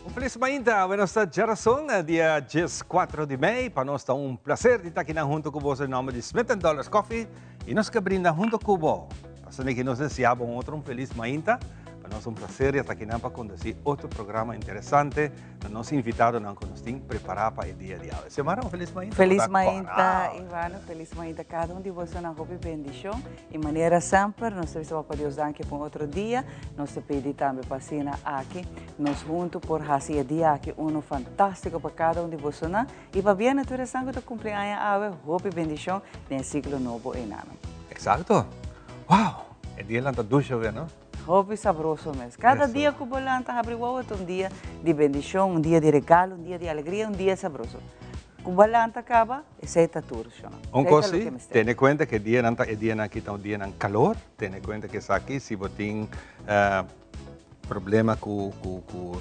Un felis mainta, we nos ta djarason dia 14 di mei. Pa nos ta un placer di ta akinan hunto cu boso den nomber di Smith and Dollars Coffee y nos ke brinda hunto cu bo. Pasobra ki nos desea bo un otro un felis mainta. Pa nos un placer di ta akinan pa conduci otro programa interesante na nos invitadonan cu nos tin prepara pa e dia di awe. Xiomara, un felis mainta. Felis mainta, Ivano. Felis mainta cada un di bosonan. Hopi bendicion. Y manera semper nos ta bisa Papa Dios danki pa un otro dia. Nos ta pidi tambe pa asina aki nos hunto por haci e dia aki uno fantastico pa cada un di bosonan. Y pabia na tur esnan cu ta cumpli aña awe, hopi bendicion den e siglo nobo eynan. Exacto. Wow! E dia lanta dushi awe, no? Hopi sabroso mes. Cada dia cu bo lanta habri wowo ta un dia di bendicion, un dia di regalo, un dia di alegria, un dia sabroso. Cu bo lanta caba, esey ta tur, shona. Un cos si, tene cuenta cu e dianan ta e dianan aki ta un dianan calor, tene cuenta cu esaki si bo tin problema cu cu cu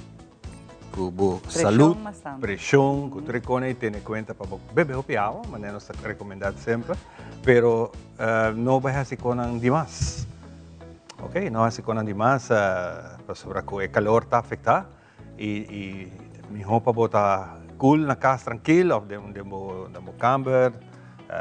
cu bo salud, presion, cu tur e cona y tene cuenta pa bo bebe hopi awa, manera nos ta recomenda semper, pero no bay haci conan dimas, ok, no haci conan dimas pasobra cu e calor ta afecta y miho pa bo ta cool na cas trankil of den bo camber,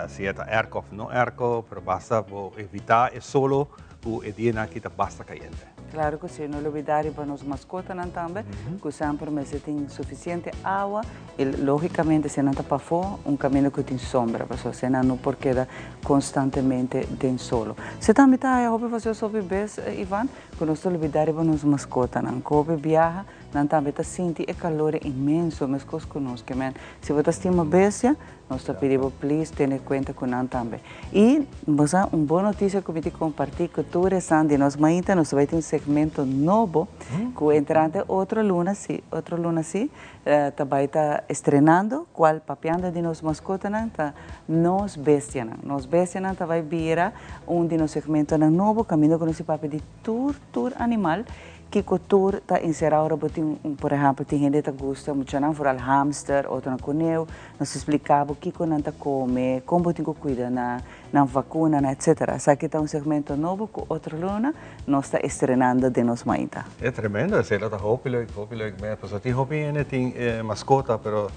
si e ta airco of no airco, pero basta bo evita e solo cu e dianan aki ta basta cayente. Claro cu si, no lubida riba nos mascotanan tambe, cu semper mester tin suficiente awa y logicamente si nan ta pafo, un caminda cu tin sombra, pasobra si nan no por keda constantemente den solo. Si tambe ta haya hopi facioso hopi bes, Ivan, cu nos ta lubida riba nos mascotanan, cu hopi biaha nan tambe ta sinti e calor inmenso mescos cu nos, ke men si bo ta stima bestia, Nos ta pidi bo please tene cuenta cu nan tambe. Y bo sa un bon noticia cu mi tin comparti cu tur esnan di nos mainta, nos ta bay tin un segmento nobo cu entrante otro luna si, otro luna si, ta bay ta estrenando cual papiando di nos mascotanan ta nos bestianan. Nos bestianan ta bay bira un di nos segmentonan nobo caminda cu nos tin papia di tur tur animal. Kiko tur ta enserá ora bo tin un, por ehèmpel tin hende ta gusta muchanan foral hamster, otronan koneu, nos ta spliká bo kiko nan ta kome, kon bo tin ku kuida nan, nan vakunanan etsetera. Esaki ta un segmento nobo ku otro luna nos ta estrenando den nos mainta. E tremendo esei lo ta hopi leuk, hopi leuk mes, pasobra tin hopi hende tin maskota pero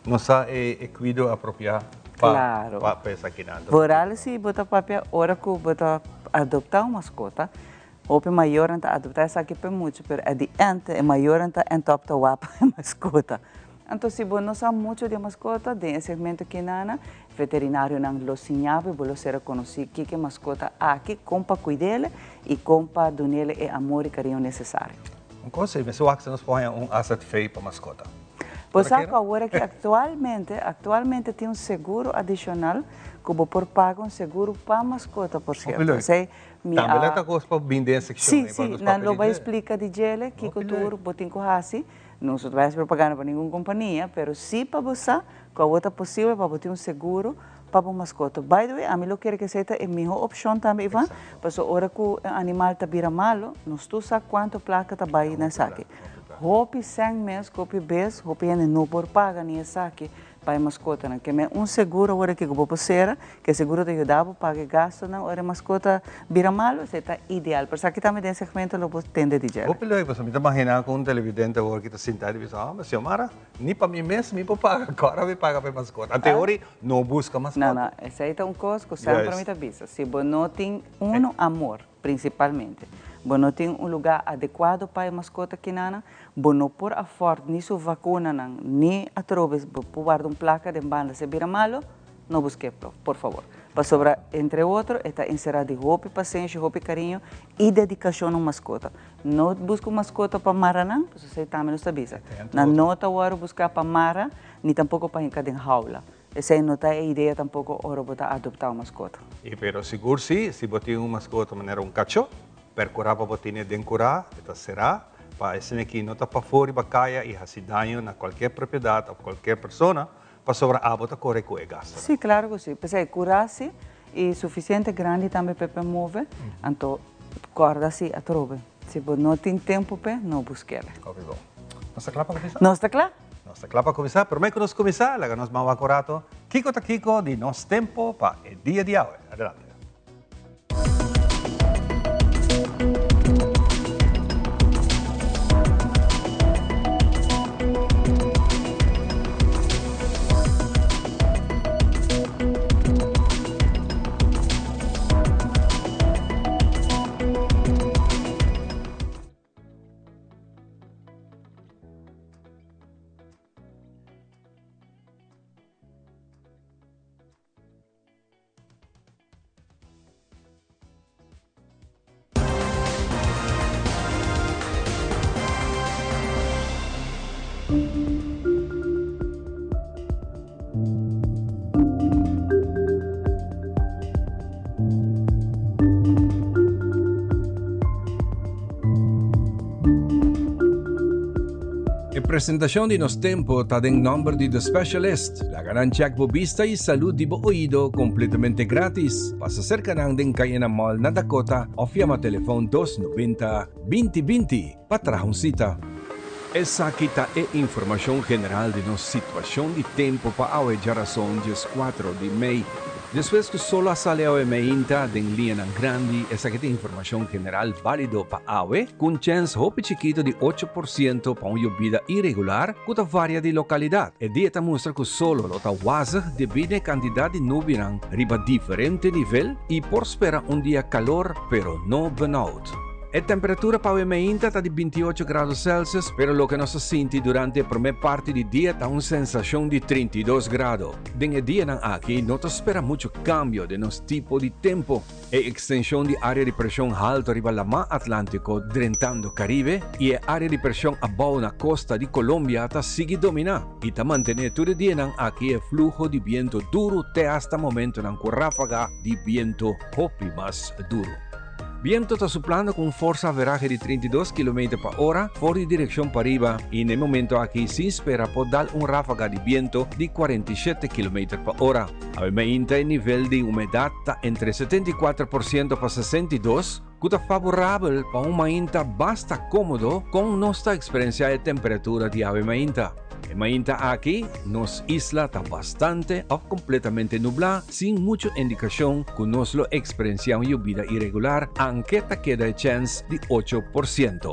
no sa e kuido apropiá pa pa esakinan. Foral si bo ta papia ora ku bo ta adoptá un maskota, Hopi mayornan ta adopta esaki p'e mucha, pero at the end e mayornan ta end up ta wapa e mascota. Anto si bo no sa mucho di e mascota, den e segmento kinana, veterinarionan lo siña bo y bo lo ser reconoci kiko e mascota aki, con pa cuid'ele y con pa dun'ele e amor y cariño necesario. Un cos ei, mester wak si nos por haña un AZV pa mascota. Bo sa cu awor aki actualmente, actualmente tin un seguro adicional cu bo por paga un seguro pa mascota, por cierto. Esey Mi a. Tambe la ta kos pa bin den e sekshon ei pa nos papia di dje. Si, si, nan lo bai splika di djele kiko tur bo tin ku hasi. Nos no ta bai hasi propaganda pa ningun kompania, pero si pa bo sa ku awor ta posibel pa bo tin un seguro pa bo maskota. By the way, ami lo kere ku esei ta e miho opshon tambe, Ivan, pasobra ora ku un animal ta bira malo, nos tur sa kuantu plaka ta bai na esaki. Hopi sèn mes ku hopi bes hopi hende no por paga ni esaki. Pa e maskotanan. Ke men un seguro ora ke bo por sera, ke seguro ta yuda bo paga e gastonan ora e maskota bira malu, esei ta ideal. Pero esaki tambe den segmento lo bo tende di djere. Hopi leuk, pasobra mi ta magina ku un televidente awor ki ta sinta i ta bisa, oh, ma Xiomara, ni pa mi mes mi por paga, kòrda mi paga pa e maskota. Ante ora no buska maskota. No, no, esei ta un kos ku semper mi ta bisa, si bo no tin uno amor, Prinsipalmente, bo no tin un lugá adekuado pa e maskota kinana, bo no por afòrt ni su vakunanan ni atrobe bo por warda un plaka den banda si e bira malu, no busk'é por fabor. Pasobra, entre otro, e ta enserá di hopi pasenshi, hopi kariño i dedikashon na un maskota. No buska un maskota pa mara nan, pasobra esei tambe nos ta bisa. Nan no ta wòrdu buská pa mara ni tampoko pa hinka den haula. Esei no ta e idea tampoko ora bo ta adoptá un maskota. I pero sigur si, si bo tin un maskota manera un kachó, perkurá pa bo tene den kurá, e ta será, Pa esnan aki no ta pafó riba kaya i hasi daño na kualkier propiedat òf kualkier persona pasobra abo ta kore ku e gastunan. Sí, klaro ku sí. P'esei kurá sí i sufisiente grandi tambe p'e por move, anto kòrda sí atrobe. Si bo no tin tempu p'e, no busk'el. Hopi bon. Nos ta kla pa kuminsá? Nos ta kla. Nos ta kla pa kuminsá. Promé ku nos kuminsá, laga nos ban wak un rato kiko ta kiko di nos tempu pa e dia di awe. Adelante. E presentacion di Nos Tempo ta den nomber di The Specialist. Laga nan check bo bista y salud di bo oido completamente gratis. Pasa cerca nan den Cayena Mall na Dakota of yama telefon 290 2020 pa traha un cita. Esaki ta e informacion general di nos situacion di tempo pa awe djarason 14 di mei. Despues cu solo a sali awe meinta den liñanan grandi, esaki ta informacion general balido pa awe, cu un chens hopi chikito di 8% pa un yobida iregular cu ta varia di localidad. E dia ta mustra cu solo lo ta wazig debi na e cantidad di nubinan riba diferente nivel y por spera un dia calor pero no benauwd. E temperatura pa awe meinta ta di 28 grado Celsius, pero loke nos a sinti durante e prome parti di dia ta un sensacion di 32 grado. Den e dianan aki no ta spera mucho cambio den nos tipo di tempo. E extension di area di presion halto riba Lamá Atlantico drentando Caribe y e area di presion abao na costa di Colombia ta sigui domina y ta mantene tur e dianan aki e fluho di biento duro te hasta momentonan cu rafaga di biento hopi mas duro. Biento ta suplando cu un forsa averahe di 32 kilometer pa ora for di direccion pariba y na e momento aki sin spera por dal un rafaga di biento di 47 kilometer pa ora. Awe mainta e nivel di humedad ta entre 74% pa 62, cu ta favorabel pa un mainta basta comodo con nos ta experiencia e temperatura di awe mainta. E mainta aki nos isla ta bastante of completamente nubla sin mucho indicacion cu nos lo experiencia un yobida iregular, anke ta keda e chens di 8%.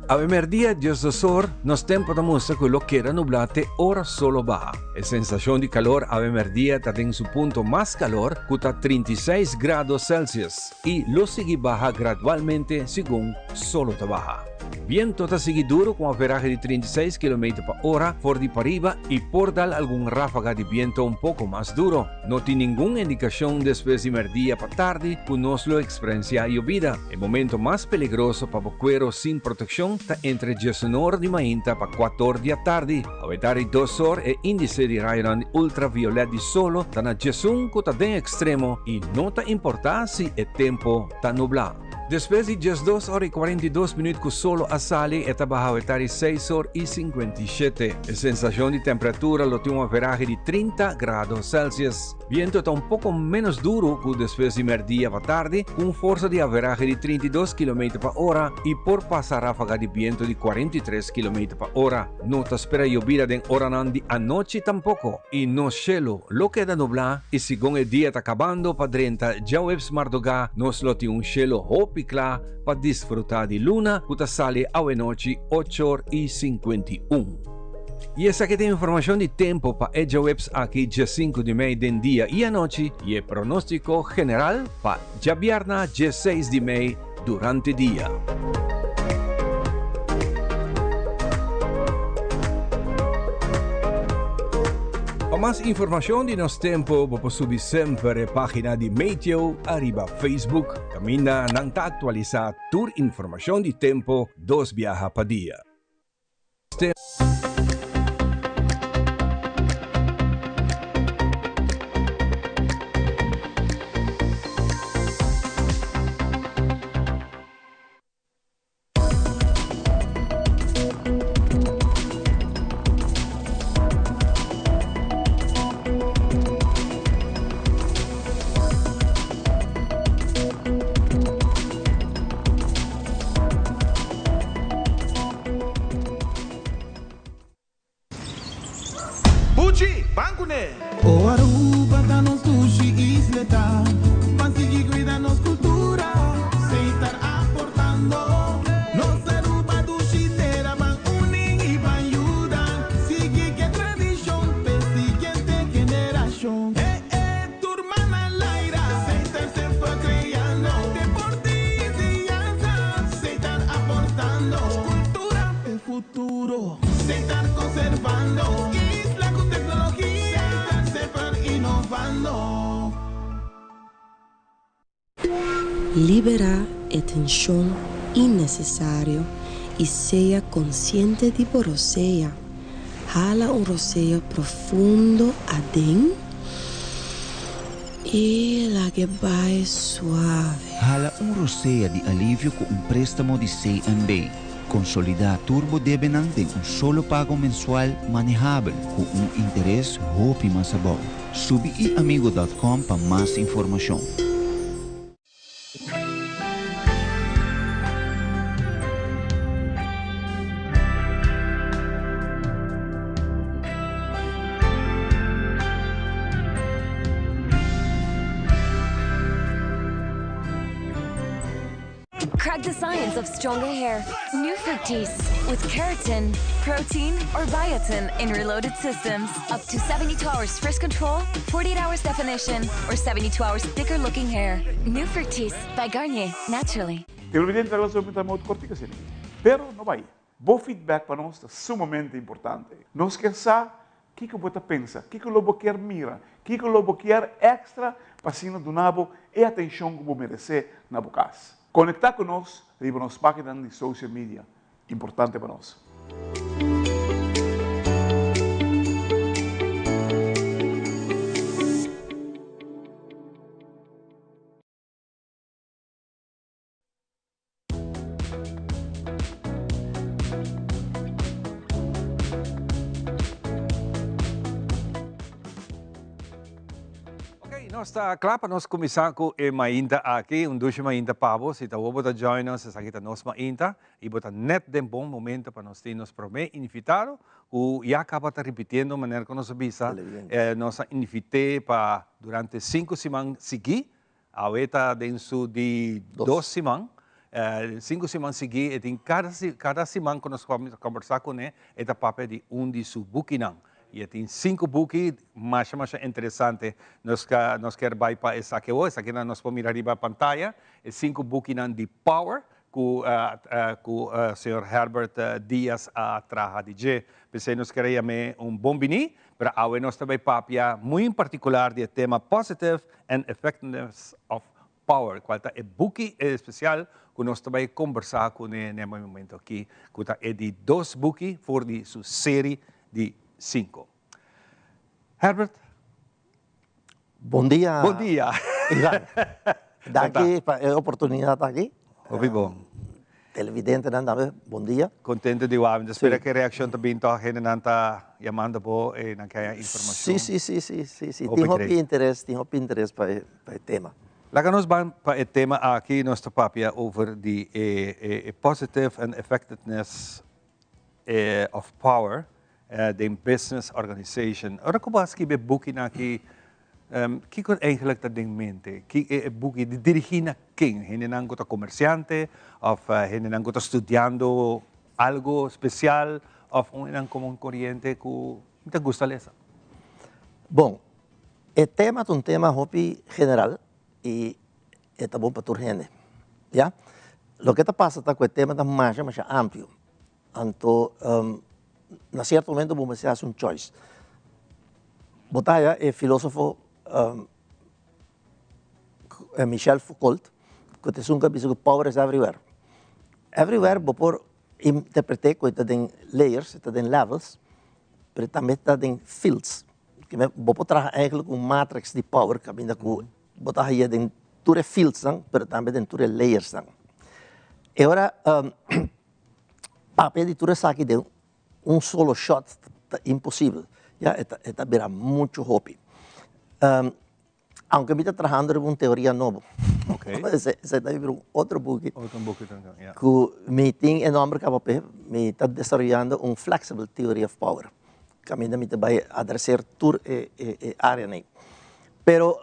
Awe merdia 12 or, nos tempo ta mustra cu lo keda nubla te ora solo baha. E sensacion di calor awe merdia ta den su punto mas calor cu ta 36 grado Celsius y lo sigui baha gradualmente segun solo ta baha. Biento ta sigui duro cu un averahe di 36 kilometer pa ora for di pariba y por dal algun rafaga di biento un poco mas duro. No tin ningun indicacion despues di merdia pa tardi cu nos lo experiencia yobida. E momento mas peligroso pa bo cuero sin proteccion ta entre diesunor di mainta pa cuator di atardi. Awe tardi 2 or e indice di rayonan ultraviolet di solo ta na 11 cu ta den extremo y no ta importa si e tempo ta nubla. Despues di 12 or y 42 minuut cu solo a sali, e ta baha awe tardi 6 or y 57. E sensacion di temperatura lo tin un averahe di 30 grado Celsius. Biento ta un poco menos duro cu despues di merdia pa tardi, cu un forsa di averahe di 32 kilometer pa ora y por pasa rafaga di biento di 43 kilometer pa ora. No ta spera yobida den oranan di anochi tampoco y nos shelo lo keda nubla y segun e dia ta cabando pa drenta djaweps mardugá nos lo tin un shelo hopi cla pa disfruta di luna cu ta sali awenochi 8 or y 51. Y esaki ta informacion di tempo pa e djaweps aki 15 di mei den dia y anochi y e pronostico general pa djabierna 16 di mei durante dia. Pa mas informacion di nos tempo, bo por subi semper e pagina di Meteo ariba Facebook, caminda nan ta actualisa tur informacion di tempo dos biaha pa dia. Duchi, ban kuné! O Aruba ta nos dushi isla ta Ban sigui cuida nos cultura Setar aportando Nos Aruba dushi tera Ban uni y ban yuda Sigui cu e tradicion P'e siguiente generacion Eh eh tur man al aire Setar semper creando Deporte y enseñanza Setar aportando Cultura p'e futuro. Setar conservando isla cu tecnologia. Setar semper innovando. Liberá e tenshon innesesario i sea konsiente di bo rosea. Hala un rosea profundo aden i lag'e bai suave. Hala un rosea di alivio ku un préstamo di CNB. Konsolidá tur bo debenan den un solo pago mensual manehabel ku un interes hopi mas abou. Subi iamigo dòt kòm pa mas informashon. Crack the science of stronger hair. New Fructis with keratin, protein, or biotin in reloaded systems. Up to 72 hours frizz control, 48 hours definition, or 72 hours thicker looking hair. New Fructis by Garnier, naturally. Televidente ta lansa un timeout kortiku asina. Pero no bai. Bo feedback pa nos ta sumamente importante. Nos kier sa kiko bo ta pensa, kiko lo bo kier mira, kiko lo bo kier extra pa asina duna bo e atencion cu bo merece na bo cas. Conecta cu nos riba nos paginanan di social media, importante pa nos. Ok, nos ta kla pa nos kuminsá ku e mainta aki, un dushi mainta pa bo. Si ta bo bo ta join nos, esaki ta nos mainta i bo ta nèt den bon momento pa nos tin nos promé invitado ku ya kaba ta ripitiendo manera ku nos a bisa. Nos a invit'é pa durante sinku siman siguí. Awe ta den su di dos siman. Sinku siman sigui e tin kada kada siman ku nos kombersá kuné e ta papia di un di su bukinan. I e tin sinku buki masha masha interesante. Nos ka nos kier bai pa esaki awor, esakinan nos por mira riba pantaya, e sinku bukinan di Power ku ku señor Herbert Diaz a traha di dje. P'esei nos kier a yam'é un bon biní, pero awe nos ta bai papia muy en partikular di e tema Positive and Effectiveness of Power, kual ta e buki espesial ku nos ta bai kombersá kuné na e momento aki, ku ta e di dos buki for di su seri di sinku. Herbert. Bon dia. Bon dia. Ivan. Danki pa e oportunidat aki. Hopi bon. Televidentenan tambe, bon dia. Contento di wak. Mi ta spera ku e reakshon ta bin tòg. Hendenan ta yamando bo i nan ke haña informashon. Si, si, si, si, si, si. Tin hopi interes, tin hopi interes pa e pa e tema. Laga nos ban pa e tema aki. Nos ta papia over di e positive and effectiveness of power den business organization. Ora ku bo a skibi e bukinan aki, kiko eigenlijk ta den mente? Ki e buki di dirigí na ken? Hendenan ku ta komersiante òf hendenan ku ta studiando algu spesial òf un hendenan komun koriente ku ta gusta lesa? Bon, e tema ta un tema hopi general i e ta bon pa tur hende, ya. Loke ta pasa ta ku e tema ta masha masha amplio, anto na sierto momento bo mester hasi un choice. Bo ta haya e filosofo Michel Foucault ku ta esun ku a bisa ku power is everywhere. Everywhere bo por interprete ku e ta den layers, e ta den levels, pero tambe ta den fields. Bo por traha eigenlijk un matrix di power kaminda ku Bo ta haña den tur e fieldsnan, pero tambe den tur e layersnan. E ora papia di tur esaki den un solo shot ta imposibel, ya, e ta e ta bira muchu hopi. Aunke mi ta trahando riba un teoria nobo, esei ta riba un otro buki, ku mi tin e nomber kaba p'e, mi ta desaroyando un flexible theory of power. kaminda mi ta bai adreser tur e e áreanan ei. Pero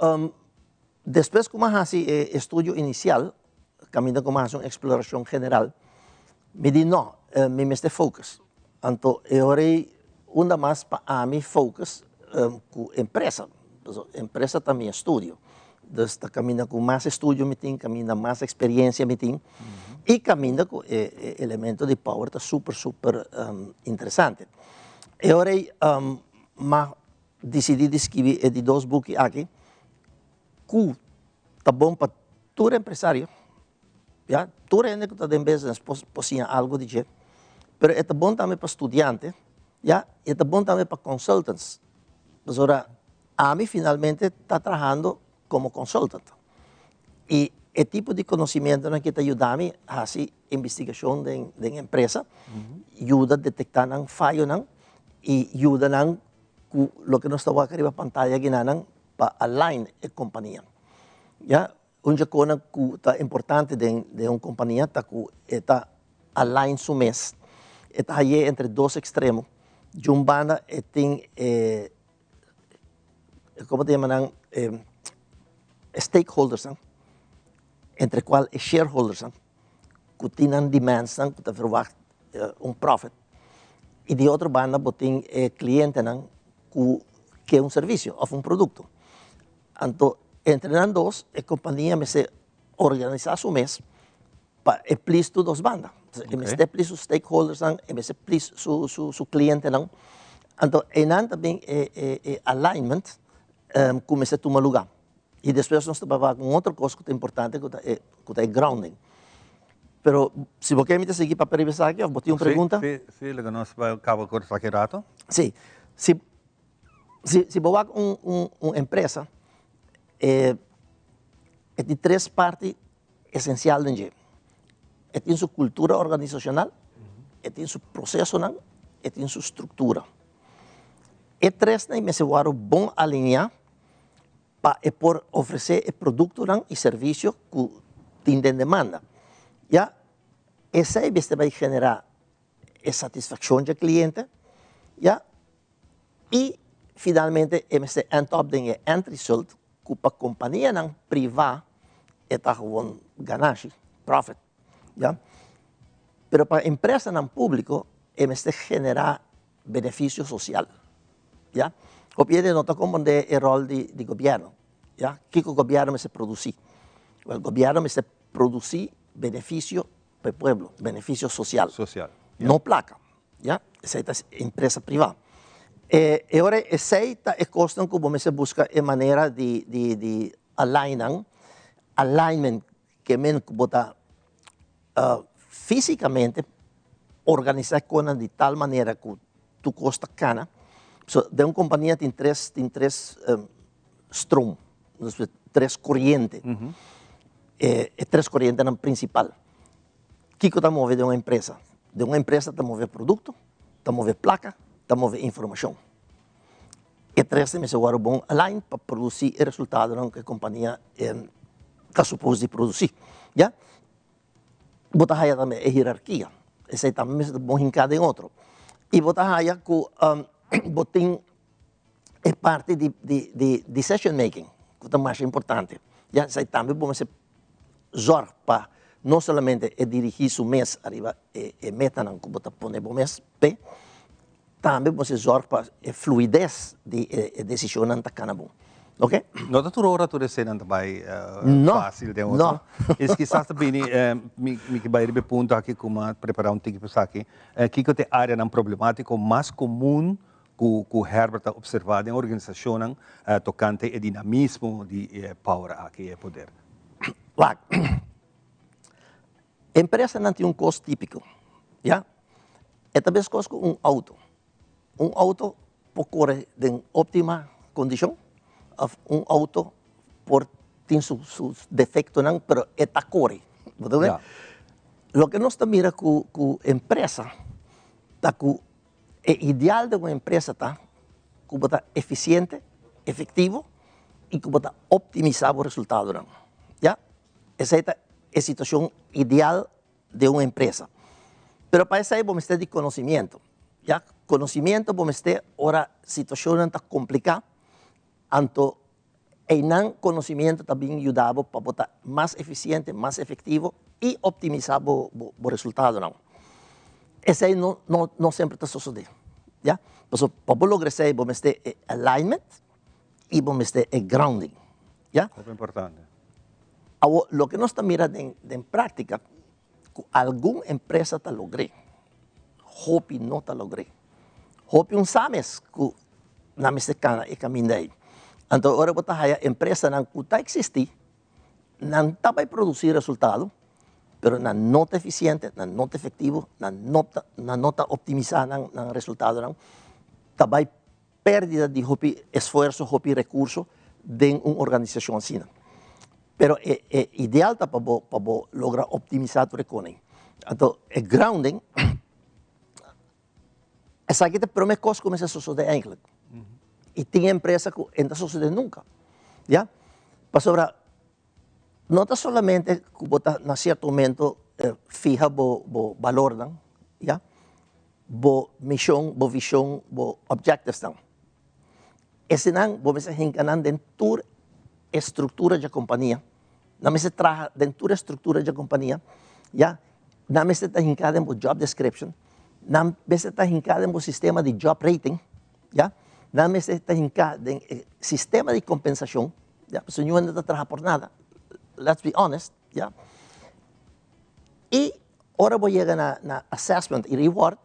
despues ku mi a hasi e estudio inisial, kaminda ku mi a hasi un eksplorashon general, mi di no, mi mester focus. Anto e ora ei unda mas pa ami focus ku empresa, pasobra empresa ta mi estudio. Dus ta kaminda ku mas estudio mi tin, kaminda mas eksperiencia mi tin i kaminda ku e elemento di power ta super super interesante. E ora ei m'a disidí di skibi e di dos buki aki ku ta bon pa tur empresario, ya, tur hende ku ta den business por por siña algu di dje, pero e ta bon tambe pa studiante, ya, i e ta bon tambe pa consultants, pasobra ami finalmente ta trahando komo consultant i e tipo di konosimientonan ke ta yuda mi hasi investigashon den den empresa, yuda detektá nan fayonan i yuda nan ku loke nos ta wak riba pantaya ginanan pa align e kompania. Ya, un dje konan ku ta importante den den un kompania ta ku e ta align su mes, e ta haye entre dos ekstremo, di un banda e tin e komo ta yama nan e stakeholdersnan, entre kual e shareholdersnan ku tin nan demandsnan ku ta verwagt un profit i di otro banda bo tin e klientenan ku ke un servisio òf un produkto. Anto entre nan dos e kompania mester organisá su mes pa e plis tur dos banda. E mester plis su stakeholdersnan, e mester plis su su su klientenan. Anto einan ta bin e e e alignment ku mester tuma lugá. I despues nos ta bai wak un otro kos ku ta importante ku ta e ku ta e grounding. Pero si bo ke mi ta sigui papia riba esaki òf bo tin un pregunta? Si, si, laga nos bai kaba ku esaki rato. Si, si si si bo wak un un un empresa e e tin tres parti esensial den dje. E tin su kultura organisashonal, e tin su prosesonan, e tin su struktura. E tresnan mester wòrdu bon alineá pa e por ofresé e produktonan i servisio ku tin den demanda. Ya esei mester bai generá e satisfakshon dje kliente, ya, i finalmente e mester end up den e end result ku pa kompanianan privá e ta gewoon ganashi, profit, ya. Pero pa empresanan públiko e mester generá benefisio sosial, ya. Hopi hende no ta komprendé e ròl di gobièrnu, ya. Kiko gobièrnu mester produsí? Wèl, gobièrnu mester produsí benefisio pa e pueblo, benefisio sosial. Sosial, ya. No plaka, ya. Esei ta empresa privá. E e ora esei ta e kosnan ku bo mester buska e manera di di di align nan, alignment ke men ku bo ta físikamente organisá e konan di tal manera ku tur kos ta kana. So den un kompania tin tres tin tres stroom, tres koriente, e tres korientenan prinsipal. Kiko ta move den un empresa? Den un empresa ta move produkto, ta move plaka, ta move informashon. E tres mester wòrdu bon align pa produsí e resultadonan ku e kompania ta supos di produsí, ya. Bo ta haya tambe e hierarkia, esei tambe mester ta bon hinká den otro. I bo ta haya ku bo tin e parti di di di decision making ku ta masha importante, ya. Esei tambe bo mester zòrg pa no solamente e dirigí su mes ariba e e metanan ku bo ta pone bo mes p'e, tambe bo mester zòrg pa e fluides di e desishonnan ta kana bon. Oke? No ta tur ora tur eseinan ta bai fásil den otro. No. Es kisas ta bini, mi mi ke bai riba e punto aki ku mi a prepará un tiki pa esaki, kiko ta e áreanan problemátiko mas komun ku ku Herbert a observá den organisashonnan tokante e dinamismo di e power aki, e poder? Wak, empresanan tin un kos típiko, ya. E ta meskos ku un outo. Un outo por kore den óptima kondishon òf un outo por tin su su defektonan pero e ta kore. Bo ta wak? Loke nos ta mira ku ku empresa ta ku E ideal den un empresa ta ku bo ta efisiente, efektivo i ku bo ta optimisá bo resultadonan. Ya, esei ta e situashon ideal den un empresa. Pero pa esei bo mester di konosimiento. Ya, Conocimiento bo mester ora situacionnan ta complica, anto einan conocimiento ta bin yuda bo pa bo ta mas eficiente, mas efectivo y optimisa bo bo resultadonan. Esey no no no semper ta sosode, ya. Pasobra pa bo logra esey bo mester e alignment y bo mester e grounding, ya. Hopi importante. Awor loke nos ta mira den den practica ku algun empresa ta logr'é, hopi no ta logr'é. Hopi un sa mes ku nan mester kana e kaminda ei. Anto ora bo ta haya empresanan ku ta eksistí, nan ta bai produsí resultado, pero nan no ta efisiente, nan no ta efektivo, nan no ta nan no ta optimisá nan nan resultadonan, ta bai Pérdida di hopi esfuerso, hopi rekurso den un organisashon asina. Pero e e ideal ta pa bo pa bo logra optimisá tur e konen. Anto e grounding, esaki ta e promé kos ku mester sosodé eigentlik. I tin empresa ku e no ta sosodé nunka, ya. Pasobra no ta solamente ku bo ta na sierto momento fiha bo bo balornan, ya. Bo mishon, bo vishon, bo objectivesnan. Esenan bo mester hinka nan den tur e struktura dje kompania. Nan mester traha den tur e struktura dje kompania, ya. Nan mester ta hinká den bo job description. Nan mester ta hinká den bo sistema di job rating, ya. Nan mester ta hinká den e sistema di kompensashon, ya, pasobra niun hende ta traha por nada, let's be honest, ya. I ora bo yega na na assessment i reward,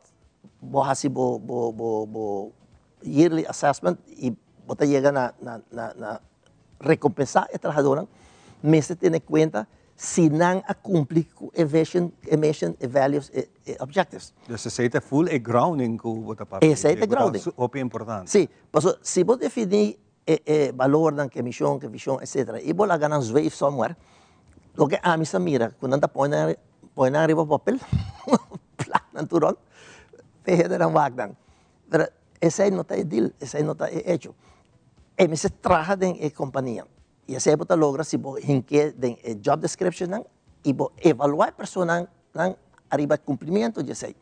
bo hasi bo bo bo bo yearly assessment i bo ta yega na na na na rekompensá e trahadónan, mester tene kuenta si nan a kumpli ku e vision, e mission, e values, e e objectives. Dus esei ta full e grounding ku bo ta papia. Esei ta grounding. Ku ta hopi importante. Sí, pasobra si bo definí e e balornan, ke mishon, ke vishon, etcetera, i bo laga nan zweef somewhere, loke ami sa mira ku nan ta pone nan pone nan riba papel, plak nan tur rònt, p'e hendenan wak nan. Pero esei no ta e deal, esei no ta e hecho. E mester traha den e kompania i esei bo ta logra si bo hink'é den e job descriptionnan i bo evaluá e personanan ariba e kumplimiento di esei.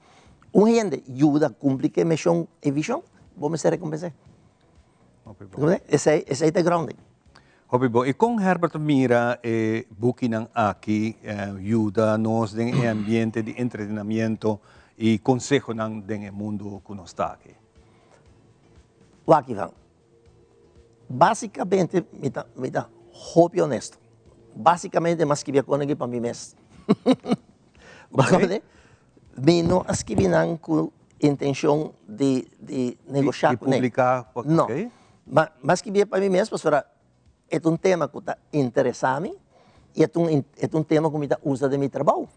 Un hende yuda kumpli ku e mishon i vishon, bo mester rekompens'é. Esei, esei ta grounding. Hopi bon. I kon Herbert ta mira e bukinan aki yuda nos den e ambiente di entretenamiento i konsehonan den e mundu ku nos ta aki? Wak Ivan, basikamente mi ta mi ta hopi honesto. Basikamente mi a skibi e kos aki pa mi mes. Bo Mi no a skibi nan ku intenshon di di negoshá Di kuné. publiká, No. oké. Ma mi a skibié pa mi mes pasobra e ta un tema ku ta interesá mi i e ta un e ta un tema ku mi ta usa den mi trabou,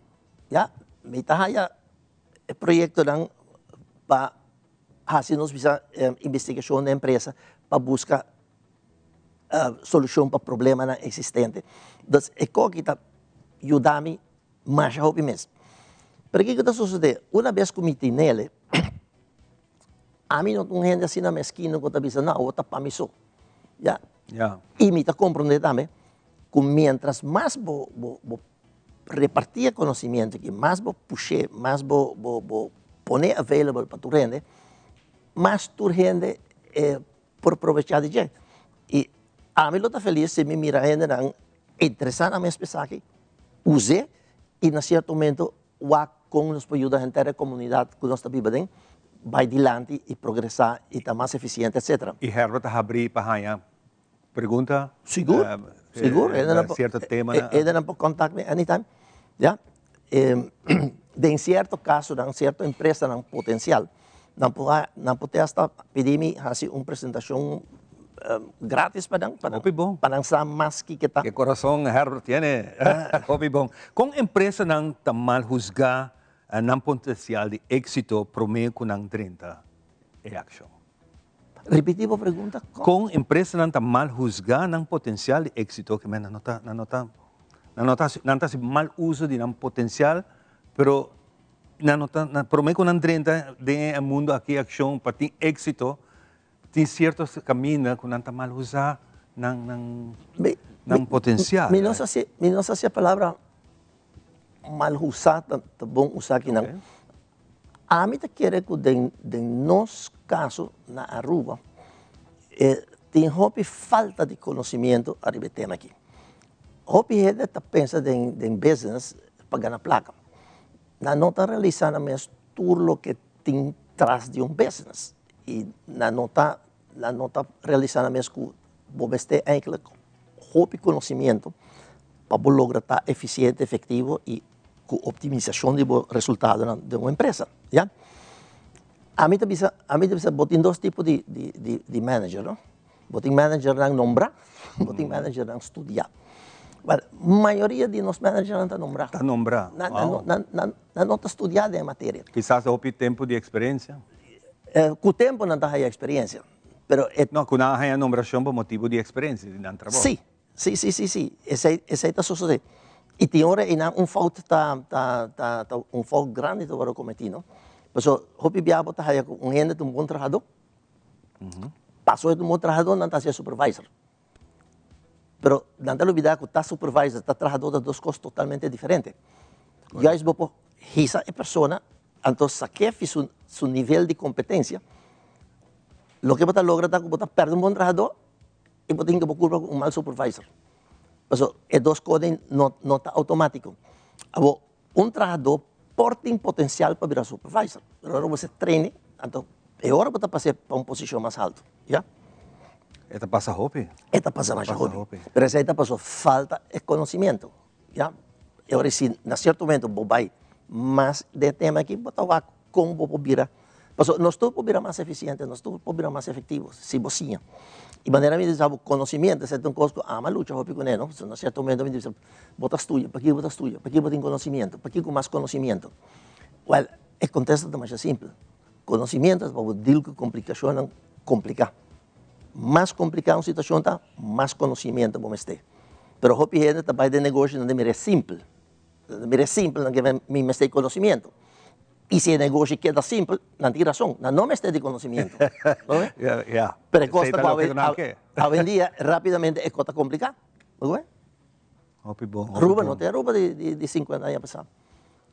ya. Mi ta haya e proyektonan pa hasi nos bisa investigashon den empresa pa buska solushon pa problemanan eksistente. Dus e koki ta yuda mi Masha hopi mes. Pero kiko ta sosodé? Una bes ku mi tin nele, ami no ta un hende asina meskino ku ta bisa, no, awor ta pa mi so. Ya. Ya. I mi ta komprondé tambe ku miéntras mas bo bo bo repartí e konosimiento aki, mas bo push'é, mas bo bo bo pon'é available pa tur hende, mas tur hende por probechá di dje. I ami lo ta felis si mi mira hendenan interesá nan mes pa esaki, us'é i na sierto momento wak kon nos por yuda henter e komunidat ku nos ta biba den bai dilanti i progresá i ta mas efisiente etcetera. I Herbert ta habrí pa haña pregunta? Sigur, sigur. Sierto temanan. Hendenan por contact mi anytime, ya. Den sierto kasonan, sierto empresanan potensial, nan por nan por te hasta pidi mi hasi un presentashon gratis pa nan, pa nan, Hopi bon. pa nan sa mas kiko ta. Ke korason Herbert tiene. Hopi bon. Kon empresanan ta mal husgá nan potensial di éksito promé ku nan drenta e akshon? Ripití bo pregunta. Kon empresanan ta mal husgá nan potensial di éksito? Ke men nan no ta, nan no ta, nan no ta hasi, nan ta hasi mal uso di nan potensial, pero nan no ta, nan promé ku nan drenta den e mundu aki akshon pa tin éksito, tin sierto kaminda ku nan ta mal husá nan, nan, nan potensial. Mi no sa si, mi no sa si e palabra mal husá ta, ta bon usá akinan. Ami ta kere ku den den nos kaso na Aruba e tin hopi falta di konosimiento ariba e tema aki. Hopi hende ta pensa den den business pa gana plaka. Nan no ta realisa nan mes tur loke tin tras di un business y nan no ta nan no ta realisa nan mes ku bo mester eigenlijk hopi konosimiento pa bo logra ta efisiente, efektivo y ku optimisashon di bo resultadonan den un empresa, ya. Ami ta bisa, ami ta bisa bo tin dos tipo di di di di manager no, bo tin managernan nombrá, bo tin managernan studiá. Wèl, mayoria di nos managernan ta nombrá. Ta nombrá, Nan nan no nan nan nan no ta studiá den e materia. Kisas hopi tempu di eksperensia. Ku tempu nan ta haya eksperensia, pero e. No, ku nan a haya nombrashon pa motibu di eksperensia di nan trabou. Sí, Sí, sí, sí, sí. Esei, esei ta sosodé. I tin ora einan un fout ta, ta, ta, ta un fout grandi ta wòrdu kometí, no? Pasobra hopi bia bo ta haya ku un hende ta un bon trahadó, pasobra e ta un bon trahadó nan ta hasié supervisor. Pero nan ta lubidá ku ta supervisor, ta trahadó ta dos kos totalmente diferente. Juist bo por hisa e persona, anto sak'é fi su, su nivel di kompetensia, loke bo ta logra ta ku bo ta pèrdè un bon trahadó, I bo tin ke bo kulpa ku un mal supervisor. Paso e dos kos no no ta outomátiko. Abo un trahadó por tin potensial pa bira supervisor, pero ora bo ser traine, anto e ora bo ta pas'é pa un posishon mas haltu, ya. E ta pasa hopi. E ta pasa masha hopi. Pero esei ta paso falta e konosimiento, ya. E ora si na sierto momento bo bai mas den e tema aki bo ta wak kon bo por bira Pasobra nos tur por bira mas efisiente, nos tur por bira mas efektivo si bo siña. I manera mi ta bisa bo, konosimiento esei ta un kos ku ama lucha hopi kuné, no? Pasobra na sierto momento mi ta bisa, bo ta studia, pakiko bo ta studia? Pakiko bo tin konosimiento? Pakiko mas konosimiento? Wèl, e kontesta ta masha simpel, konosimiento ta pa bo deal ku komplikashonnan kompliká. Mas kompliká un situashon ta, mas konosimiento bo mester. Pero hopi hende ta bai den negoshi nan ta mira e simpel. Nan ta mira e simpel, nan ke mi mester konosimiento. I si e negoshi keda simpel, nan tin rason, nan no mester di konosimiento. No ve? Ya, ya. Pero e kos Esei ta ta ku loke ku nan ke. awendia rápidamente e kos ta kompliká. Bo ve? Hopi bon, hopi Aruba bon. no ta e Aruba di di di sinkuenta aña pasá.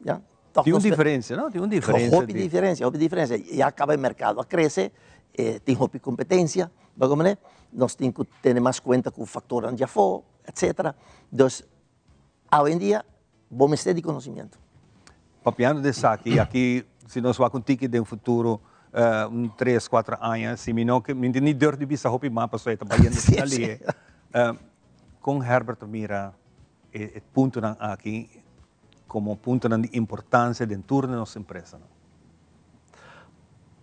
Ya. Tòg Tin un nos ta. diferensia, no? Tin un diferensia Hopi di. diferensia, hopi diferensia. Ya kaba e merkado a krese, tin hopi kompetensia, bo komprende? Nos tin ku tene mas kuenta ku faktornan di afó, etsetera. Dus Awendia bo mester di konosimiento. Papiando di esaki, aki si nos wak un tiki den futuro, un tres, kuater aña, si mi no ke, mi ni durf di bisa hopi mas pasobra e ta bayendo asina lihe. Kon Herbert ta mira e puntonan aki komo puntonan di importansia den tur nos empresanan?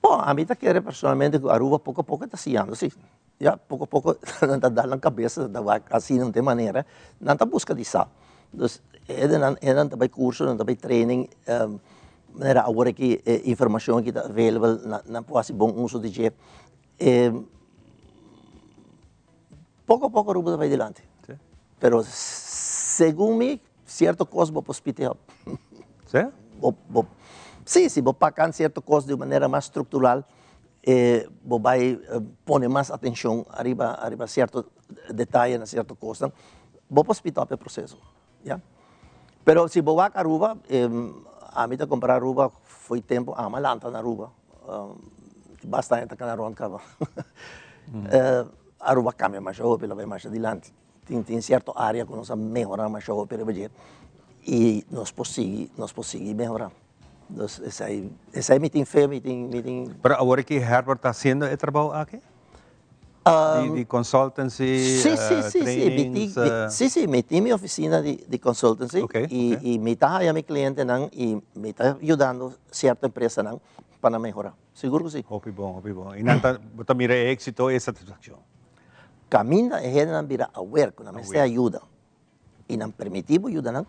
Bon, ami ta kere personalmente ku Aruba poko a poko ta siñando, si. Ya, poko poko nan ta dal nan kabesa, nan ta wak asina un te manera, nan ta buska di sa. Dus hende nan ta bai kurso, nan ta bai training, manera awor aki e informashon aki ta available, nan por hasi bon uso di dje. Poko poko Aruba ta bai dilanti. Pero segun mi, sierto kos bo por spiti op. Sí? Bo, sí, si bo pakan sierto kos di un manera mas struktural, E bo bai pone mas atencion ariba ariba cierto detaye na cierto cosnan, bo por speed up e proceso, ya. Pero si bo wak Aruba, ami ta compara Aruba fo'i tempo ami a lanta na Aruba, basta aña ta cana rond caba, Aruba a cambia masha hopi, lo bai masha dilanti. Tin tin cierto area cu nos a mehora masha hopi riba dje y nos por sigui, nos por sigui mehora. Dus esei, esei mi tin fe, mi tin, mi tin. Pero awor aki Herbert ta haciendo e trabou aki? Di, di consultancy, Sí, sí, sí, sí, mi tin, trainings? mi, sí, sí, mi tin mi oficina di, di consultancy Oké, y, oké. y mi ta haya mi clientenan y mi ta yudando cierto empresanan pa nan mehora. Sigur cu sí. Hopi bon, hopi bon. Y nan ta, bo ta mira e exito y e satisfaccion? Caminda e hendenan bira aware cu nan mester ayuda y nan permiti bo yuda nan,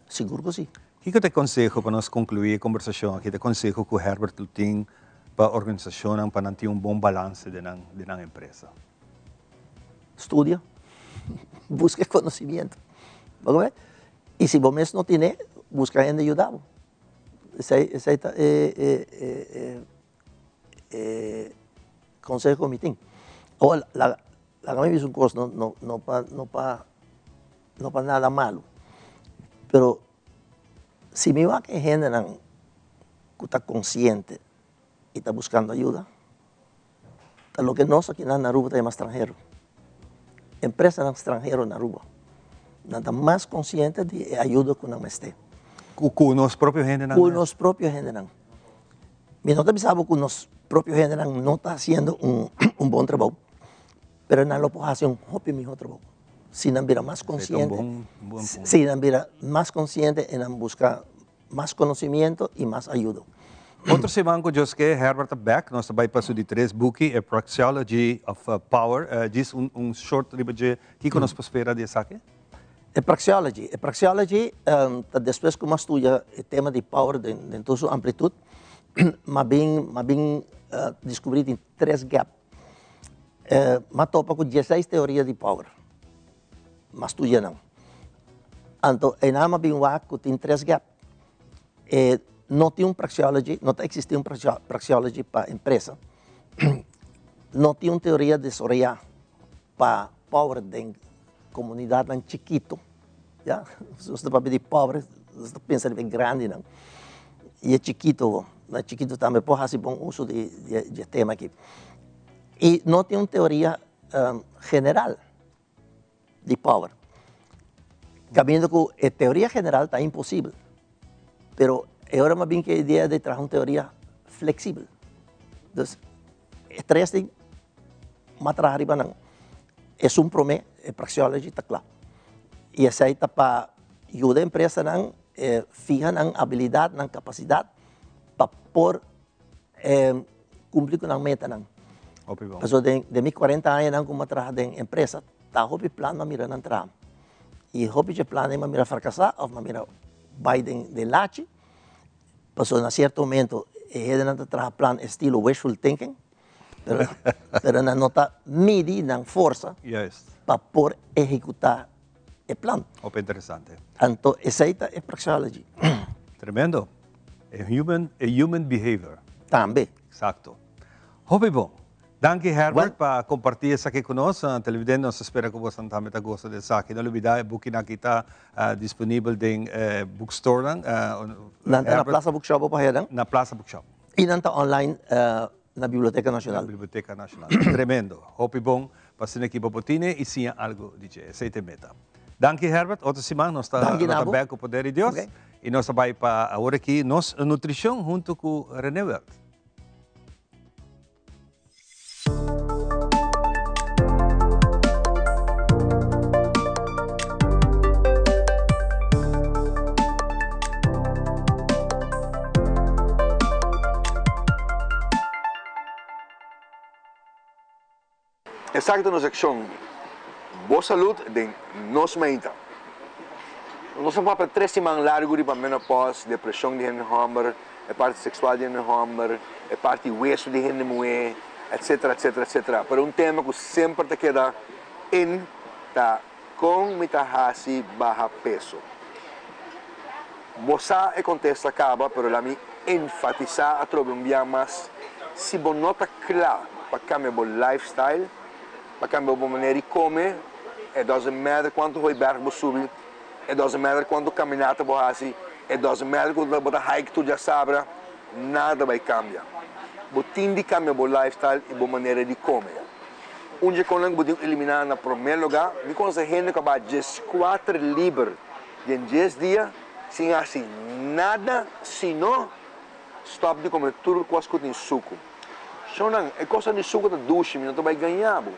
sigur cu si. Kiko ta e conseho pa nos conclui e conversacion aki, ta e conseho cu Herbert lo tin pa organisacionnan pa nan tin un bon balance den nan den nan empresa? Studia, busca e conocimiento, bo a wak? Y si bo mes no tine, busca hende yuda bo. Esey esey ta e e e e conseho cu mi tin. Awor laga laga mi bisa un cos no no no pa no pa no pa nada malo pero si mi wak e hendenan. ku ta konsiente i ta buskando ayuda ta loke nos aki na Aruba ta yama stranhero. Empresanan stranhero na Aruba nan ta mas konsiente di e ayuda ku nan mester. Ku nos propio hendenan? Ku nos propio hendenan. Mi no ta bisa bo ku nos propio hendenan no ta hasiendo un un bon trabou, pero nan lo por hasi un hopi miho trabou si nan bira mas konsiente, si nan bira mas konsiente i nan buska mas conocimiento y mas ayudo. Otro siman cu Dios ke, Herbert ta bek, nos ta bay pa su di tres buki, e Praxeology of Power. Djis un un short riba dje, kico nos por spera di esaki? E Praxeology, e Praxeology ta despues cu mi a studia e tema di power den den tur su amplitud, mi a bin mi a bin descubri tin tres gap. Mi a topa cu dieseis teoria di power. Mas studia nan. Anto einan a bin wak ku tin tres gap. E no tin un praxeology, no ta existi un praxeology pa empresa. No tin un teoria desaroyá pa pober den komunidatnan chikito. Ya, nos ta papia di pober, nos ta pensa riba e grandinan. I e chikito, e chikito tambe por hasi bon uso di e tema aki. I no tin un teoria general di power. Caminda cu e teoria general ta imposibel, pero e ora m'a bin cu e idea di traha un teoria flexibel. Dus e tres tin m'a traha riba nan. Esun prome, e praxeology ta cla. Y esey ta pa yuda empresanan fiha nan habilidad, nan capacidad pa por cumpli cu nan metanan. Hopi bon. Pasobra den den mi cuarenta añanan cu mi a traha den empresa, ta hopi plan mi a mira nan traha. Y hopi dje plannan mi a mira fracasa of mi a mira bay den den lachi, pasobra na cierto momento e hendenan ta traha plan estilo wishful thinking, pero pero nan no ta midi nan forsa pa por ehecuta e plan. Hopi interesante. Anto esey ta e praxeology. Tremendo. E human, e human behavior. Tambe. Exacto. Hopi bon. Danki Herbert pa comparti esaki cu nos. Televidente nos ta spera cu boso tambe ta goza di esaki. No lubida e bukinan aki ta disponibel den e bookstorenan. Nan ta na Plaza Bookshop pa haya nan. Na Plaza Bookshop. Y nan ta online na Biblioteca Nacional. Na Biblioteca Nacional. Tremendo. Hopi bon pa asina aki bo por tine y siña algo di dje. Esey ta e meta. Danki Herbert. Otro siman nos ta bek cu poder di Dios. Y nos ta bay pa awor aki nos nutricion hunto cu Rene Wild. Esaki ta nos accion Bo Salud den Nos Mainta. Nos a papia tres siman largu riba menopause, depresion di hende homber, e parti sexual di hende homber, e parti weso di hende muhe, etcetera, etcetera, etcetera. Pero un tema cu semper ta keda in ta con mi ta haci baha peso. Bo sa e contesta caba, pero la mi enfatisa atrobe un bia mas, si bo no ta cla pa cambia bo lifestyle, pa cambia bo manera di come, it doesn't matter cuanto hooiberg bo subi, it doesn't matter cuanto caminata bo haci, it doesn't matter cu bo ta hike tur diasabra, nada bay cambia. Bo tin di cambia bo lifestyle y bo manera di come. Un dje conan cu bo tin elimina na prome lugar, mi conoce hende cu a baha diescuater liber Den dies dia sin hasi nada sino stop di come tur cos cu tin sucu. Shownan, e cosnan di sucu ta dushi, mi no ta bay gaña bo.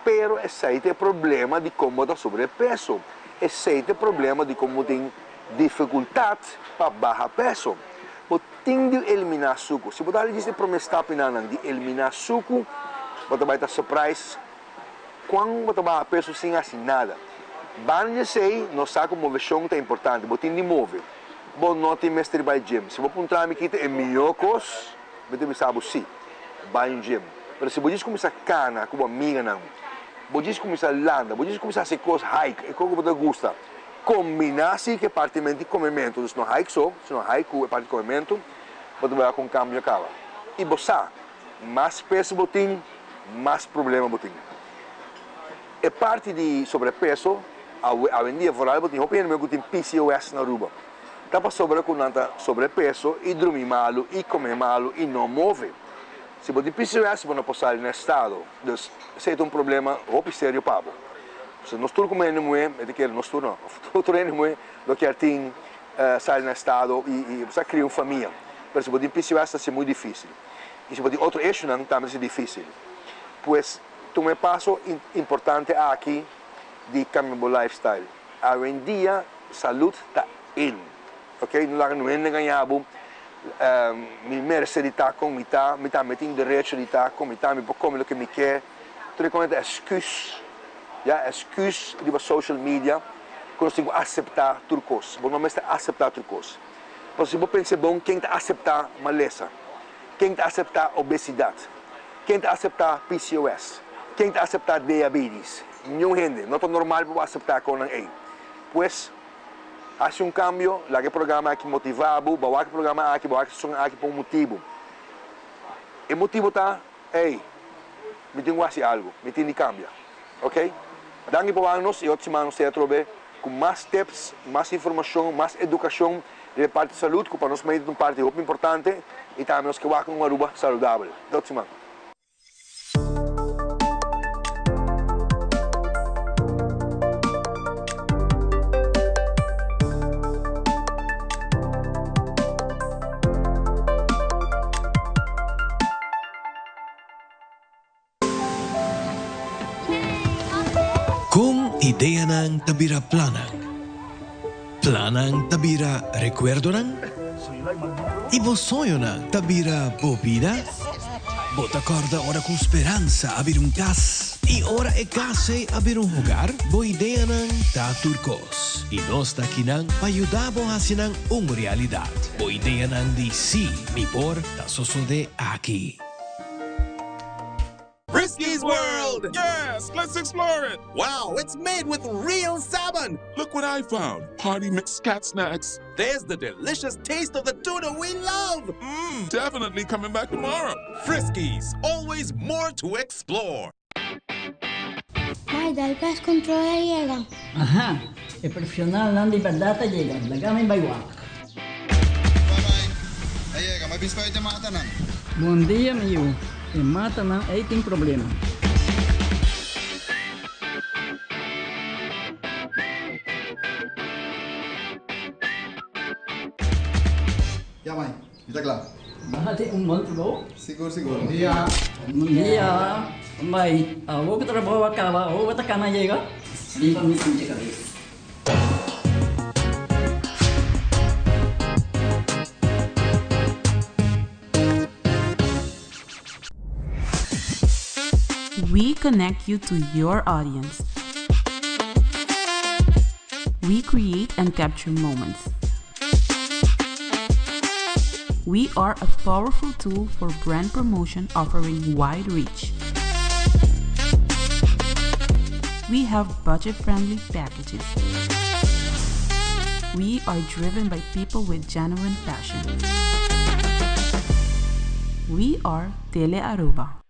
Pero esey ta e problema di con bo ta sobrepeso. Esey ta e problema di con bo tin dificultad pa baha peso. Bo tin di elimina sucu. Si bo ta haci djis e prome stapinanan di elimina sucu, bo ta bay ta surprise Cuan bo ta baha peso sin haci nada? Banda di esey, nos sa cu movecion ta importante. Bo tin di move. Bo no tin mester bay gym. Si bo puntra mi kita e miho cos, mi ta bisa bo si, bay un gym. Pero si bo djis cuminsa cana cu bo amiganan, bo djis cuminsa landa, bo djis cuminsa haci cos, hike, e cos cu bo ta gusta, combina si cu e partimento di comemento, dus no hike so, sino hike cu e parti di comemento, bo ta bay wak un cambio caba. Y bo sa, Mas peso bo tin, mas problema bo tin. E parti di sobrepeso, awendia vooral bo tin hopi hende ku tin PCOS na Aruba. Ta pasobra ku nan ta sobrepeso i drumi malu i kome malu i no move. Si bo tin PCOS bo no por sali na estado. Dus esei ta un problema hopi serio pa bo. Pasobra nos tur komo hende muhé, mi ta kere nos tur no, tur hende muhé lo kier tin sali na estado i sa kria un famia. Pero si bo tin PCOS ta ser muy dificil. I si bo tin otro issuenan tambe ta ser dificil. Pues tuma e paso importante aki di cambia bo lifestyle. Awendia salud ta in. Ok, no laga no hende gaña bo, mi merece di ta con mi ta, mi tambe tin derecho di ta con mi ta, mi por come loke mi ke. Tur e con ta excuse, ya, excuse riba social media cu nos tin cu acepta tur cos. Bo no mester acepta tur cos. Pasobra si bo pensa bon, ken ta acepta malesa? Ken ta acepta obesidad? Ken ta acepta PCOS? Ken ta acepta diabetes? Niun hende. No ta normal pa bo acepta conan ey. Pues, haci un cambio, laga e programa aki motiva bo, bo a wak e programa aki, bo a wak e sesión aki pa un motibo. E motibo ta, ey, mi tin cu haci algo, mi tin di cambia. Ok? Danki pa wak nos y otro siman nos ta atrobe cu mas tips, mas informacion, mas educacion riba e parti salud cu pa nos mente ta un parti hopi importante y tambe nos ke wak un Aruba saludabel. Tot siman. Kon ideanan ta bira plannan? Plannan ta bira rekuerdonan? I bo soñonan ta bira bo bida? Bo ta kòrda ora ku speransa a bira un kas? I ora e kas ei a bira un hogar? Bo ideanan ta tur kos, i nos ta akinan pa yuda bo hasi nan un realidat. Bo ideanan di Sí, mi por ta sosodé aki. Friskies World! Yes, let's explore it! Wow, it's made with real salmon! Look what I found! Party mix cat snacks. There's the delicious taste of the tuna we love! Mmm, definitely coming back tomorrow. Friskies, always more to explore. Mai, dal pest control a yega. Aha, e profesionalnan di berdad a yega, laga mi bai wak. Bye bye, a yega, mi a bin spuit e matanan. Bon dia mi yu, e matanan ei tin problema. Ya mai, mi ta kla. Nan tin un bon trabou. Sigur sigur. Bon dia. Bon dia. Bai, awor ku trabou a kaba, awor bo ta kana yega? Riba mi sinti kabes. We connect you to your audience. We create and capture moments. We are a powerful tool for brand promotion offering wide reach. We have budget-friendly packages. We are driven by people with genuine passion. We are Tele Aruba.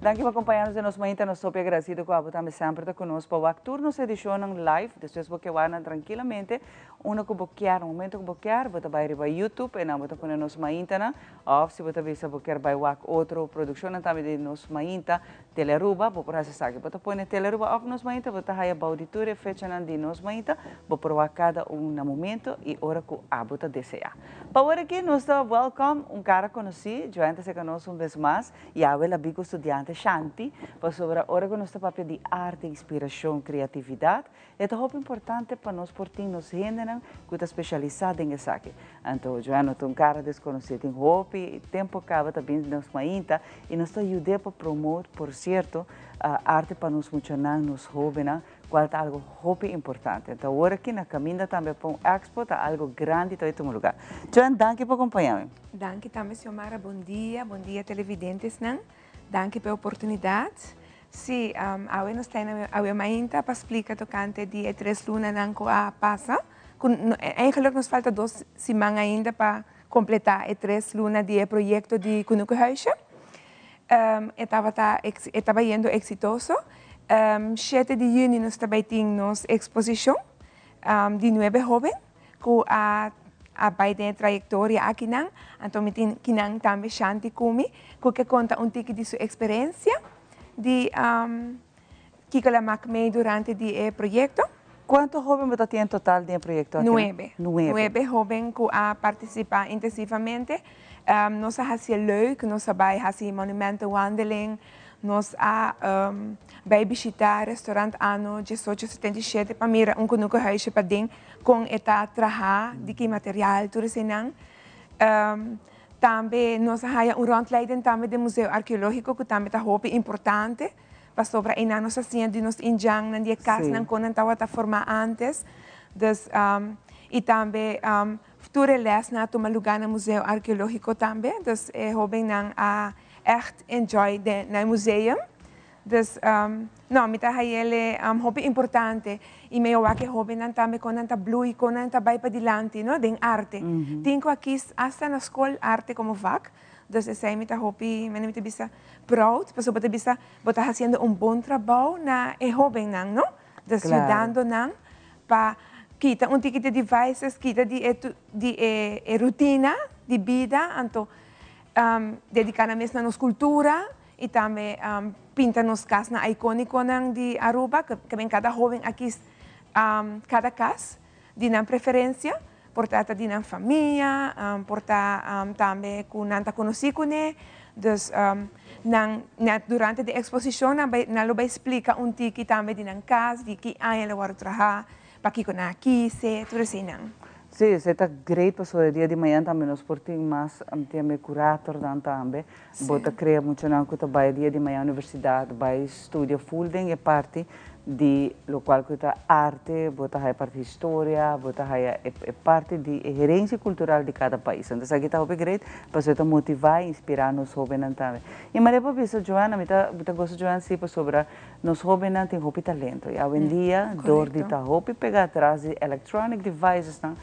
Danki pa acompaña nos den nos mainta. Nos hopi agradecido cu abo tambe semper ta cu nos pa wak tur nos edicionnan live. Despues bo ke wak nan tranquilamente. Unda cu bo kier, na momento cu bo kier, bo ta bay riba YouTube en nan bo ta pone nos maintanan. Of si bo ta bisa bo kier bay wak otro produccionnan tambe di nos mainta, Telearuba, bo por hasi esaki. Bo ta pone Telearuba òf Nos Mainta, bo ta haya bou di tur e fechanan di Nos Mainta. Bo por wak kada un na momento i ora ku abo ta deseá. Pa ora aki nos ta welcome un kara konosí, Joanne ta seka nos un bes mas, i awe el a bin ku studiante Shanti, pasobra ora ku nos ta papia di arte, inspirashon, kreatividat, E ta hopi importante pa nos por tin nos hendenan ku ta spesialisá den esaki. Anto Joan no ta un kara deskonosí, e tin hopi tempu kaba ta bin nos mainta i nos ta yud'é pa promote, por sierto, arte pa nos muchanan, nos hóbennan, kual ta algu hopi importante. Anto awor aki na kaminda tambe pa un expo ta algu grandi ta bai tuma lugá. Joan, danki pa kompañá mi. Danki tambe Xiomara, bon dia, bon dia televidentesnan. Danki pa e oportunidat. Sí, awe nos ta na awe mainta pa splika tokante di e tres lunanan ku a pasa. Ku eigenlijk nos falta dos siman ainda pa kompletá e tres luna di e proyekto di Kunuku Huisje. E tabata e ta bayendo eksitoso. Shete di yüni nos ta bay tin nos eksposishon di nuebe hóben ku a a bay den e trayektoria akinan. Anto mi tin kinan tambe Shanti ku mi ku ke konta un tiki di su eksperensia di kiko el a mak mee durante di e proyekto. Kuantu hóben bo ta tin en total den e proyekto aki? Nuebe. Nuebe hóben ku a partisipá intensivamente. Nos a hasié leuk, nos a bai hasi monumentenwandeling, nos a bai bishitá restaurant Anno 1877 pa mira un kunuku huisje paden kon e ta trahá, di ki material, tur eseinan. Tambe nos a haya un rondleiding tambe den Museo Arkeológiko ku tambe ta hopi importante pasobra einan nos a siña di nos indjannan, di e kasnan kon nan tabata formá ántes. Dus i tambe Tur e lèsnan a tuma lugá na Museo Arkeológiko tambe, dus e hóbennan a ègt enjoy den na e museum. Dus, no, mi ta hay'el hopi importante i mi a wak e hóbennan tambe kon nan ta blui, kon nan ta bai padilanti, no, den arte. Tin ku a kis asta na skol arte komo vak, dus esei mi ta hopi, mi ta bisa proud, pasobra bo ta bisa bo ta hasiendo un bon trabou na e hóbennan, no, dus yudando nan Pa kita un tiki di devices, kita di e di e e rutina di bida, anto dedica nan mes na nos cultura y tambe pinta nos casnan iconiconan di Aruba, ke men cada hoben a kis cada cas di nan preferencia, por ta ta di nan famia, por ta tambe cu nan ta conoci cune, dus nan durante di exposicion nan bay nan lo bay splica un tiki tambe di nan cas, di ki aña lo worde traha, pakico nan a kise, tur eseinan. Sí, esei ta great pasobra e dia di mañana tambe nos por tin mas tambe curatornan tambe. Bo ta crea muchanan cu ta bay e dia di mañana universidad, bay studia full den e parti di locual cu ta arte, bo ta haya parti historia, bo ta haya e parti di e herencia cultural di cada pais. Entonces esaki ta hopi great pasobra e ta motiva y inspira nos hobennan tambe. Y manera bo a bisa Joanna, mi ta mi ta gosa Joanna si pasobra nos hobennan tin hopi talento y awendia dor di ta hopi pega atras di electronic devicesnan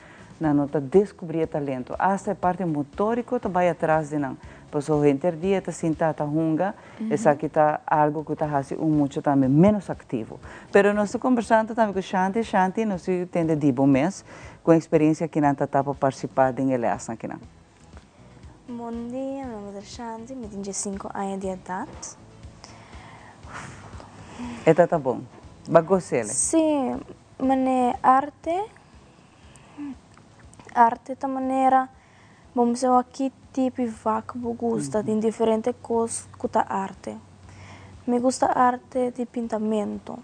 nan no ta descubri e talento, hasta e parti motorico ta bay atras di nan. Pasobra henter dia ta sinta ta hunga, esaki ta algo cu ta haci un mucha tambe menos activo. Pero nos ta conversando tambe cu Shanti, Shanti nos tin tende di bo mes con experiencia kinan ta ta pa participa den e lesnan kinan. Bon dia, mi nomber ta Shanti, mi tin diesinco aña di edad. E ta ta bon. Ba gosele? Si, mane arte, arte ta manera Bo mester wak ki tipo i vak bo gusta, tin diferente kos ku ta arte. Mi gusta arte di pintamentu.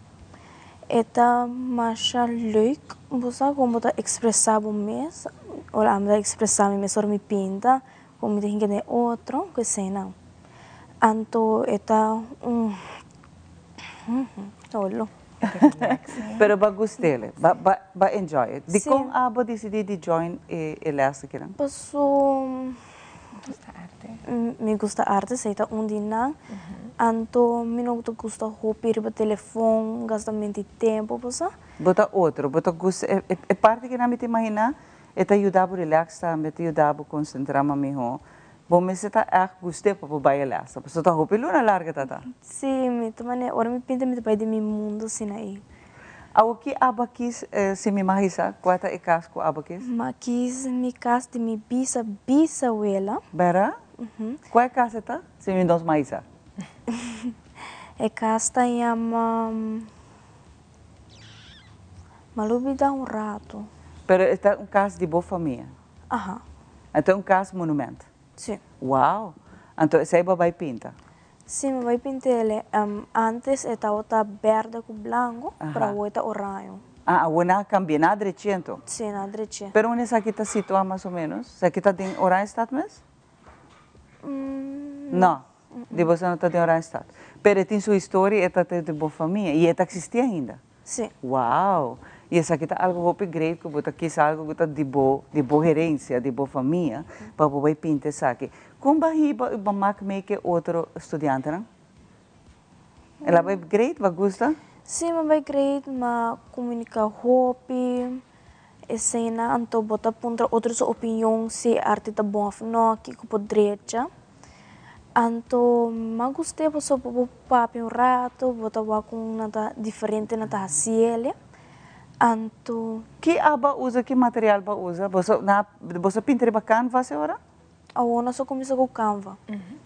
E ta masha leuk, bo sa kon bo ta ekspresá bo mes, ora ami ta ekspresá mi mes ora mi pinta, kon mi ta hinka den otro, ku eseinan. Anto e ta un olo. Pero bo a gust'el, bo a enjoy it. Dikon abo disidí di join e les akinan? Paso mi gusta arte, esei ta un di nan. Anto mi no ta gusta hopi riba telefon, gasta menti tempu, bo sa. Bo ta otro, bo ta gusta e parti kinan mi ta imaginá, e ta yuda bo relax tambe, e ta yuda bo konsentrá mas mihó. Bo mester ta ègt gust'é pa bo bai e lèsnan, pasobra ta hopi luna larga ta ta. Sí, mi ta manera, ora mi pinta mi ta bai den mi mundu asina ei. Awor ki abo kis si mi mag hisa? Kua ta e kas ku abo kis? Mi a kis mi kas di mi bisa bisawela. Bera? Kua e kas e ta si mi nos mag hisa? E kas ta yama Mi a lubida un ratu. Pero e ta un kas di bo famia? Aha. Anto un cas monument? Si. Wow! Anto esey bo bay pinta? Si, mi bay pintele. Antes e tabata berde cu blanco, pero awor e ta oraño. Ah, awor nan a cambia, nan a drechi anto? Si, nan a drechi. Pero unda esaki ta situa mas o menos? Esaki ta den Oranjestad mes? No, di boso no ta den Oranjestad. Pero e tin su historia, e ta di bo famia y e ta existi ainda? Sí. Wow! Y esaki ta algo hopi great cu bo ta kisa algo cu ta di bo, di bo herencia, di bo famia, pa bo bay pinta esaki. Con bo a hiba y bo a mak mee cu e otro studiantenan? El a bay great? Bo a gusta? Sí, mi a bay great, mi a comunica hopi, esena, anto bo ta puntra otro su opinion si e arte ta bon of no, kico por drecha. Anto m'a gust'é pasobra bo papia un rato, bo ta wak kon nan ta diferente nan ta hasiel. Anto. Ki a bo a usa, ki material bo a usa? Boso na boso pinta riba canvas e ora? Awor nos a kuminsá ku canva.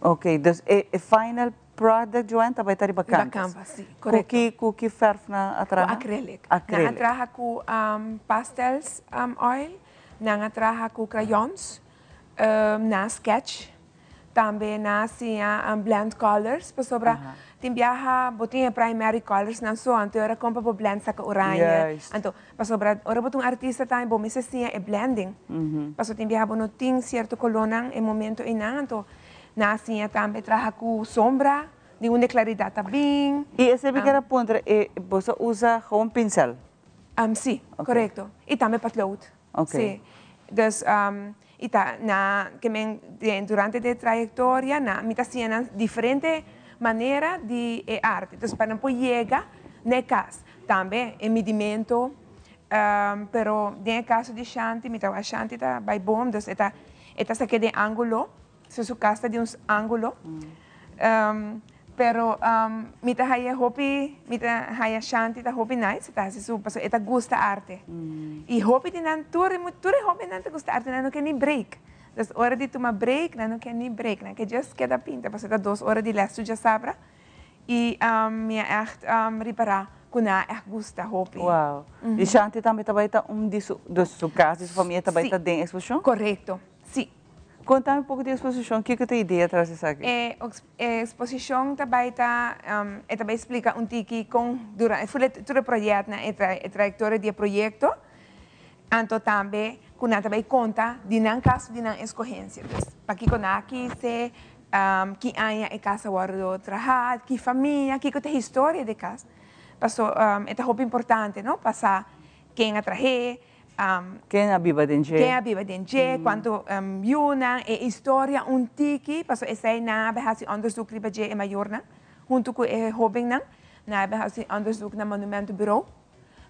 Ok, dus e e final product Joanne ta bai ta riba Riba canvas. canvas, si, korekto. Ku ki ku ki verf nan a Ku traha? acrylic. Nan a Acrylic. traha ku pastels oil, nan a traha ku crayons, nan a sketch. Tambe nan a siña blend colors pasobra tin biaha bo tin e primary colors nan so anto e ora kon pa bo blend saka oranje anto pasobra ora bo ta un artista tambe bo mester siña e blending pasobra tin biaha bo no tin cierto colornan e momento einan anto nan a siña tambe traha ku sombra di unda e claridad ta bin. I esei mi kier a puntra e boso usa gewoon pincel? Si, korekto i tambe patlood. Si dus I ta na ke men den durante de trayektoria na mi ta siña nan diferente manera di e arte. Entonces pa nan por yega na e kas. Tambe e midimento, pero den e kaso di Shanti mi ta wak Shanti ta bai bon, dus e ta e ta sak'é den angulo, so su kas ta di un angulo. Pero mi ta haya hopi, mi ta haya Shanti ta hopi nice, e ta hasi su, pasobra e ta gusta arte. I hopi di nan, tur tur e hobennan ta gusta arte, nan no ke ni break. Dus ora di tuma break, nan no ke ni break, nan ke just keda pinta, pasobra ta dos ora di les tur djasabra. I mi a ègt ripará ku nan a ègt gusta hopi. Wow. I Shanti tambe ta bai ta un di su, dus su kas di su famia ta bai ta den eksposishon? Korekto, si. Konta mi un poko di e eksposishon, kiko ta e idea tras di esaki? E eksposishon ta bai ta, e ta bai splika un tiki kon durante tur e proyètnan, e trayektoria di e proyekto, anto tambe ku nan ta bai konta di nan kaso, di nan eskohensia. Dus pakiko nan a kise, ki aña e kas a wòrdu trahá, ki famia, kiko ta e historia di e kas. Paso e ta hopi importante no, pa sa ken a trah'é, Ken a biba den dje? Ken a biba den dje, kuantu yunan, e historia un tiki, pasobra esei nan a hasi onderzoek riba dje e mayornan huntu ku e hóbennan, nan a hasi onderzoek na Monumentenbureau.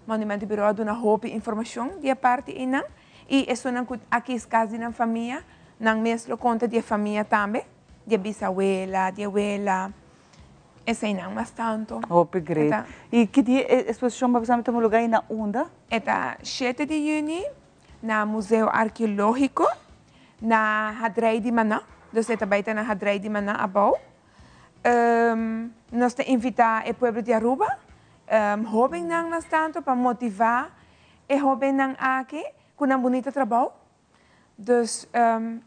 Monumentenbureau a duna hopi informashon di e parti einan i esunnan ku a kis kas di nan famia, nan mes lo konta di e famia tambe, di e bisawela, di e wela. Eseinan mas tanto. Hopi great. I ki dia e exposicion pa bisa mi tuma lugar i na unda? E ta shete di juni na Museo Arkeologico na Hadrei di Maná. Dus e ta bai ta na Hadrei di Maná abou. Nos ta invita e pueblo di Aruba, hobennan mas tanto pa motiva e hobennan aki ku nan bunita trabou. Dus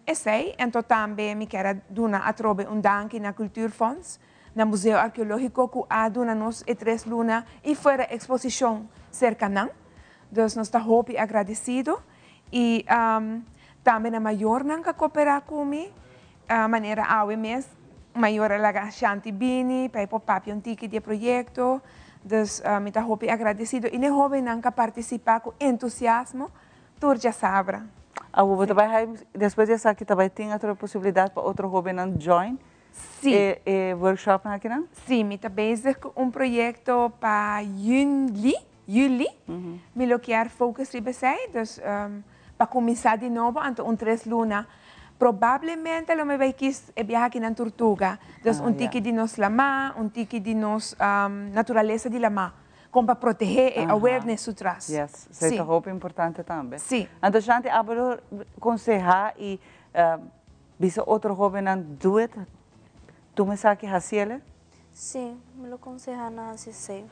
esei, anto tambe mi kier a duna atrobe un danki na Cultuurfonds, na Museo Arkeologico ku a duna nos e tres luna i fuera eksposishon serka nan. Dus nos ta hopi agradesido i tambe na mayornan ku a koperá ku mi, manera awe mes mayor a laga Shanti bini pa e por papia un tiki di e proyekto. Dus mi ta hopi agradesido i na e hóbennan ku a partisipá ku entusiasmo. Tur djasabra. Awor bo ta bai hay despues di esaki ta bai tin otro posibilidad pa otro hobennan join Sí. e e workshopnan akinan? Sí, mi ta bezig ku un proyekto pa juli, juli. Mi lo kier focus riba esei, dus pa kuminsá di nobo anto un tres luna. Probablemente lo mi bai kis e biaha aki nan Tortuga. Dus un tiki di nos lamá, un tiki di nos naturalesa di lamá. Kon pa protehé e awareness su tras. Yes, esei ta hopi importante tambe. Sí. Anto Shanti abo lo konsehá i bisa otro hóbennan do it, tuma esaki hasiel? Sí, mi lo konsehá nan hasi esei.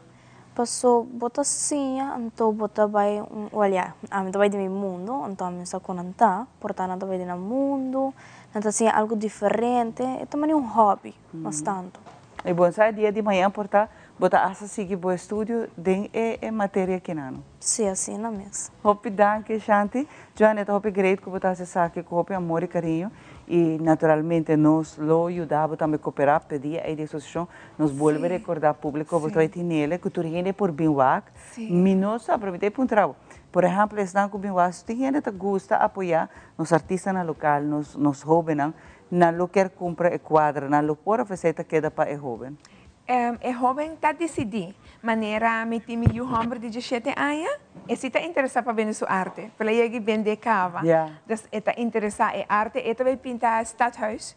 Paso bo ta siña anto bo ta bai un, wèl ya, ami ta bai di mi mundu, anto ami sa kon nan ta, por ta nan ta bai di nan mundu, nan ta siña algu diferente, e ta manera un hòbi mas tantu. I bon sa e dia di mañan por ta bo ta hasta sigui bo estudio den e e materia kinano. Si asina mes. Hopi danki Shanti. Joanne e ta hopi great ku bo ta hasi esaki ku hopi amor i kariño i naturalmente nos lo yuda bo tambe koperá p'e dia ei di eksposishon. Nos bolbe rekordá públiko bo ta bai tin nele ku tur hende por bin wak. Mi no sa pero mi ta e puntra bo. Por ehèmpel esnan ku bin wak si tin hende ta gusta apoyá nos artistanan lokal nos nos hóbennan Nan lo kier cumpra e cuadra, nan lo por of esey ta keda pa e hoben? E hoben ta dicidi. Manera mi tin mi yu homber di diesshete aña, e si ta interesa pa bende su arte. Pero el a yega y bende caba. Dus e ta interesa e arte, e ta bay pinta stadhuis.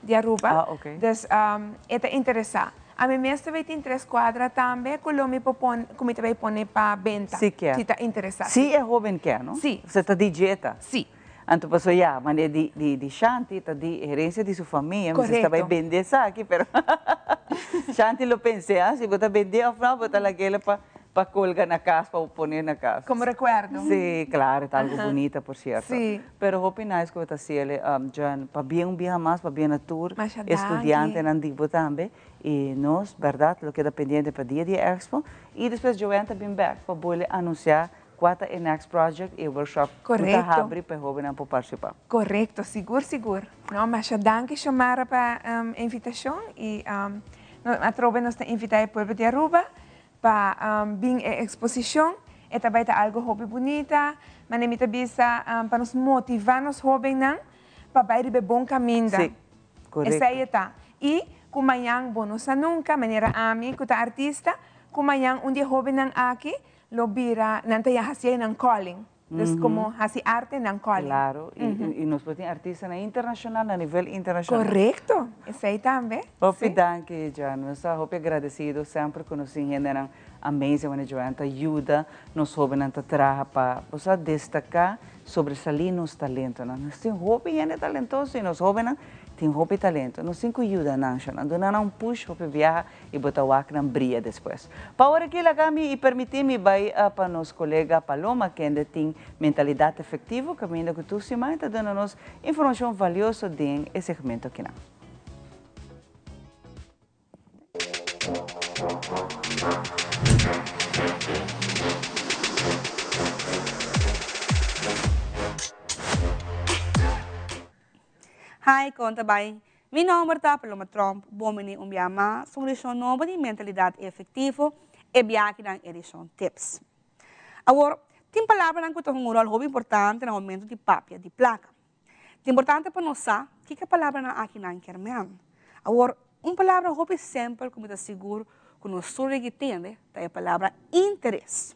Di Aruba. Ah, ok. Dus e ta interesa. Ami mes ta bay tin tres cuadra tambe cu lo mi por pon, cu mi ta bay pone pa benta. Si kier. Si ta interesa. Si e hoben kier, no? Si. Pasobra ta di djeta. Si. Anto pasobra ya, manera di, di, di Shanti ta di herencia di su famia, mester ta bay Correcto. bende esaki, pero Shanti lo pense, ah, si bo ta bende of no, bo ta lag'el pa Pa colga na cas, pa pone na cas. Como recuerdo. Sí, claro, ta algo bunita, por cierto. Sí. Pero hopi nice cu bo ta haciele, Jan. Pabia un biaha mas, pabia na tur Masha danki. estudiantenan di bo tambe. Y nos, berdad, lo keda pendiente pa dia di e expo. Y despues Joanne ta bin bek pa bolbe anuncia cua ta e next project y e workshop cu ta Correcto. habri pa e hobennan por participa. Correcto, sigur sigur. No, masha danki Xiomara pa e invitacion y atrobe nos ta invita e pueblo di Aruba Pa bin e exposicion, e ta bay ta algo hopi bunita, mane mi ta bisa pa nos motiva nos hobennan pa bay riba e bon caminda. Sí, correcto. Esey e ta. Y cu mañan bo no sa nunca, manera ami cu ta artista, cu mañan un di e hobennan aki lo bira, nan ta ya haci nan calling. Dus como haci arte nan calling. Claro, y nos por tin artistanan internacional na nivel internacional. Correcto, esey tambe. Hopi danki, Joan. Nos ta hopi agradecido semper cu nos tin hendenan amazing manera Joan ta yuda nos hobennan ta traha pa bo sa destaca, sobresali nos talentonan. Nos tin hopi hende talentoso y nos hobennan tin hopi talento. Nos tin cu yuda nan, Joan. Duna nan un push hopi biaha y bo ta wak nan bria despues. Pa ora aki laga mi y permiti mi bay pa nos colega Paloma kende tin Mentalidad Efectivo caminda cu tur siman ta duna nos informacion valioso den e segmento akinan. Hi, kon ta bai? Mi nomber ta Paloma Tromp, bon bini un bia mas un edishon nobo di Mentalidat Efektivo, e biakinan edishon Tips. Awor, tin palabranan ku ta hunga un ròl hopi importante na momentu di papia di plaka. Ta importante pa nos sa kiko e palabranan akinan kier men. Awor, un palabra hopi simpel ku mi ta sigur ku nos tur rigi tende ta e palabra interes.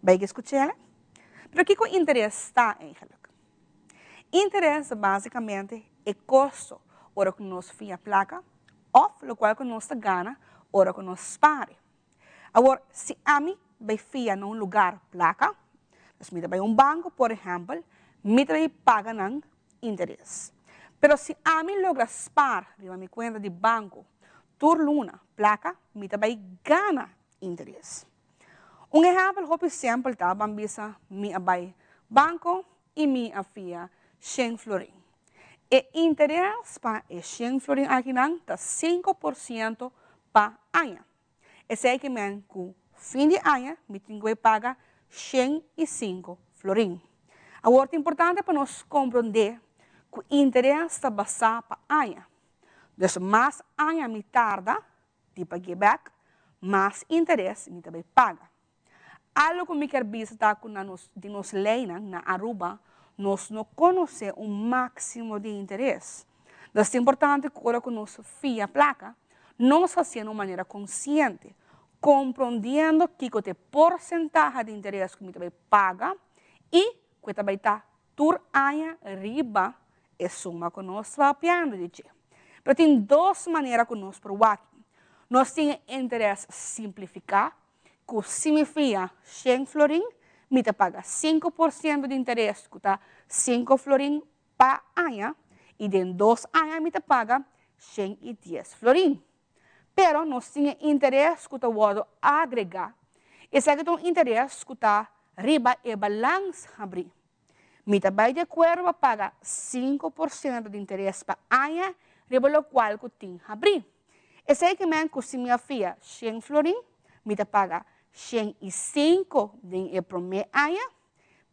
Bai ke skuch'el? Pero kiko interes ta eigenlijk? Interes ta basicamente e costo ora cu nos fia placa of locual cu nos ta gana ora cu nos spare. Awor, si ami bay fia na un lugar placa, dus mi ta bay un banco por ehempel, mi ta bay paga nan interes. Pero si ami logra spar riba mi cuenta di banco tur luna placa, mi ta bay gana interes. Un ehèmpel hopi sempel ta ban bisa mi a bai banko i mi a fia shen florin. E interes pa e shen florin akinan ta 5% pa aña. Esei ke men ku fin di aña mi tin ku bai paga 105 florin. Awor ta importante pa nos komprondé ku interes ta basá pa aña. Dus mas aña mi tarda di pag'é bek, mas interes mi ta bai paga. Algo ku mi kier bisa ta ku na nos di nos leinan na Aruba nos no konosé un máksimo di interes. Dus ta importante ku ora ku nos fia plaka, nos hasié na un manera konsiente, komprondiendo kiko ta e porsentahe di interes ku mi ta bai paga i ku e ta bai ta Tur aña riba e suma ku nos ta papiando di dje. Pero tin dos manera ku nos por wak. Nos tin e interes simplifiká, ku si mi fia shen florin, mi ta paga 5% di interes ku ta 5 florin pa aña, i den dos aña mi ta paga 110 florin. Pero nos tin e interes ku ta wòrdu agregá. Esaki ta un interes ku ta riba e balans habrí. Mi ta bai di akuerdo pa paga 5% di interes pa aña riba lokual ku tin habrí. Esei ke men ku si mi a fia shen florin, mi ta paga 105 den e promé aña,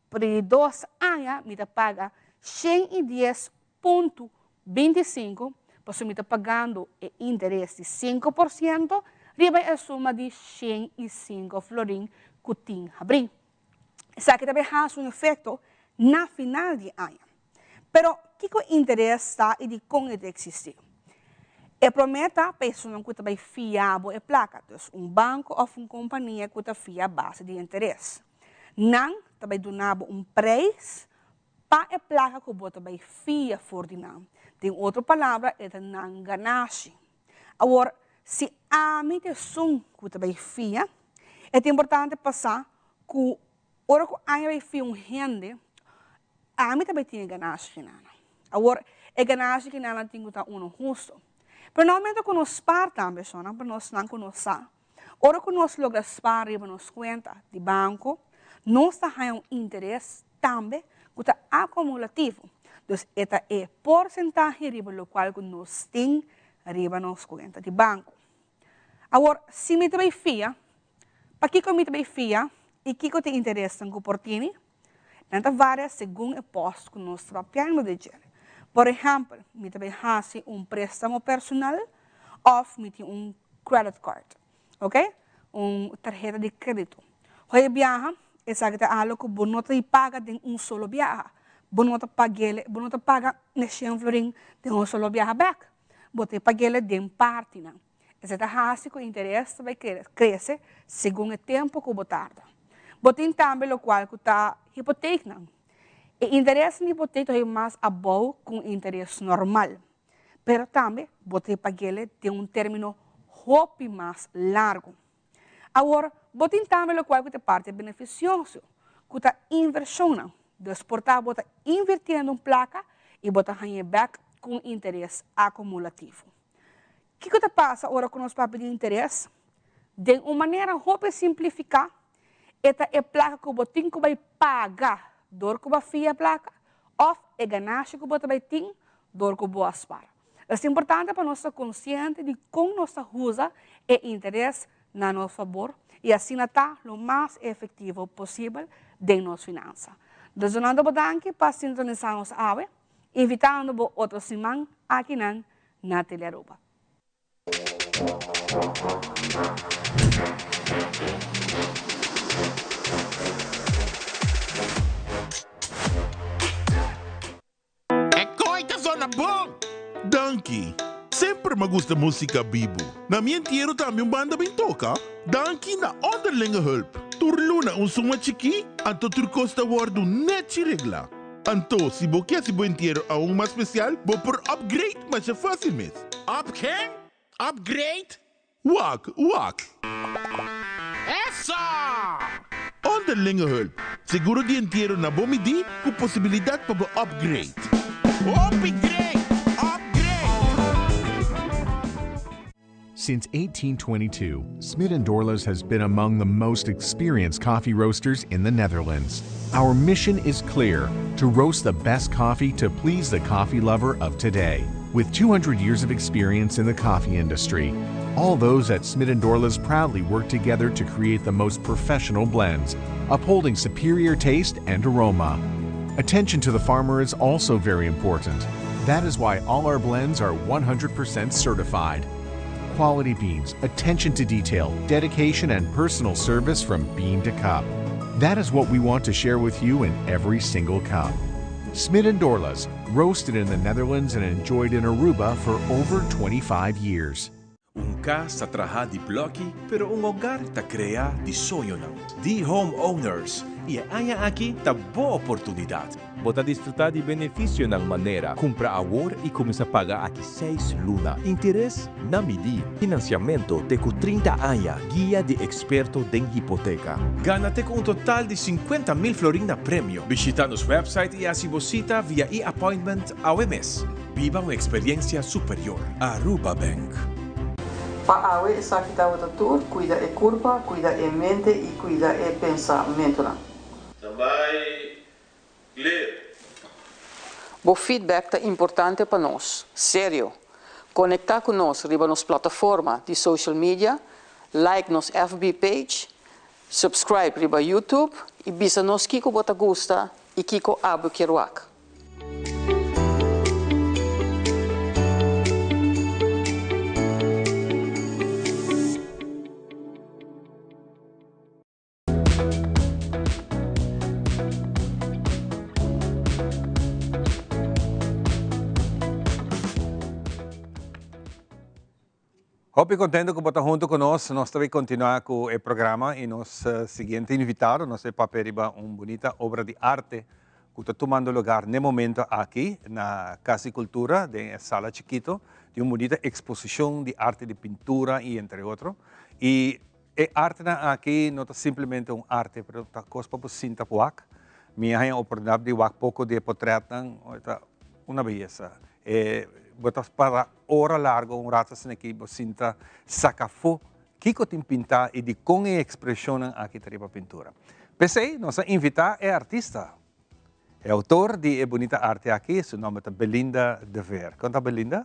pero di dos aña mi ta paga 110.25, pasobra mi ta pagando e interes di 5% riba e suma di 105 florin ku tin habrí. Esaki ta bay hasi un efekto na final di aña. Pero kiko interes ta i dikon e ta eksistí? E promé ta pa esunnan ku ta bay fia bo e plaka, dus un banko òf un kompania ku ta fia a base di interes. Nan ta bay duna bo un preis pa e plaka ku bo ta bay fia for di nan. Den otro palabra, e ta nan ganashi. Awor, si ami ta esun ku ta bai fia, e ta importante pa sa ku ora ku ami bai fia un hende, ami ta bai tin e ganashi ki nan. Awor, e ganashi ki nan tin ku ta unu hustu. Pero na momento ku nos spar tambe, shonnan, pa nosnan ku nos sa, Ora ku nos logra spar riba nos kuenta di banko, nos ta haña un interes tambe ku ta akumulativo. Dus e ta e porsentahe riba lokual ku nos tin riba nos kuenta di banko. Awor, si mi ta bai fia, pakiko mi ta bai fia i kiko ta e interesnan ku por tini? Nan ta varia segun e pòst ku nos ta papiando di dje. Por ehèmpel, mi ta bai hasi un préstamo personal òf mi tin un credit card, oke, un tarheta di krédito. Hopi biaha esaki ta algu ku bo no ta di paga den un solo biaha. Bo no ta pag'el, bo no ta paga e shen florin den un solo biaha bèk. Bo ta pag'el den partinan. Esei ta hasi ku interes ta bai krese segun e tempu ku bo tarda. Bo tin tambe lokual ku ta hipoteknan. E interes di hipotek ta hopi mas abou ku un interes normal, pero tambe bo ta pag'el den un término hopi mas largu. Awor, bo tin tambe lokual ku ta parti benefisioso, ku ta invershonnan. Dus por ta bo ta invirtiendo un plaka i bo ta hañ'é bèk ku un interes akumulativo. Kiko ta pasa ora ku nos papia di interes? Den un manera hopi simplifiká, e ta e plaka ku bo tin ku bai paga dor ku bo a fia e plaka òf e ganashi ku bo ta bai tin dor ku bo a spar. Es importante pa nos ta konsiente di kon nos ta usa e interes na nos fabor i asina ta lo mas efektivo posibel den nos finansa. Desonando bo danki pa sintonisá nos awe, invitando bo otro siman akinan na Telearuba. E kooi ta zona bon! Danki! Semper m'a gusta musica bibu. Na mi entiero tambe un banda bin toca. Danki na Onderlinge Hulp. Tur luna un suma chikí, anto tur cos ta wordu nechi regla. Anto, si bo ke hasi bo entiero aun mas spesial, bo por upgrade masha fásil mes. Up ken? Upgrade? Wak, wak! Eso! Onderlinge hulp, seguro di entiero na bo midí ku posibilidat pa bo upgrade. Hopi great! Upgrade! Since 1822, Smit & Dorlas has been among the most experienced coffee roasters in the Netherlands. Our mission is clear, to roast the best coffee to please the coffee lover of today. With 200 years of experience in the coffee industry, all those at Smit & Dorlas proudly work together to create the most professional blends, upholding superior taste and aroma. Attention to the farmer is also very important. That is why all our blends are 100% certified. Quality beans, attention to detail, dedication, and personal service from bean to cup. That is what we want to share with you in every single cup. Smit and Dorlas, roasted in the Netherlands and enjoyed in Aruba for over 25 years. Un cas ta traha di bloki, pero un hogar ta crea di soñonan. Di Home Owners y e aña aki ta bo oportunidad. Bo ta disfruta di beneficionan manera, cumpra awor y cuminsa paga aki seis luna, interes na midi, financiamento te cu 30 aña, guia di experto den hipoteca. Gana te cu un total di 50,000 florin na premio. Bishita nos website y haci bo cita via e-appointment awe mes. Biba un experiencia superior. Aruba Bank. Pa awe esaki tabata tur, cuida e curpa, cuida e mente y cuida e pensamentonan. Standby, clear. Bo feedback ta importante pa nos. Serio! Conecta cu nos riba nos plataforma di social media, like nos FB page, subscribe riba YouTube y bisa nos kico bo ta gusta y kico abo kier wak. Hopi contento cu bo ta hunto cu nos. Nos ta bay continua cu e programa y nos siguiente invitado nos ta papia riba un bunita obra di arte. cu ta tumando lugar n'e momento aki na Cas di Cultura den e sala chikito di un bunita exposicion di arte di pintura y entre otro. Y e artenan aki no ta simplemente un arte pero ta cos pa bo sinta wak. Mi a haña oportunidad di wak poco di e potretnan, ta una beyesa. E bo ta para ora largo un rato asina aki bo sinta saca afo Kiko tin pintá i dikon e ekspreshonnan aki ta riba pintura? P'esei nos a invitá e artista, e outor di e bunita arte aki, su nòmber ta Belinda de Veer. Kon ta Belinda?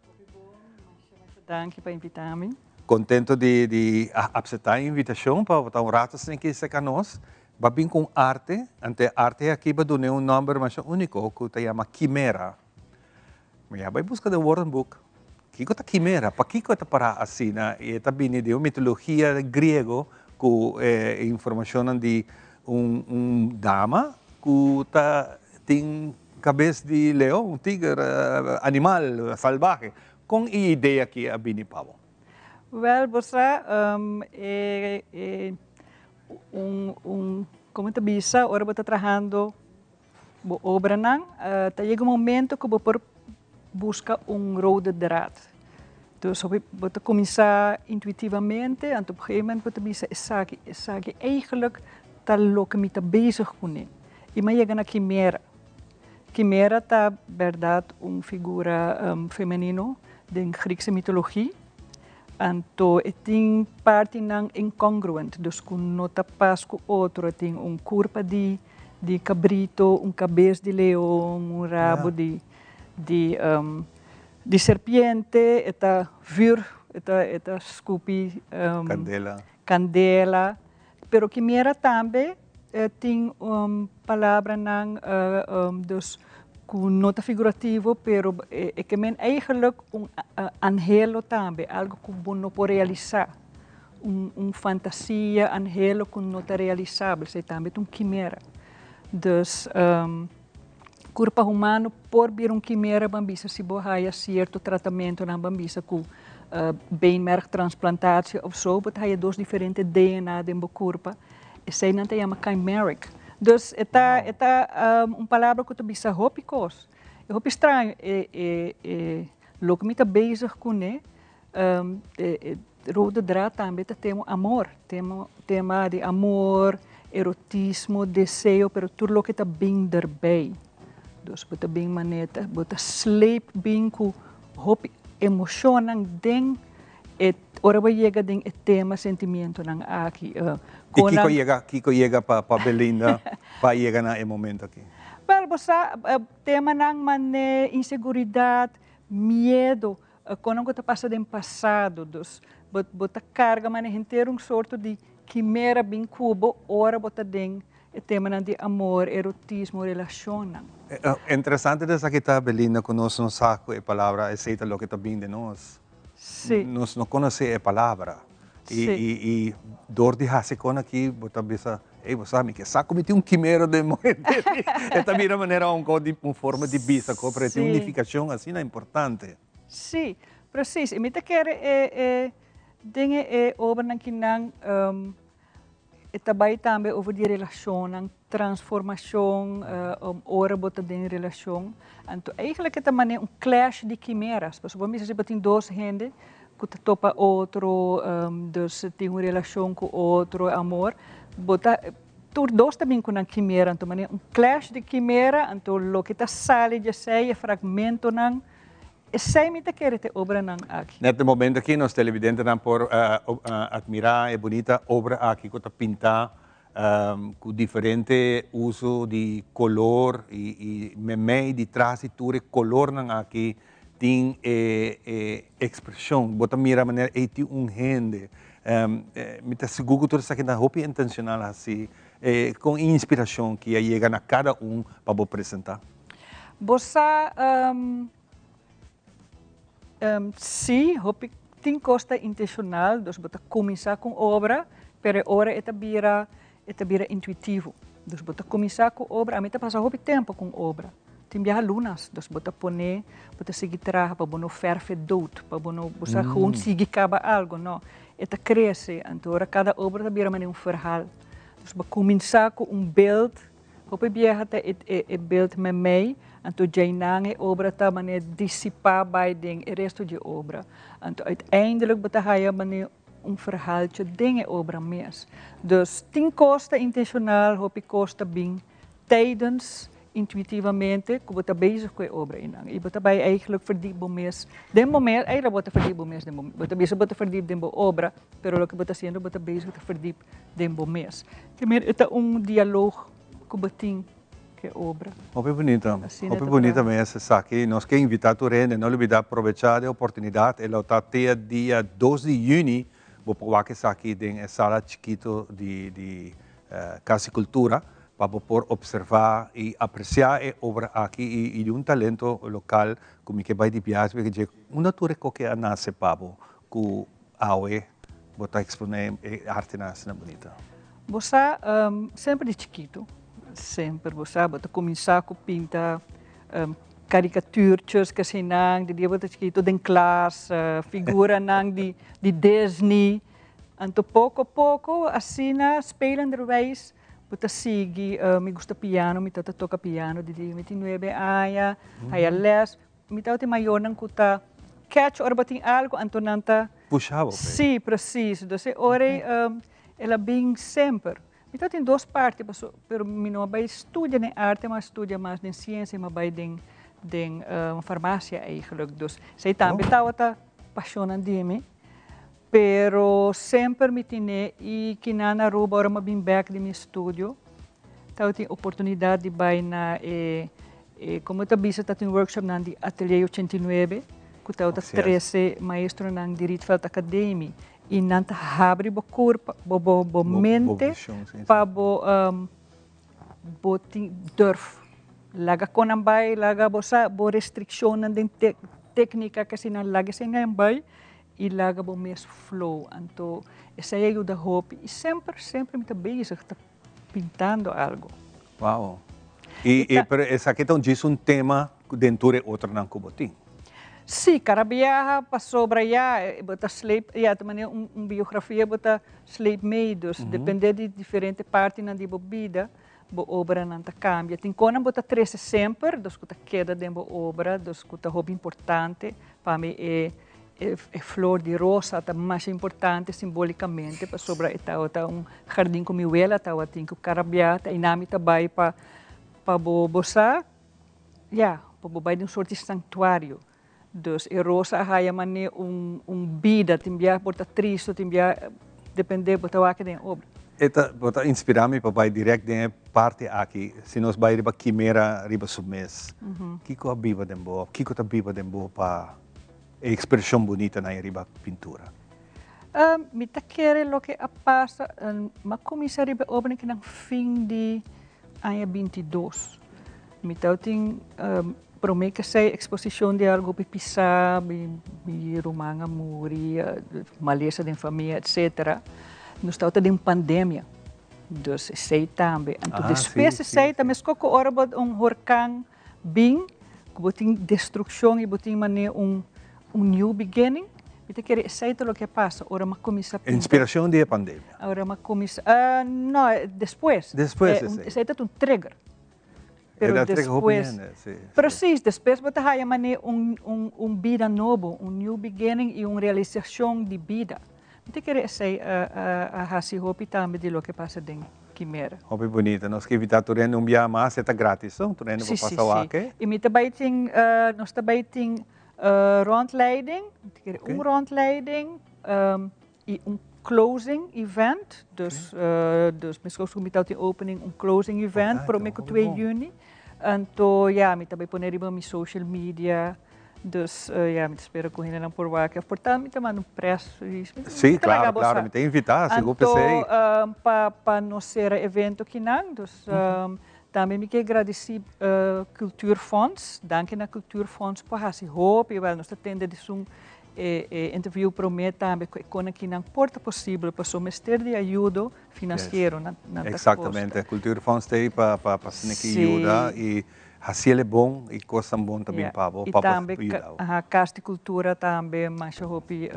Hopi bon, masha masha danki pa invitá mi. Kontento di di a apseptá e invitashon pa bo ta un rato asina aki serka nos. Bo a bin ku un arte, anto e arte aki bo a dun'é un nòmber masha úniko ku ta yama Kimera. Mi a bai buska den woordenboek kiko ta kimera, pakiko e ta pará asina i e ta bini di un mitologia griego ku e informashonnan di un un dama ku ta tin kabes di leon, un tiger, animal salbahe. Kon e idea aki a bini pa bo? Wèl, bo sa e e un un komo ta bisa ora bo ta trahando Bo obranan, ta yega un momento ku bo por buska un rode draad. Dus hopi bo ta kuminsá intuitivamente, anto op un gegeven moment bo ta bisa esaki, esaki eigenlijk ta loke mi ta bezig kuné. I mi a yega na Kimera. Kimera ta bèrdat un figura femenino den Griekse mitologi. Anto e tin partinan incongruent, dus ku no ta pas ku otro. E tin un kurpa di di cabrito, un cabes di leon, un rabo di di di serpiente, e ta vuur, e ta e ta scupi Candela. candela. Pero kimera tambe tin palabranan dus cu no ta figurativo, pero e ke men eigenlijk un anhelo tambe, algo cu bo no por realisa. Un un fantasia, anhelo ku no ta realisabel, esei tambe ta un kimera. Dus kurpa humano por bira un kimera ban bisa si bo haya sierto tratamentonan ban bisa ku beenmergtransplantatie of so, bo ta haya dos diferente DNA den bo kurpa, esei nan ta yama chimeric. Dus e ta e ta un palabra ku ta bisa hopi kos. E hopi straño e e e loke mi ta bezig kuné. E rode draad tambe ta tema amor, tema tema di amor, erotismo, deseo, pero tur loke ta bin derbij. Dus bo ta bin manera bo ta sleep bin ku hopi emoshonnan den e ora bo yega den e tema sentimientonan aki. I kiko yega kiko yega pa pa Belinda pa yega na e momento aki? Wel bo sa temanan mane inseguridat, miedo, Kono ku ta pasa den pasado, dus bo bo ta karga manera henter un sorto di kimera bin ku bo ora bo ta den e temanan di amor, erotismo, relashonnan. Interesante di esaki ta, Belinda, ku nos no sa ku e palabra esei ta loke ta bin den nos. Sí. Nos no konosé e palabra. Sí. I i i dor di hasi kon aki bo ta bisa, ey bo sa mi ke sa ku mi tin un kimera den mi henter. E ta bira manera un ko di un forma di bisa ko, pero e tin un nifikashon asina importante. Sí, presis. I mi ta kere e e den e e obranan kinan e ta bai tambe over di relashonnan, transformashon, ora bo ta den relashon. Anto eigenlijk e ta manera un clash di kimeras, pasobra bo mester si bo tin dos hende ku ta topa otro, dus tin un relashon ku otro, amor, bo ta tur dos ta bin ku nan kimera, anto manera un clash di kimera, anto loke ta sali di esei, e fragmentonan, Esei mi ta kere te obranan aki. Net e momento aki nos televidentenan por admira e bunita obra aki cu ta pinta cu diferente uso di color y memey di tras di tur e colornan aki tin e e expresion. Bo ta mira manera ey tin un hende. Mi ta sigur cu tur esaki ta hopi intencional haci con e inspiracion ki a yega na cada un pa bo presenta. Bo sa si hopi tin kos ta intenshonal, dus bo ta kuminsá ku un obra, pero e ora e ta bira e ta bira intuitivo. Dus bo ta kuminsá ku obra, ami ta pasa hopi tempu ku un obra, tin biaha lunas, dus bo ta pone, bo ta sigui traha pa bo no fèrf e dood, pa bo no bo sa gewoon sigui kaba algu, no, e ta krese, anto ora kada obra ta bira manera un verhaal. Dus bo kuminsá ku un beeld. Hopi biaha ta e e e beeld memei, anto djeinan e obra ta manera disipá bai den e resto dje obra. Anto uiteindelijk bo ta haya manera un verhaaltje den e obra mes. Dus tin kos ta intenshonal, hopi kos ta bin tijdens intuitivamente ku bo ta bezig ku e obra einan. I bo ta bai eigenlijk verdiep bo mes den bo mes, eigenlijk bo ta verdiep bo mes den bo, bo ta bisa bo ta verdiep den bo obra, pero loke bo ta hasiendo bo ta bezig ta verdiep den bo mes. Te mer e ta un dialoog ku bo tin ku e obra. Hopi bunita, Asina hopi ta bunita traha. mes esaki. Nos ke invita tur hende, no lubida probecha de oportunidad, e lo ta te dia dos di juni, bo por wak esaki den e sala chikito di di Cas di Cultura pa bo por observa y aprecia e obra aki y y di un talento local cu mi ke bay di biahe pasobra dje unda tur e koke a nace pa bo cu awe bo ta expone e artenan asina bunita. Bo sa semper di chikito semper bo sa bo ta cuminsa cu pinta caricatuurtjes kasinan di dia bo ta chikito den klas figuranan di Disney Anto poko poko asina spelenderwijs bo ta sigui mi gusta piano mi ta toka piano di dia mi tin nuebe aña haya les mi tabatin mayornan ku ta catch ora bo tin algo anto nan ta Pusha bo pe. Si precies dus e ora ei el a bin semper mi tabatin dos parti paso pero mi no a bai studia den arte mi a studia mas den siensia mi a bai den den farmacia eigenlijk dus esei tambe tabata pasionnan di mi. Pero semper mi tine y kinan na Aruba ora mi a bin bek di mi estudio tabatin oportunidad di bay na e e como ta bisa ta tin workshopnan di Atelier 89 cu tabata trece maestronan di Rietveld Academie y nan ta habri bo curpa bo bo bo mente pa bo bo tin durf laga con nan bay laga bo sa bo restriccionnan den tecnica cu asina laga esey bay I laga bo mes flow. Anto esei a yuda hopi i semper semper mi ta bezig ta pintando algo. Wow. I i pero esaki ta un djis un tema den tur e otronan ku bo tin. Sí, kada biaha pasobra ya bo ta sleep ya ta manera un un biografia bo ta sleep mee dus depende di diferente partinan di bo bida bo obranan ta cambia. Tin conan bo ta trece semper, dus cu ta keda den bo obra, dus cu ta hopi importante. Pa mi e e flor di rosa ta masha importante simbolicamente pasobra e tabata un jardin cu mi wela tabatin cu cada bia ta einan mi ta bay pa pa bo bo sa, ya, pa bo bay den un soort di sanctuario. Dus e rosa a haya mane un un bida, tin bia por ta tristo, tin bia depende bo ta wak den e obra. E ta bo ta inspira mi pa bai direct den e parti aki, si nos bai riba Kimera riba su mes, kiko a biba den bo, kiko ta biba den bo pa e expresion bunita nan riba pintura? Mi ta kere loke a pasa, mi a cuminsa riba e obra nan fin di aña 22. Mi tabatin prome ke esei eksposishon di algu hopi pisá, mi mi ruman a muri, malesa den famia etsetera. Nos tabata den pandemia, dus esei tambe. Anto despues esei ta meskos ku ora bo un horkan bin, ku bo tin destrukshon i bo tin manera un un new beginning. Mi ta kere esei ta loke a pasa ora mi a kuminsá pinta. Inspirashon di e pandemia? Ora mi a kuminsá, no, despues. Despues esei. Esei ta un trigger. Pero despues, precies, despues bo ta haya mane un, un, un bida nobo, un new beginning y un realisacion di bida. Mi ta kere esey a, a, a haci hopi tambe di loke pasa den Kimera. Hopi bunita. Nos ke invita tur hende un bia mas, e ta gratis no? Tur hende por pasa wak e. Y mi ta bay tin, nos ta bay tin rondleiding, mi ta kere un rondleiding, y un closing event, dus dus meskos ku mi tabata tin opening un closing event prome ku 2 juni, anto ya mi ta bai pone riba mi social media, dus ya mi ta spera ku hendenan por wak of por tal mi ta manda un press release. Sí, klaro, klaro, mi ta invitá, sigur p'esei. Anto pa pa nos sera evento kinan, dus tambe mi ke gradisí Cultuurfonds, danki na Cultuurfonds por hasi hopi, wèl nos ta tende di sun E e interview prome tambe cu e conakinan por ta posibel paso mester di ayudo financiero nan nan ta costa. Exactamente, Cultuurfonds ta ey pa pa pa asina ki yuda y haciele bon y cosnan bon ta bin pa bo pa bo yuda bo. Aha, Cas di Cultura tambe masha hopi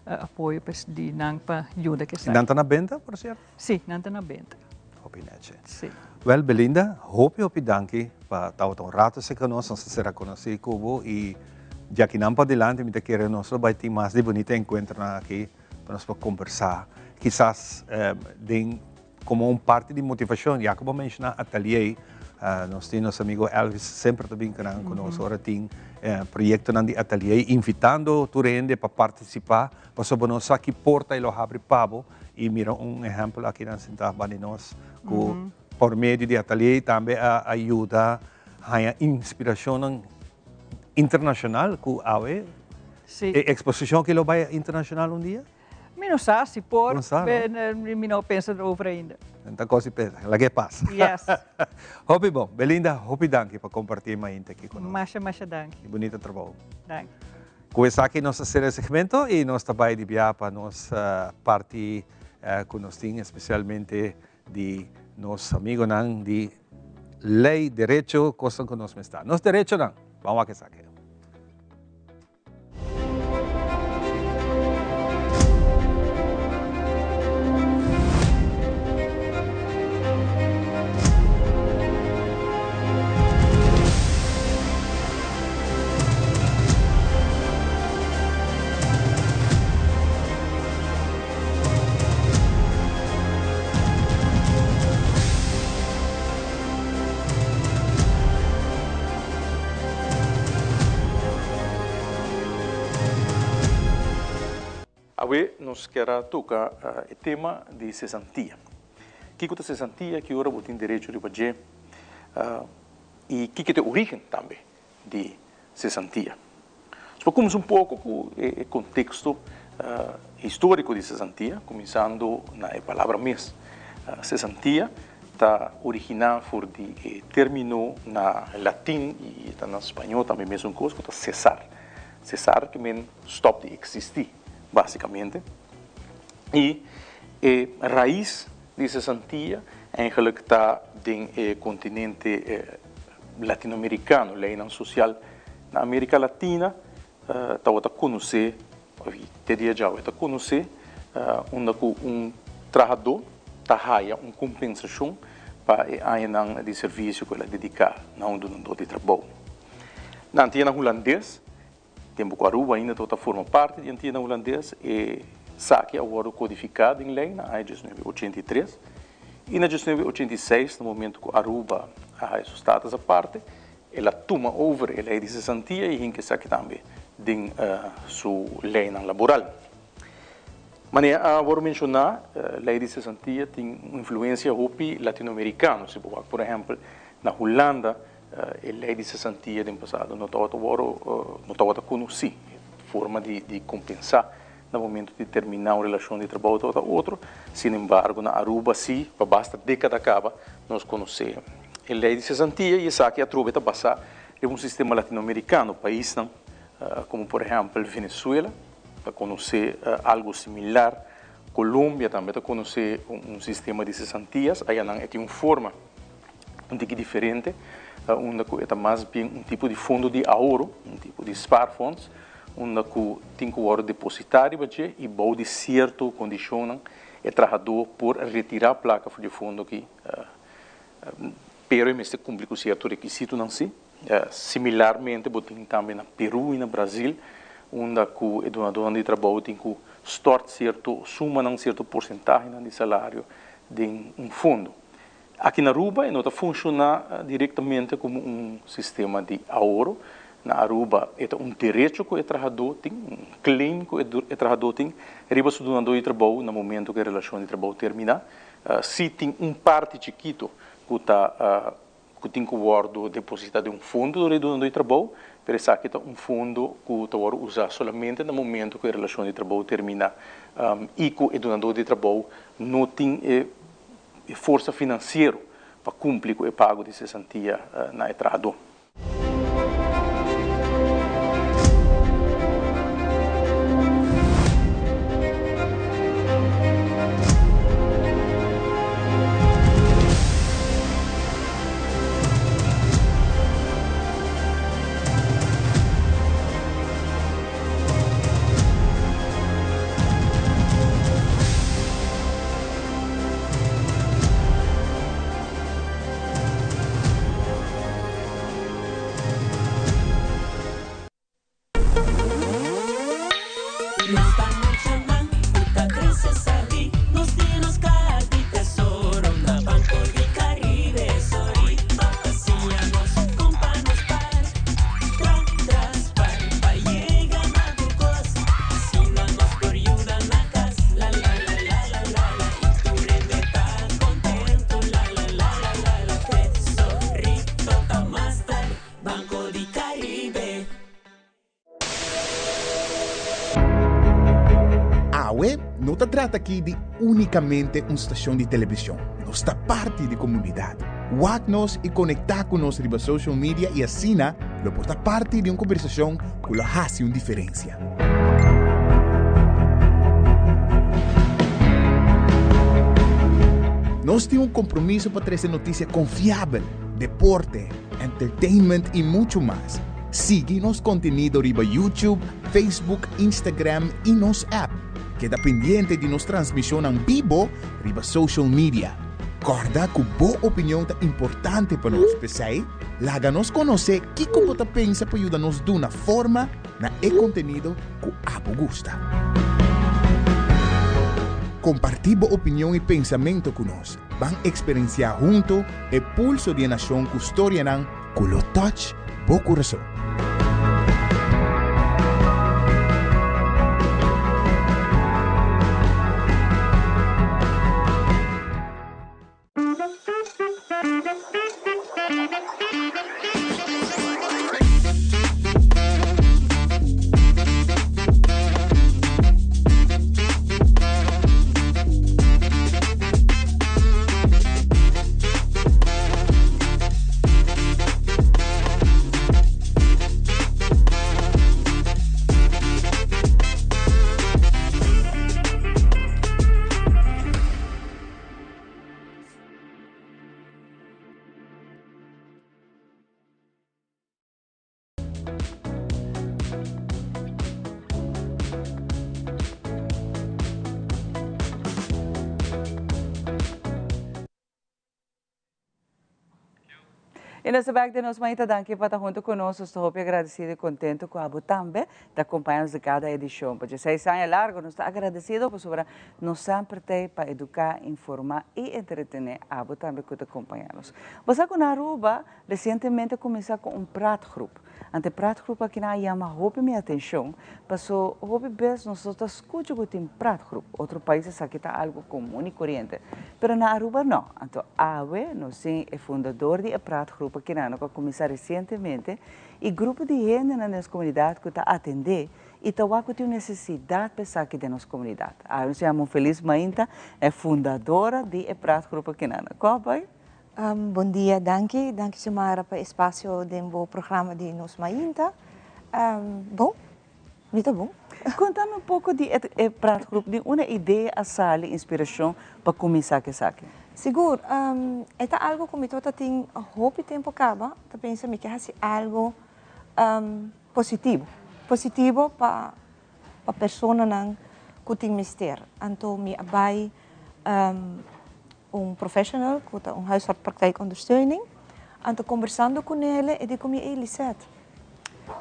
apoyo pues di nan pa yuda cu esaki. Nan ta na benta por cierto? Si, nan ta na benta. Hopi nechi. Si. Wel Belinda, hopi hopi danki pa tabata un rato cerca nos, nos a sera conoci cu bo y djakinan padilanti mi ta kere nos lo bay tin mas di bunita encuentronan aki pa nos por conversa, kisas den como un parti di motivacion, ya cu bo a menciona atelier, nos tin nos amigo Elvis semper ta bin cu nos ora tin proyectonan di atelier, invitando tur hende pa participa, pasobra bo no sa ki porta e lo habri pa bo, y mira un ehempel aki nan sinta banda di nos cu por medio di atelier tambe a yuda haya inspiracionnan internacional cu awe e exposicion aki lo bay internacional un dia? Mi no sa si por, mi no pensa erover ainda. Ta cos di pensa, laga e pasa. Yes. Hopi bon. Belinda, hopi danki pa comparti mainta aki cu nos. Masha, masha danki. Y bunita trabou. Danki. Cu esaki nos ta cera e segmento y nos ta bay di bia pa nos parti cu nos tin especialmente di nos amigonan di ley, derecho, cosnan cu nos mester. Nos derechonan. Ban wak esaki. Awe nos kier a toca e tema di cesantia. Kico ta cesantia, ki ora bo tin derecho riba dje y kico ta e origen tambe di cesantia. Nos por cuminsa un poco cu e contexto historico di cesantia, cuminsando na e palabra mes. Cesantia ta origina for di e termino na latin y ta na spañó tambe mesun cos cu ta cesar. Cesar ke men stop di existi, basicamente. Y e rais di cesantia eigenlijk ta den e continente Latinoamericano, leynan social na America Latina tabata conoce, of te dia djawe ta conoce, unda cu un trahador ta haya un compensacion pa e añanan di servicio cu el a dedica na un dunador di trabou. Na Antianan Hulandes, Tempu ku Aruba ainda tabata forma parti di Antianan Hulandes, e saki a wòrdu kodifiká den lei na aña 1983 i na 1986, na momentu ku Aruba a haña su status aparte, el a tuma over e lei di sesantia i hinka esaki tambe den su leinan laboral. Manera a wòrdu menshoná, lei di sesantia tin un influensia hopi latinoamerikano. Si bo wak por ehèmpel na Hulanda, E lei di sesantia den pasado no tabata wòrdu, no tabata konosí. E forma di di kompensá na momento di terminá un relashon di trabou tabata otro. Sin embargo, na Aruba sí, pa basta dékada kaba nos konosé e lei di sesantia i esaki atrobe ta basá riba un sistema latinoamerikano. Paisnan komo por ehèmpel Venezuela ta konosé algu similar, Colombia tambe ta konosé un sistema di sesantias, ayanan e tin un forma. un tiki diferente, unda ku e ta mas bien un tipo di fondo di ahorro, un tipo di spaarfonds, unda ku tin ku wòrdu depositá riba dje i bou di sierto kondishonnan e trahadó por retirá plaka for di e fondo aki, pero e mester kumpli ku sierto rekisitonan si. Similarmente bo tin tambe na Peru i na Brazil, unda ku e dunadónan di trabou tin ku stòrt sierto sumanan, sierto porsentahenan di salario den un fondo. Aki na Aruba e no ta funciona directamente como un sistema di ahorro. Na Aruba e ta un derecho cu e trahador tin, un claim cu e trahador tin riba su dunador di trabou na momento cu e relacion di trabou termina. Si tin un parti chikito cu ta cu tin cu wordo deposita den un fondo door e dunador di trabou, pero esaki ta un fondo cu ta wordo usa solamente na momento cu e relacion di trabou termina y cu e dunador di trabou no tin e e forsa finansiero pa kumpli ku e pago di sesantia na e trahadó. Banco di Caribe. Awe no ta trata aki di únikamente un stashon di televishon, nos ta parti di komunidat. Wak nos i konektá ku nos riba social media i asina lo por ta parti di un kombersashon ku lo hasi un diferensia. Nos tin un kompromiso pa trese notisia konfiabel, deporte, entertainment i muchu mas. Sigui nos kontenido riba YouTube, Facebook, Instagram i nos app. Keda pendiente di nos transmishonnan bibo riba social media. Kòrda ku bo opinion ta importante pa nos, p'esei laga nos konosé kiko bo ta pensa pa yuda nos duna forma na e kontenido ku abo gusta. Kompartí bo opinion i pensamentu ku nos. Ban eksperensiá huntu e pulso di e nashon ku storianan ku lo touch bo kurason. Y nos ta bek den nos manita danki pa ta hunto cu nos. Nos ta hopi agradecido y contento cu abo tambe ta acompaña nos den cada edicion. Pa djeseis aña largo nos ta agradecido pasobra nos semper t'ey pa educa, informa y entretene abo tambe cu ta acompaña nos. Bo sa cu na Aruba recientemente a cuminsa cu un praatgroep. Ante praatgroep aki nan a yama hopi mi atencion paso hopi bes nos no ta scucha cu tin praatgroep. Otro pais esaki ta algo comun y coriente, pero na Aruba no. Anto awe nos tin e fundador di e praatgroep aki nan cu a cuminsa recientemente y grupo di hendenan den nos comunidad cu ta atende y ta wak cu tin un necesidad pa esaki den nos comunidad. Awe nos yama un Feliz Mainta, e fundadora di e praatgroep aki nan. Con a bay? Bon dia, danki. Danki Xiomara pa espacio den bo programa di Nos Mainta. Bon, mi ta bon. Contami un poco di e praatgroep, di unda e idea a sali, inspiracion pa cuminsa cu esaki? Sigur, e ta algo cu mi tabata tin hopi tempo caba, ta pensa mi ke haci algo positivo, positivo pa pa personanan cu tin mester. Anto mi a bay un professional cu ta un huisartspraktijkondersteuning, anto conversando cu nele e di cu mi, ey Lisette,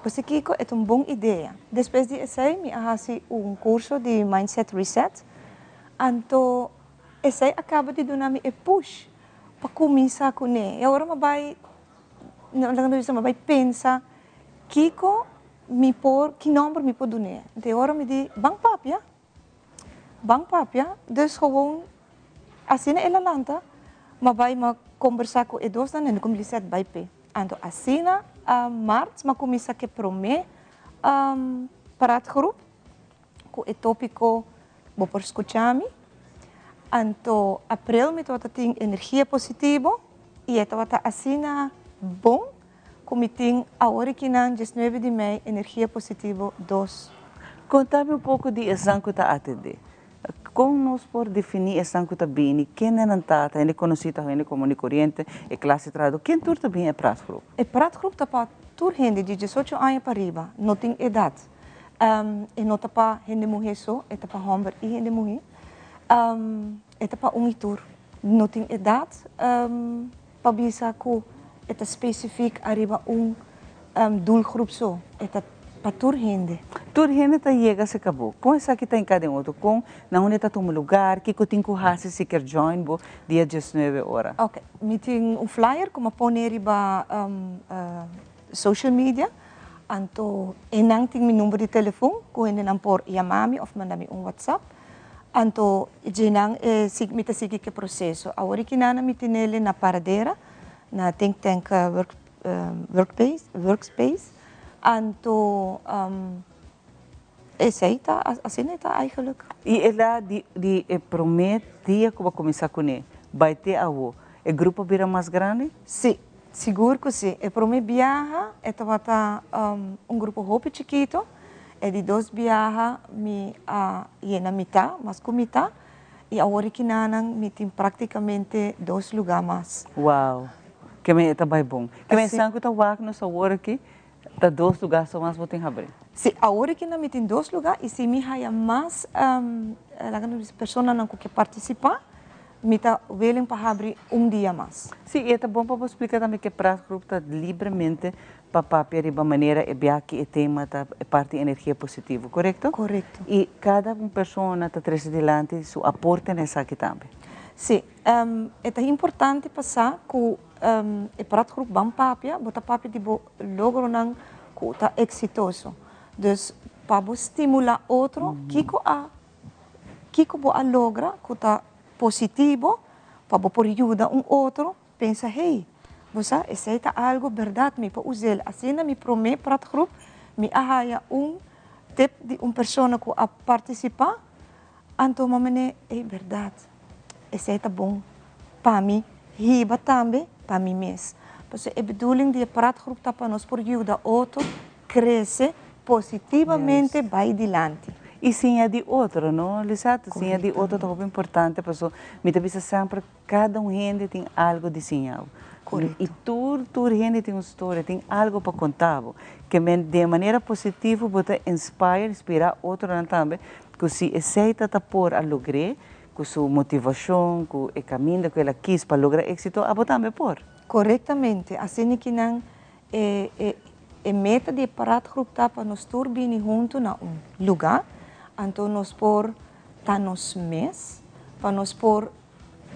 bo kico e ta un bon idea. Despues di esey mi a haci un curso di mindset reset, anto esey a caba di duna mi e push pa cuminsa cu ne. Y awor mi a bay, laga mi bisa, mi a bay pensa kico mi por, ki nomber mi por dun'é. Anto e ora mi di, ban papia, ban papia. Dus gewoon asina el a lanta, m'a bai m'a kombersá ku e dosnan en ku Lisette bai p'e. Anto asina maart m'a kuminsá ku e promé praatgroep ku e tópiko Bo por skucha mi. Anto aprel mi tabata tin energia positivo i e tabata asina bon. Ku mi tin awor aki nan diesnuebe di mei Energia Positivo dos. Konta mi un poko di esnan ku ta atendé. Kon nos por definí esnan ku ta bini? Kende nan ta? Ta hende konosí? Ta hende komun i koriente? E klase trahadó? Ken tur ta bini e praatgroep? E praatgroep ta pa tur hende di diesocho aña pa riba, no tin edat. E no ta pa hende muhé so, e ta pa hòmber i hende muhé. E ta pa un i tur. No tin edat. Pa bisa ku e ta spesifik ariba un doelgroep so, e ta pa tur hende. Tur hende ta yega serka bo. Kon esaki ta hinká den otro? Kon na unda e ta tuma lugar? Kiko tin ku hasi si kier join bo dia diesnuebe ora? Ok, mi tin un flyer ku mi a pone riba social media, anto einan tin mi number di telefon ku hendenan por yama mi òf manda mi un whatsapp. Anto dje-nan e sig mi ta sigui ke proseso. Awor e kinana mi tinele na Paradera, na Think Tank Work workplace, workspace. Anto esey ta, asina e ta eigenlijk. Y e la di di e prome dia cu bo a cuminsa cune, bay te awo, e grupo a bira mas grandi? Si, sigur cu si. E prome biaha e tabata un grupo hopi chikito, e di dos biaha mi a yena mita, mas cu mita, y awor e kinanan mi tin practicamente dos luga mas. Wow! Ke men e ta bay bon. Ke men esnan cu ta wak nos awor aki, ta dos luga so mas bo tin habri? Si, awor aki nan mi tin dos luga y si mi haya mas, laga nos bisa personanan cu ke participa, mi ta willing pa habri un dia mas. Si, y e ta bon pa bo splica tambe ke praatgroep ta libremente pa papia riba manera e bia ki e tema ta e parti energia positivo, korekto? Korekto. I kada un persona ta trese dilanti su aporte na esaki tambe. Si, e ta importante pa sa ku e praatgroep ban papia, bo ta papia di bo logronan ku ta eksitoso. Dus pa bo stimulá otro kiko a kiko bo a logra ku ta positivo pa bo por yuda un otro Pensa, Hey, bo sa, esei ta algo berdad, mi por us'el. Asina mi prome praatgroep, mi a haya un tip di un persona cu a participa, anto m'a mene, Hey, berdad, esei ta bon pa mi hiba tambe pa mi mes. Pasobra e bedoeling di e praatgroep ta pa nos por yuda otro crece positivamente bay dilanti. Y siña di otro, no, Lisette? Siña di otro ta hopi importante, pasobra mi ta bisa semper, Kada un hende tin algo di siña bo. Korekto. I tur tur hende tin un storia, tin algo pa konta bo. Ke men den manera positivo bo ta inspire, inspirá otronan tambe ku si esei ta ta por a logr'é ku su motivashon, ku e kaminda ku el a kis pa logra éksito, abo tambe por. Korektamente. Asina ki nan e e e meta di e praatgroep ta pa nos tur bini huntu na un lugá, anto nos por ta nos mes, pa nos por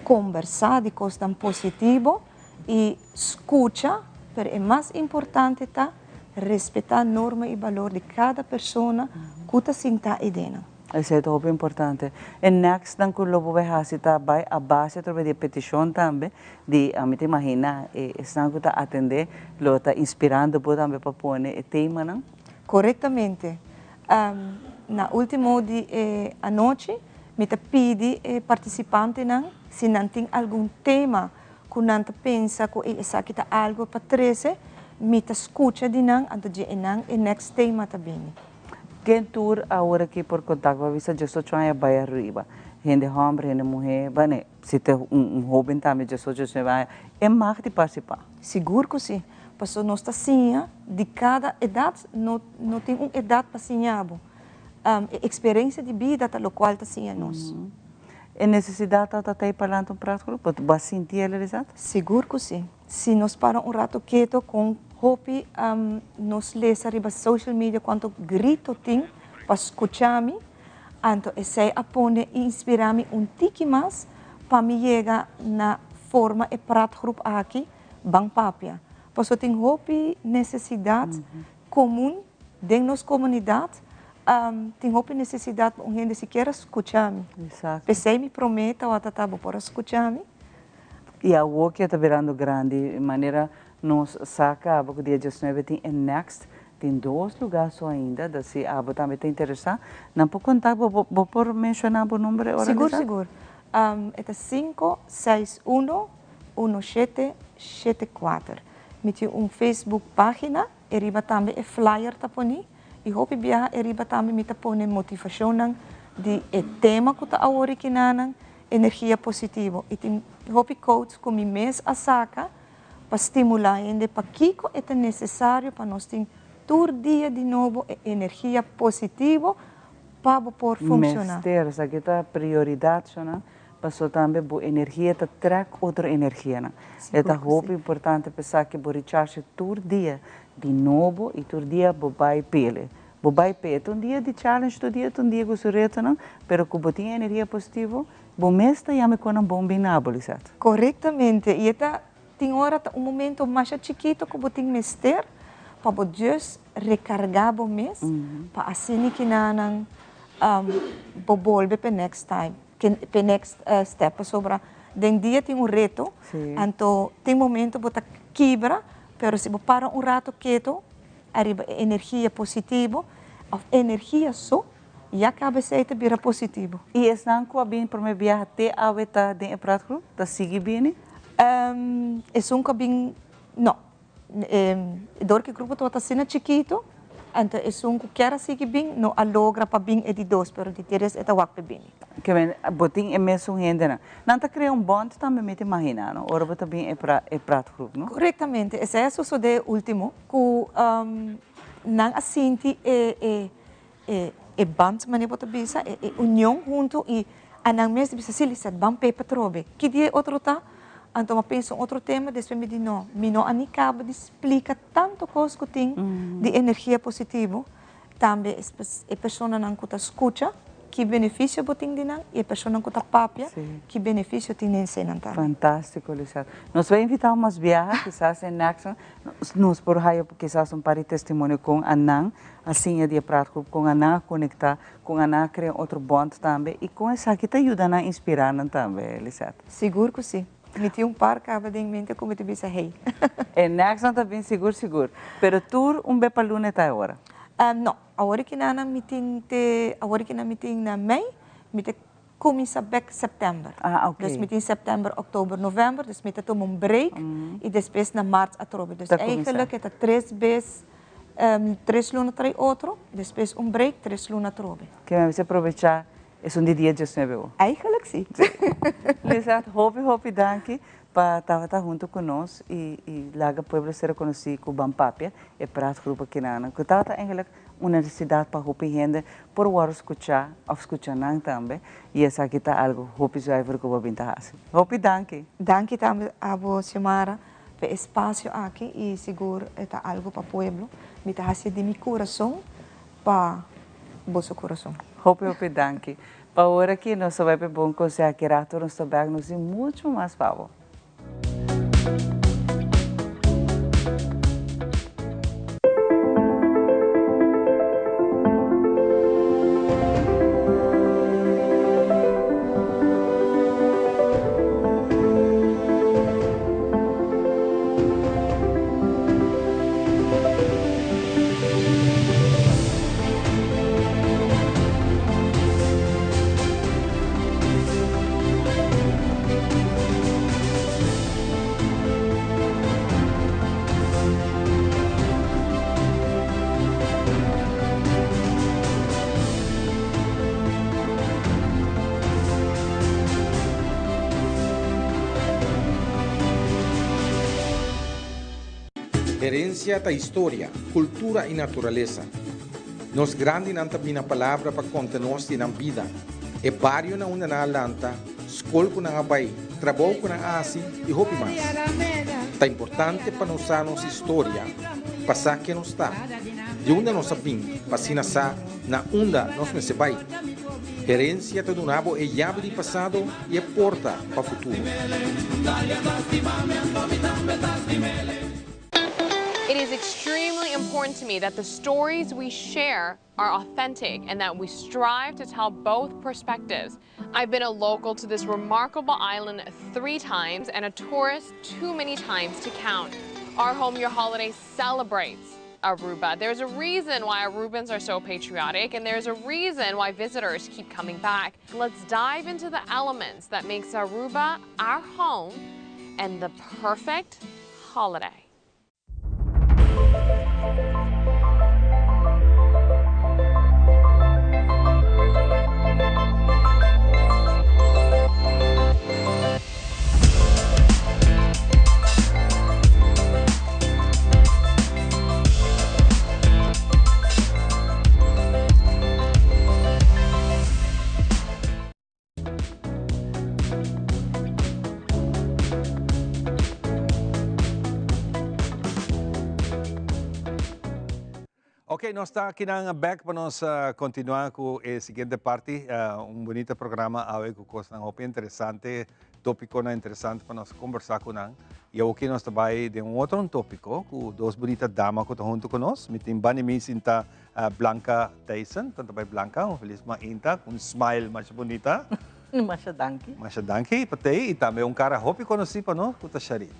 kombersá di kosnan positivo i skucha, pero e mas importante ta respetá norma i balor di kada persona ku ta sintá eidennan. Esei ta hopi importante. E nextnan ku lo bo bai hasi ta bai a base atrobe di e petishon tambe di, ami ta imaginá e esnan ku ta atendé lo ta inspirando bo tambe pa pone e temanan. Korektamente. Na último di e anochi mi ta pidi e partisipantenan si nan tin algun tema ku nan ta pensa ku ey esaki ta algu pa trese, mi ta skucha di nan anto dje e nan e next tema ta bini. Ken tur awor aki por kontak bo a bisa diesocho aña bai ariba, hende hòmber, hende muhé, bane si ta un hóben tambe diesocho, diesnuebe aña, e mag di partisipá? Sigur ku si, pasobra nos ta siña di kada edat, no no tin un edat pa siña bo. E eksperensia di bida ta lokual ta siña nos. E nesesidat ta ta ei pa lanta un praatgroep? Bo bo a sinti el, Elisabeth? Sigur ku si. Si nos para un rato keto kon hopi nos lesa riba social media kuantu grito tin pa skucha mi, anto esei a pone i inspirá mi un tiki mas pa mi yega na forma e praatgroep aki ban papia. Pasobra tin hopi nesesidat komun den nos komunidat, tin hopi nesesidat pa un hende sikiera skucha mi. P'esei mi promé tawata ta bo por a skucha mi. I awor ku e ta birando grandi, manera nos sa kaba ku dia diesnuebe tin e next, tin dos lugá so ainda, da si abo tambe ta interesá, nan por kontak bo, bo por menshoná bo number e ora Sigur, sigur. E ta sinku, seis, uno, uno, shete, shete, kuater. Mi tin un Facebook página, e riba tambe e flyer ta poní i hopi biaha e riba tambe mi ta pone motivashonnan di e tema ku ta awor i kinanan, energia positivo. I tin hopi quotes ku mi mes a saka pa stimulá hende pakiko e ta nesesario pa nos tin tur dia di nobo e energia positivo pa bo por funshoná. Mester, esaki ta prioridat, shona. Paso tambe bo energia ta trek otro energianan. E ta hopi importante pa esaki bo recharge tur dia di nobo y tur dia bo bay pele. Bo bay pe. E ta un dia di challenge tur dia, ta un dia cu su retonan, pero cu bo tin energia positivo, bo mes ta yama e conan bon bin na bo, Lisette. Corectamente. Y e ta tin ora ta un momento masha chikito cu bo tin mester pa bo just recarga bo mes pa asina kinanan bo bolbe p'e next time. P'e next step pasobra den dia tin un reto, anto tin momento bo ta kibra, pero. Pero si bo para un rato keto ariba e energia positivo of energia so, ya caba esey ta bira positivo. Y esnan cu a bini prome biaha te awe ta den e praatgroep? Ta sigui bini? Esun cu a bin, no. Dor cu e grupo tabata asina chikito, anto esun cu kier a sigui bin no a logra pa bin e di dos, pero di tres e ta wak pa bini. Ke men, bo tin e mesun hendenan. Nan ta crea un bond tambe mi ta imagina, no? Ora bo ta bin e e praatgroep, no? Correctamente. Esey a sosode e ultimo, cu nan a sinti e e e e band, manera bo ta bisa, e e union hunto y a nan mes ta bisa, si Lisette, ban p'e patrobe. Ki dia e otro ta? Anto mi a pensa un otro tema, despues mi di no, mi no a ni caba di splica tanto cos cu tin di energia positivo. Tambe e personanan cu ta scucha, ki beneficio bo tin di nan, y e personanan cu ta papia, ki beneficio tin den eseinan tambe. Fantastico, Lisette. Nos bay invita bo mas biaha, kisas den next nos por haya kisas un par di testimonio con a nan a siña di e praatgroep, con a nan a conecta, con a nan a crea otro bond tambe, y con esaki ta yuda nan inspira nan tambe, Lisette. Sigur cu si. Mi tin un par caba den mente cu mi ta bisa hey. E next nan ta bin sigur sigur. Pero tur un be pa luna e ta e ora? No. Awor ki nan mi tin te awor ki nan mi tin na mei, mi ta cuminsa bek september. Ah, ok. Dus mi tin september, october, november, dus mi ta tuma un break y despues na maart atrobe. Dus eigenlijk e ta tres bes, tres luna tras otro, despues un break, tres luna atrobe. Ke mi mester probecha Esun di dia diesnuebe o. Eigenlijk si. Lisette, hopi hopi danki pa tabata hunto cu nos y y laga pueblo ser reconoci cu Ban Papia, e praatgroep akinanan, cu tabata eigenlijk un necesidad pa hopi hende por worde scucha of scucha nan tambe y esaki ta algo hopi zuiver cu bo bin ta haci. Hopi danki. Danki tambe abo Xiomara pa e espacio aki y sigur e ta algo pa pueblo. Mi ta haci di mi curason pa boso kurason. Hopi hopi danki. Pa ora aki nos ta bai pa e bon konseho aki rato nos ta bek nos tin mucho mas pa bo. Herencia ta historia, cultura y naturalesa. Nos grandinan ta bina palabra pa conta nos di nan bida, e bario na unda nan a lanta, scol cu nan a bay, trabou cu nan a haci y hopi mas. Ta importante pa nos sa nos historia pa sa ken nos ta, di unda nos a bin pa asina sa na unda nos mester bay. Herencia ta duna bo e yabi di pasado y e porta pa futuro. It is extremely important to me that the stories we share are authentic and that we strive to tell both perspectives. I've been a local to this remarkable island three times and a tourist too many times to count. Our Home Your Holiday celebrates Aruba. There's a reason why Arubans are so patriotic and there's a reason why visitors keep coming back. Let's dive into the elements that makes Aruba our home and the perfect holiday. Ok, nos ta akinan bek pa nos continua cu e siguiente parti. Un bunita programa awe cu cosnan hopi interesante, topiconan interesante pa nos conversa cu nan. Y awoki nos ta bay den un otro topico cu dos bunita dama cu ta hunto cu nos. Mi tin bani mi sinta Blanca Thijssen. Tanto bay Blanca, un feliz mainta, un smile masha bunita. Masha danki. Masha danki pa tei y tambe un cara hopi conoci pa nos cu ta Sharin.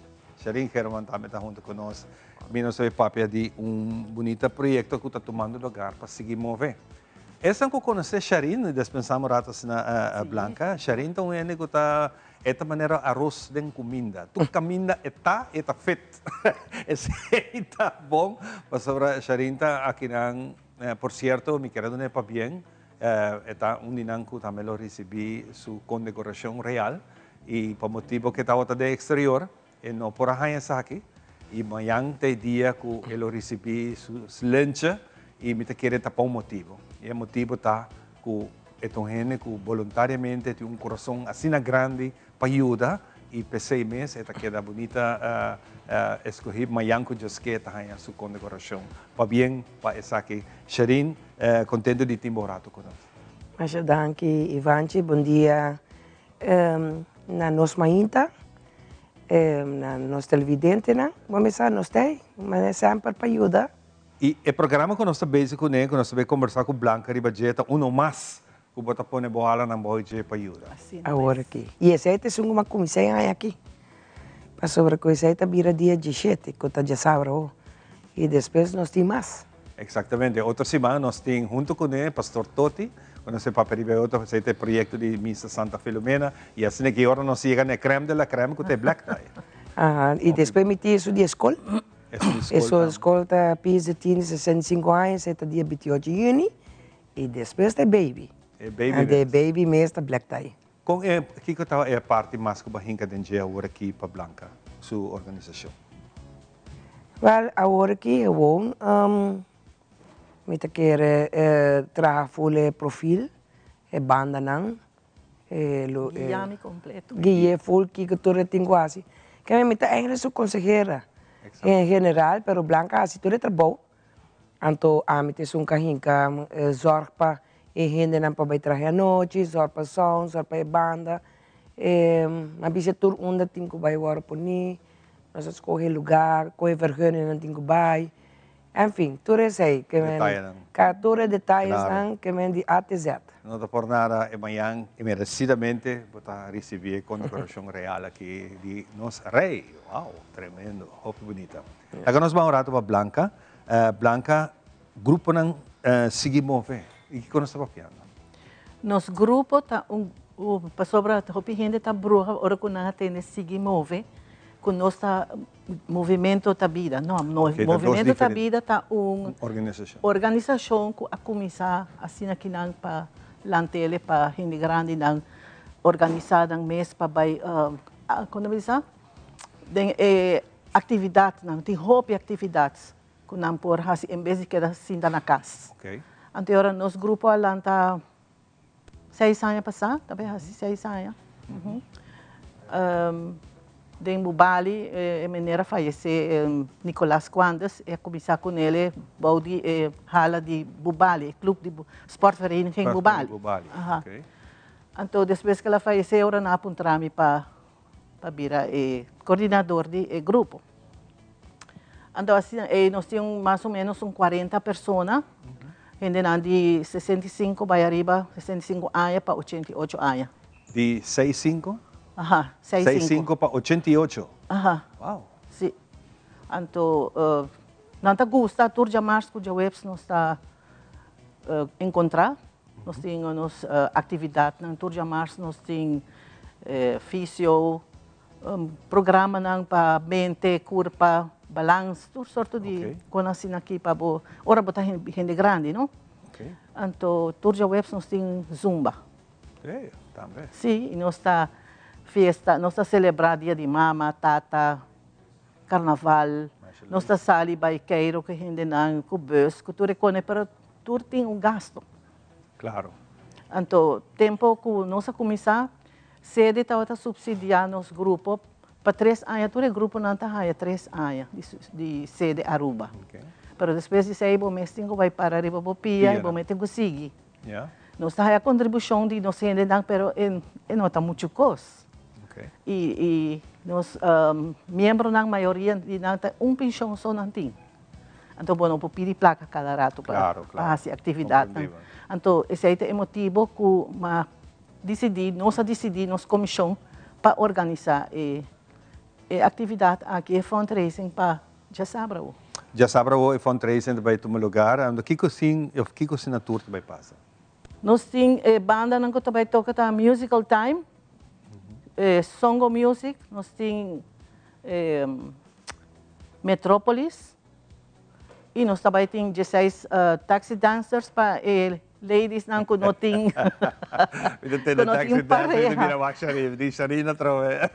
Sharin Herman tambe ta hunto cu nos. Mi nos a papia di un bunita proyecto cu ta tumando lugar pa sigui move. Esnan cu conoce Sharin, despensamos rato asina Blanca, Sharin ta un hende cu ta e ta manera aros den cuminda. Tur caminda e ta, e ta fit. Esey ta bon pasobra Sharin ta akinan, por cierto mi kier a duna e pabien, e ta un di nan cu tambe lo ricibi su condecoracion real y pa motibo cu e tabata den exterior, E no por a haña esaki y mañan ta e dia cu e lo ricibi su slenche y mi ta kere ta pa un motibo. Y e motibo ta cu e ta un hende cu boluntariamente tin un corazon asina grandi pa yuda y p'esey mes e ta keda bunita escogi mañan cu Dios ke ta haña su condecoracion. Pabien pa esaki Sherine, contento di tin bo rato cu nos. Masha danki Ivanchi, bon dia na nos mainta. Na nos televidentenan, bo mester sa nos ta ei, manera semper pa yuda. I e programa ku nos ta bezig kuné, ku nos ta bay kombersá ku Blanca riba dje, ta uno mas ku bo ta pone bo halanan bou dje pa yuda. Awor aki. I esei ta esun ku mi a kuminsá e aña aki. Pasobra ku esei ta bira dia dieshete, ku ta djasabra awo. I despues nos tin mas. Exactamente. Otro siman nos tin hunto cune Pastor Toti, cu nos e papia riba e otro, esey ta e proyecto di Misa Santa Filomena, y asina ki ora nos yega na e crème de la crème cu ta e black tie. Aha, y despues mi tin esun di e scol. Esun di scol Esun tambe. scol ta pis di tin 65 aña, esey ta dia 28 juni, y despues ta e baby. E baby And e mes. baby mes ta black tie. Con e, kico ta e parti mas cu bo a hinca den dje awor aki pa Blanca su organisacion? Wel, awor aki gewoon mi ta kere traha ful e profil, e bandanan, e lo e. Guia mi completo. Gui'e ful kiko tur e tin ku hasi. Keme mi ta eigenlijk su konsehera en general, pero Blanca hasi tur e trabou. Anto ami ta esun ka hinka zorg pa e hendenan pa bai traha e anochi, zorg pa sound, zorg pa e banda. Mi a bisa tur unda tin ku bai wòrdu poni. Nos a scoge lugar, coge vergunning tin cu bay. En fin, tur esey. Ke men, Detayenan. Ka tur e detayesnan Claro. ke men di A te Z. No ta por nada e mañan y merecidamente bo ta ricibi e condecoracion real aki di nos rey. Wow, tremendo, hopi bunita. Laga nos ban un rato pa Blanca. Blanca, gruponan sigui move. Y kico nos ta papiando? Nos grupo ta un pasobra hopi hende ta bruha ora cu nan a tende sigui move cu nos ta Movimento ta Bida. No, Movimento ta Bida ta un organisacion cu a cuminsa asina aki nan pa lantele pa hende grandinan organisa nan mes pa bay con ta bisa den e actividadnan. Tin hopi actividad cu nan por haci en bes di keda sinta na cas. Anto e ora nos grupo a lanta seis aña pasá, ta bay haci seis aña. Den Bubali e meneer a fayece, Nicolas Quandes, e a cuminsa cu nele bou di e hala di Bubali, e club di Sportvereniging Bubali. Anto despues cu el a fayece ora nan a puntra mi pa pa bira e coordinador di e grupo. Anto asina ey nos tin mas o menos un cuarenta persona, hendenan di 65 bay ariba, 65 aña pa 88 aña. Di seis cinco? Aha, seis cinco. Seis cinco pa 88? Aha. Wow. Si. Anto nan ta gusta tur djamars cu djaweps nos ta encontra. Nos tin nos actividadnan tur djamars, nos tin fisio, programanan pa mente, curpa, balans, tur sorto di cosnan asina aki pa bo, ora bo ta hende grandi, no? Anto tur djaweps nos tin zumba. Tambe. Si, y nos ta fiesta, nos ta celebra dia di mama, tata, carnaval, nos ta sali bay keiro cu hendenan, cu bus, cu tur e cone, pero tur tin un gasto. Claro. Anto, tempo cu nos a cuminsa, sede tabata subsidia nos grupo pa tres aña, tur e gruponan ta haya tres aña di sede Aruba. Pero despues di esey bo mes tin cu bay para riba bo pia y bo mes tin cu sigui. Nos ta haya contribucion di nos hendenan, pero e no ta mucho cos. Y nos miembronan, mayoria di nan ta un pension so nan tin. Anto bo no por pidi placa cada rato pa haci actividadnan. Anto esey ta e motibo cu m'a dicidi, nos a dicidi, nos comision, pa organisa e actividad aki, e fundraising pa. Djasabra awo. Djasabra awo e fundraising ta bai tuma lugar. Ando kiko sin of kiko sin na tur ta bai pasa? Nos tin e bandanan ku ta bai toka ta Musical Time, Songo Music, nos tin Metropolis i nos ta bai tin dieseis taxi dancers pa e ladiesnan ku no tin Mi ta tende taxi dancer mi ta mira wak Sharine, mi di Sharine atrobe.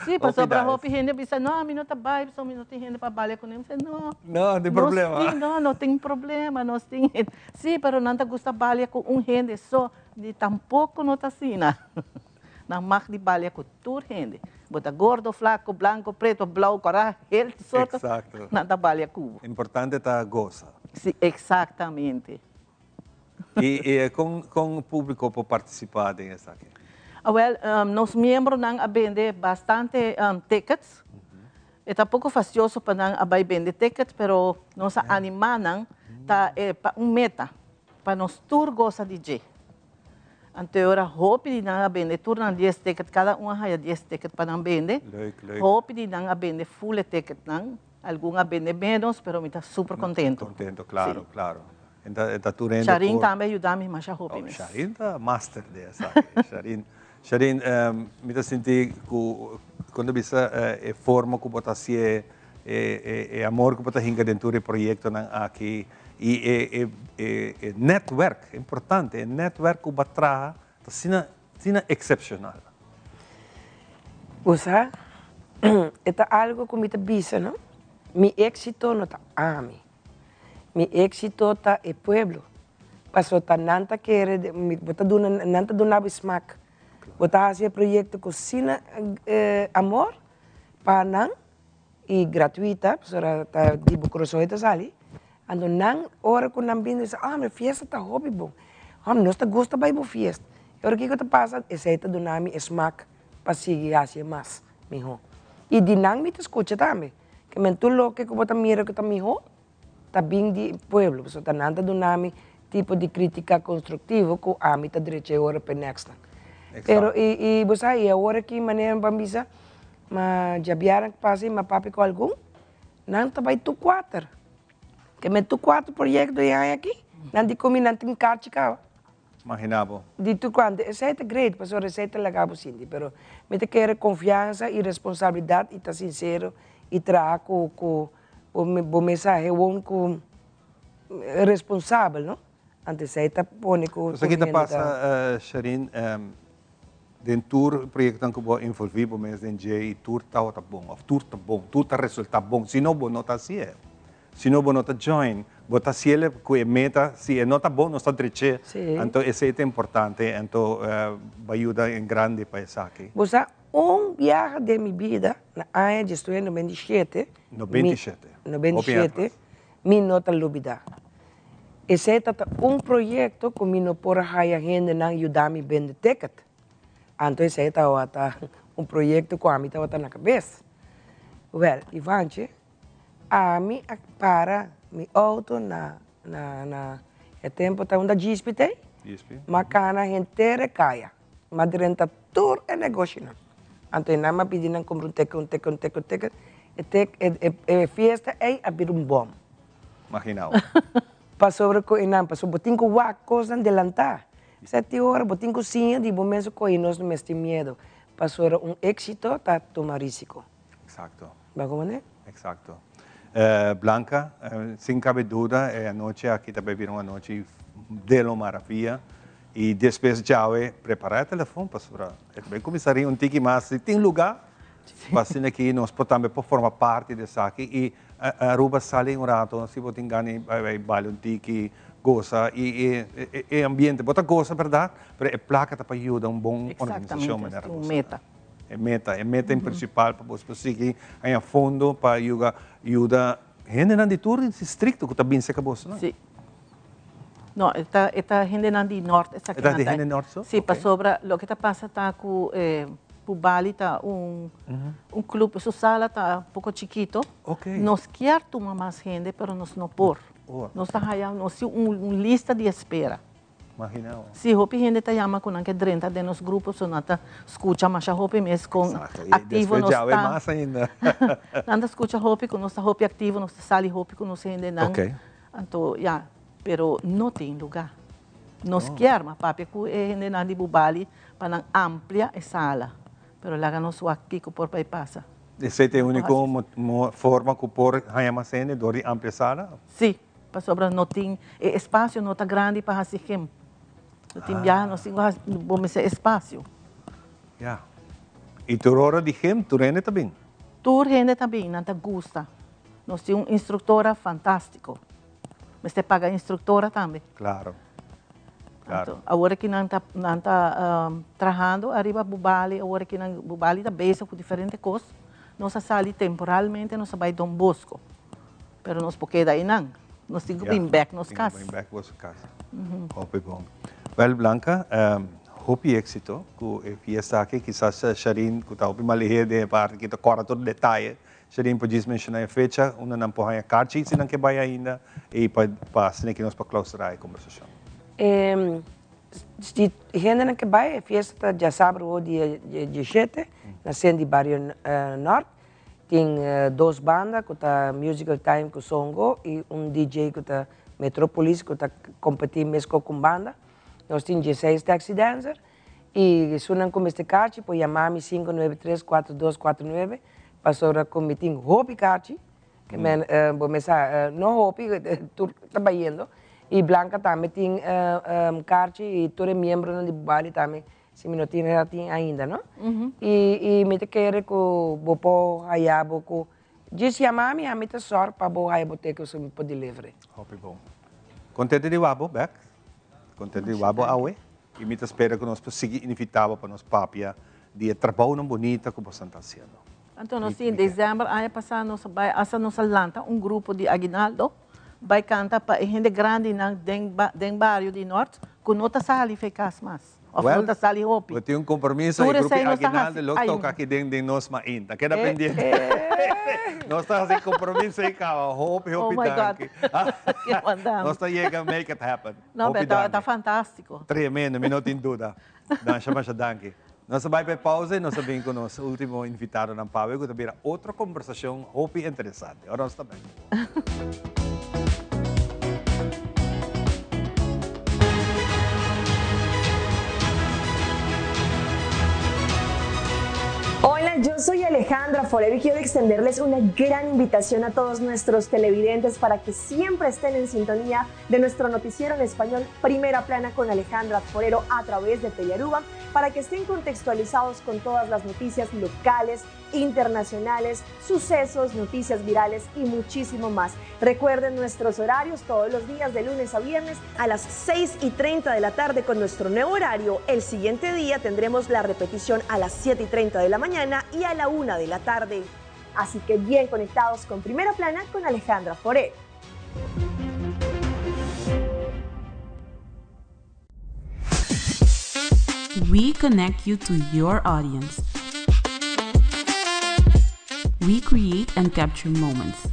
Sí, pasobra hopi hende a bisa, no, mi no ta bai pasobra mi no tin hende pa balia kuné. Mi bisa, no. No, no tin problema. Nos tin, no, no tin problema, nos tin hende. Sí, pero nan ta gusta balia ku un hende so, ni tampoko no ta asina. Nan mag di balia ku tur hende. Bo ta gordo, flako, blanko, preto, blou, kòrá, hel sorto, nan ta balia ku bo. Importante ta gosa. Sí, eksaktamente. I kon kon públiko por partisipá den esaki? Awèl, nos miembronan a bende bastante tickets. E ta poko fastioso pa nan a bai bende ticket, pero nos a animá nan ta e pa un meta, pa nos tur gosa di dje. Anto e ora hopi di nan a bende tur nan dies ticket, kada un a haya dies ticket pa nan bende. Leuk, leuk. Hopi di nan a bende full e ticketnan, algun a bende menos, pero mi ta super contento. Contento, claro, claro. E ta, e ta tur hende Sharin tambe a yuda mi masha hopi mes. Oh, Sharin ta master den esaki. Sharin, Sharin, mi ta sinti ku kon ta bisa e forma ku bo ta hasié, e e amor ku bo ta hinka den tur e proyektonan aki i e e e netwerk, importante, e netwerk ku bo a traha ta asina asina eksepshonal. Bo sa, e ta algu ku mi ta bisa, no? Mi éksito no ta ami. Mi éksito ta e pueblo. Pasobra ta nan ta kere, bo ta duna, nan ta duna bo e smak. Bo ta hasi e proyekto ku asina amor pa nan i gratuita, pasobra ta di bo kurason e ta sali. Anto nan ora ku nan bini bisa, ah, mi fiesta ta hopi bon. Hòm, nos ta gusta bai bo fiesta. E ora kiko ta pasa? Esei ta duna mi e smak pa sigui hasi e mas mihó. I di nan mi ta skucha tambe. Ke men tur loke ku bo ta mira ku ta mihó ta bin di pueblo, pasobra ta nan ta duna mi tipo di kritika konstruktivo ku ami ta drecha e ora pa e nèksnan. Pero i i bo sa i awor aki manera mi ban bisa ma djabièrnè ku pasa i mi a papia ku algun, nan ta bai tur kuater. Ke men tur kuater proyekto e aña aki nan di ku mi nan tin karchi kaba. Imagina bo. Di tur kuantu, esei ta great pasobra esei ta laga bo sinti, pero mi ta kere konfiansa i responsabilidat i ta sinsero i traha ku ku bo mensahe won ku responsabel no, anto esei ta pone ku tur hende ta. Esaki ta pasa Sharine, den tur proyektonan ku bo a involvi bo mes den dje i tur tabata bon òf tur ta bon, tur ta resulta bon, si no bo no ta hasié. Si no bo no ta join, bo ta hasiel ku e meta, si e no ta bon nos ta drech'é, anto esei ta importante, anto bo a yuda en grandi pa esaki. Bo sa, un biaha den mi bida, na aña di estudia 97, 97, 97, mi no ta lubida. Esei ta ta un proyekto ku mi no por a haya hendenan yuda mi bende ticket. Anto esei tabata un proyekto ku ami tabata na kabes. Wèl, Ivantje, Ami a para mi auto na na na e tempo ta unda Djispi ta ei. Djispi. M'a kana henter e kaya. M'a drenta tur e negoshinan. Anto einan m'a pidi nan kumpra un teken, un teken, un teken, un teken. E tek e e e fiesta ei a bira un bòm. Magina bo. Pasobra ku einan, pasobra bo tin ku wak kosnan delantá. Seti ora bo tin ku siña di bo mes ku kohe nos no mester miedo. Pasobra un éksito ta tuma risiko. Exacto. Ba como ne? Exacto. Blanca, sin cabe duda e anochi aki ta bay bira un anochi de lo maravilla y despues djawe prepara e telefon pasobra e ta bay cuminsa rin un tiki mas si tin luga pa asina aki nos por tambe por forma parti di esaki y Aruba sali un rato si bo tin gana di bay baila un tiki gosa y e ambiente bo ta gosa berdad pero e placa ta pa yuda un bon organisacion manera Exactamente, un meta. E meta, e meta en principal pa bos por sigui haña fondo pa yuga yuda hendenan di tur districto cu ta bin cerca bos, no? Sí. No, e ta e ta hendenan di nort esaki nan ta. E ta di hende nort so? Sí, pasobra loke ta pasa ta cu e Bubali ta un un club, su sala ta poco chikito. Nos kier tuma mas hende, pero nos no por. Nos ta haya nos tin un lista di espera. Imagina bo. Si, hopi hende ta yama ku nan ke drenta den nos grupo, so nan ta skucha masha hopi mes kon aktivo nos ta. Despues djawe mas ainda. Nan ta skucha hopi ku nos ta hopi aktivo, nos ta sali hopi ku nos hendenan. Anto ya, pero no tin lugá. Nos kier mas papia ku e hendenan di Bubali pa nan amplia e sala, pero laga nos wak kiko por bai pasa. Esei ta e úniko forma ku por haña mas hende, dor di amplia sala? Sí, pasobra no tin, e espasio no ta grandi pa hasi gym. No tin biaha nos tin ku hasi, bo mester espasio. Ya. I tur ora di gym, tur hende ta bin? Tur hende ta bin, nan ta gusta. Nos tin un instruktora fantástiko. Mester paga instruktora tambe. Claro. Claro. Anto, awor aki nan ta, nan ta trahando ariba Bubali, awor aki nan, Bubali ta bezig ku diferente kos. Nos a sali temporalmente, nos a bai Don Bosco. Pero nos por keda einan. Nos tin ku bin bèk nos kas. Tin ku bin bèk boso kas. Hopi bon. Wèl Blanca, hopi éksito ku e fiesta aki. Kisas Sharine ku ta hopi malihé den e parti aki ta kòrda tur detaye. Sharine por djis menshoná e fecha unda nan por haña karchi si nan ke bai ainda i pa pa asina ki nos por klausurá e kombersashon. Si hendenan ke bai, e fiesta ta djasabra awo dia dieshete na Sent di Bario Nort. Tin dos banda ku ta Musical Time ku Songo i un DJ ku ta Metropolis ku ta kompetí meskos ku un banda. Nos tin dieseis taxi dancer i esunnan ku mester karchi por yama mi 593 4249 pasobra ku mi tin hopi karchi ke men bo mes sa no hopi tur ta bayendo i Blanca tambe tin karchi i tur e miembronan di Bubali tambe. Si mi no tin reda tin ainda no. Y y mi ta kere cu bo por haya bo cu djis yama mi ami ta sor pa bo haya bo teken so mi por deliver. Hopi bon. Contento di wak bo bek. Contento di wak bo awe. Y mi ta spera cu nos por sigui invita bo pa nos papia di e trabounan bunita cu bosan ta haciendo. Anto nos tin december aña pasa nos a bay hasta nos a lanta un grupo di aguinaldo bay canta pa e hende grandinan den den bario di Noord cu no ta sali fe cas mas. Of no ta sali hopi. Bo tin un compromiso y grupo Aguinaldo lo toca aki den den nos mainta. Keda pendiente. Nos ta haci compromiso y caba. Hopi hopi danki. Nos ta yega make it happen. No, pero ta fantastico. Tremendo, mi no tin duda. Masha masha danki. Nos ta bay pa e pausa y nos ta bin cu nos ultimo invitadonan pawe cu ta bira otro conversacion hopi interesante. Ora nos ta bek. Hola, yo soy Alejandra Forero y quiero extenderles una gran invitación a todos nuestros televidentes para que siempre estén en sintonía de nuestro noticiero en español Primera Plana con Alejandra Forero a través de Telearuba para que estén contextualizados con todas las noticias locales, internacionales, sucesos, noticias virales y muchísimo más. Recuerden nuestros horarios todos los días de lunes a viernes a las 6 y 30 de la tarde con nuestro nuevo horario. El siguiente día tendremos la repetición a las 7 y 30 de la mañana y a la 1 de la tarde. Así que bien conectados con Primera Plana con Alejandra Foré. We connect you to your audience. We create and capture moments.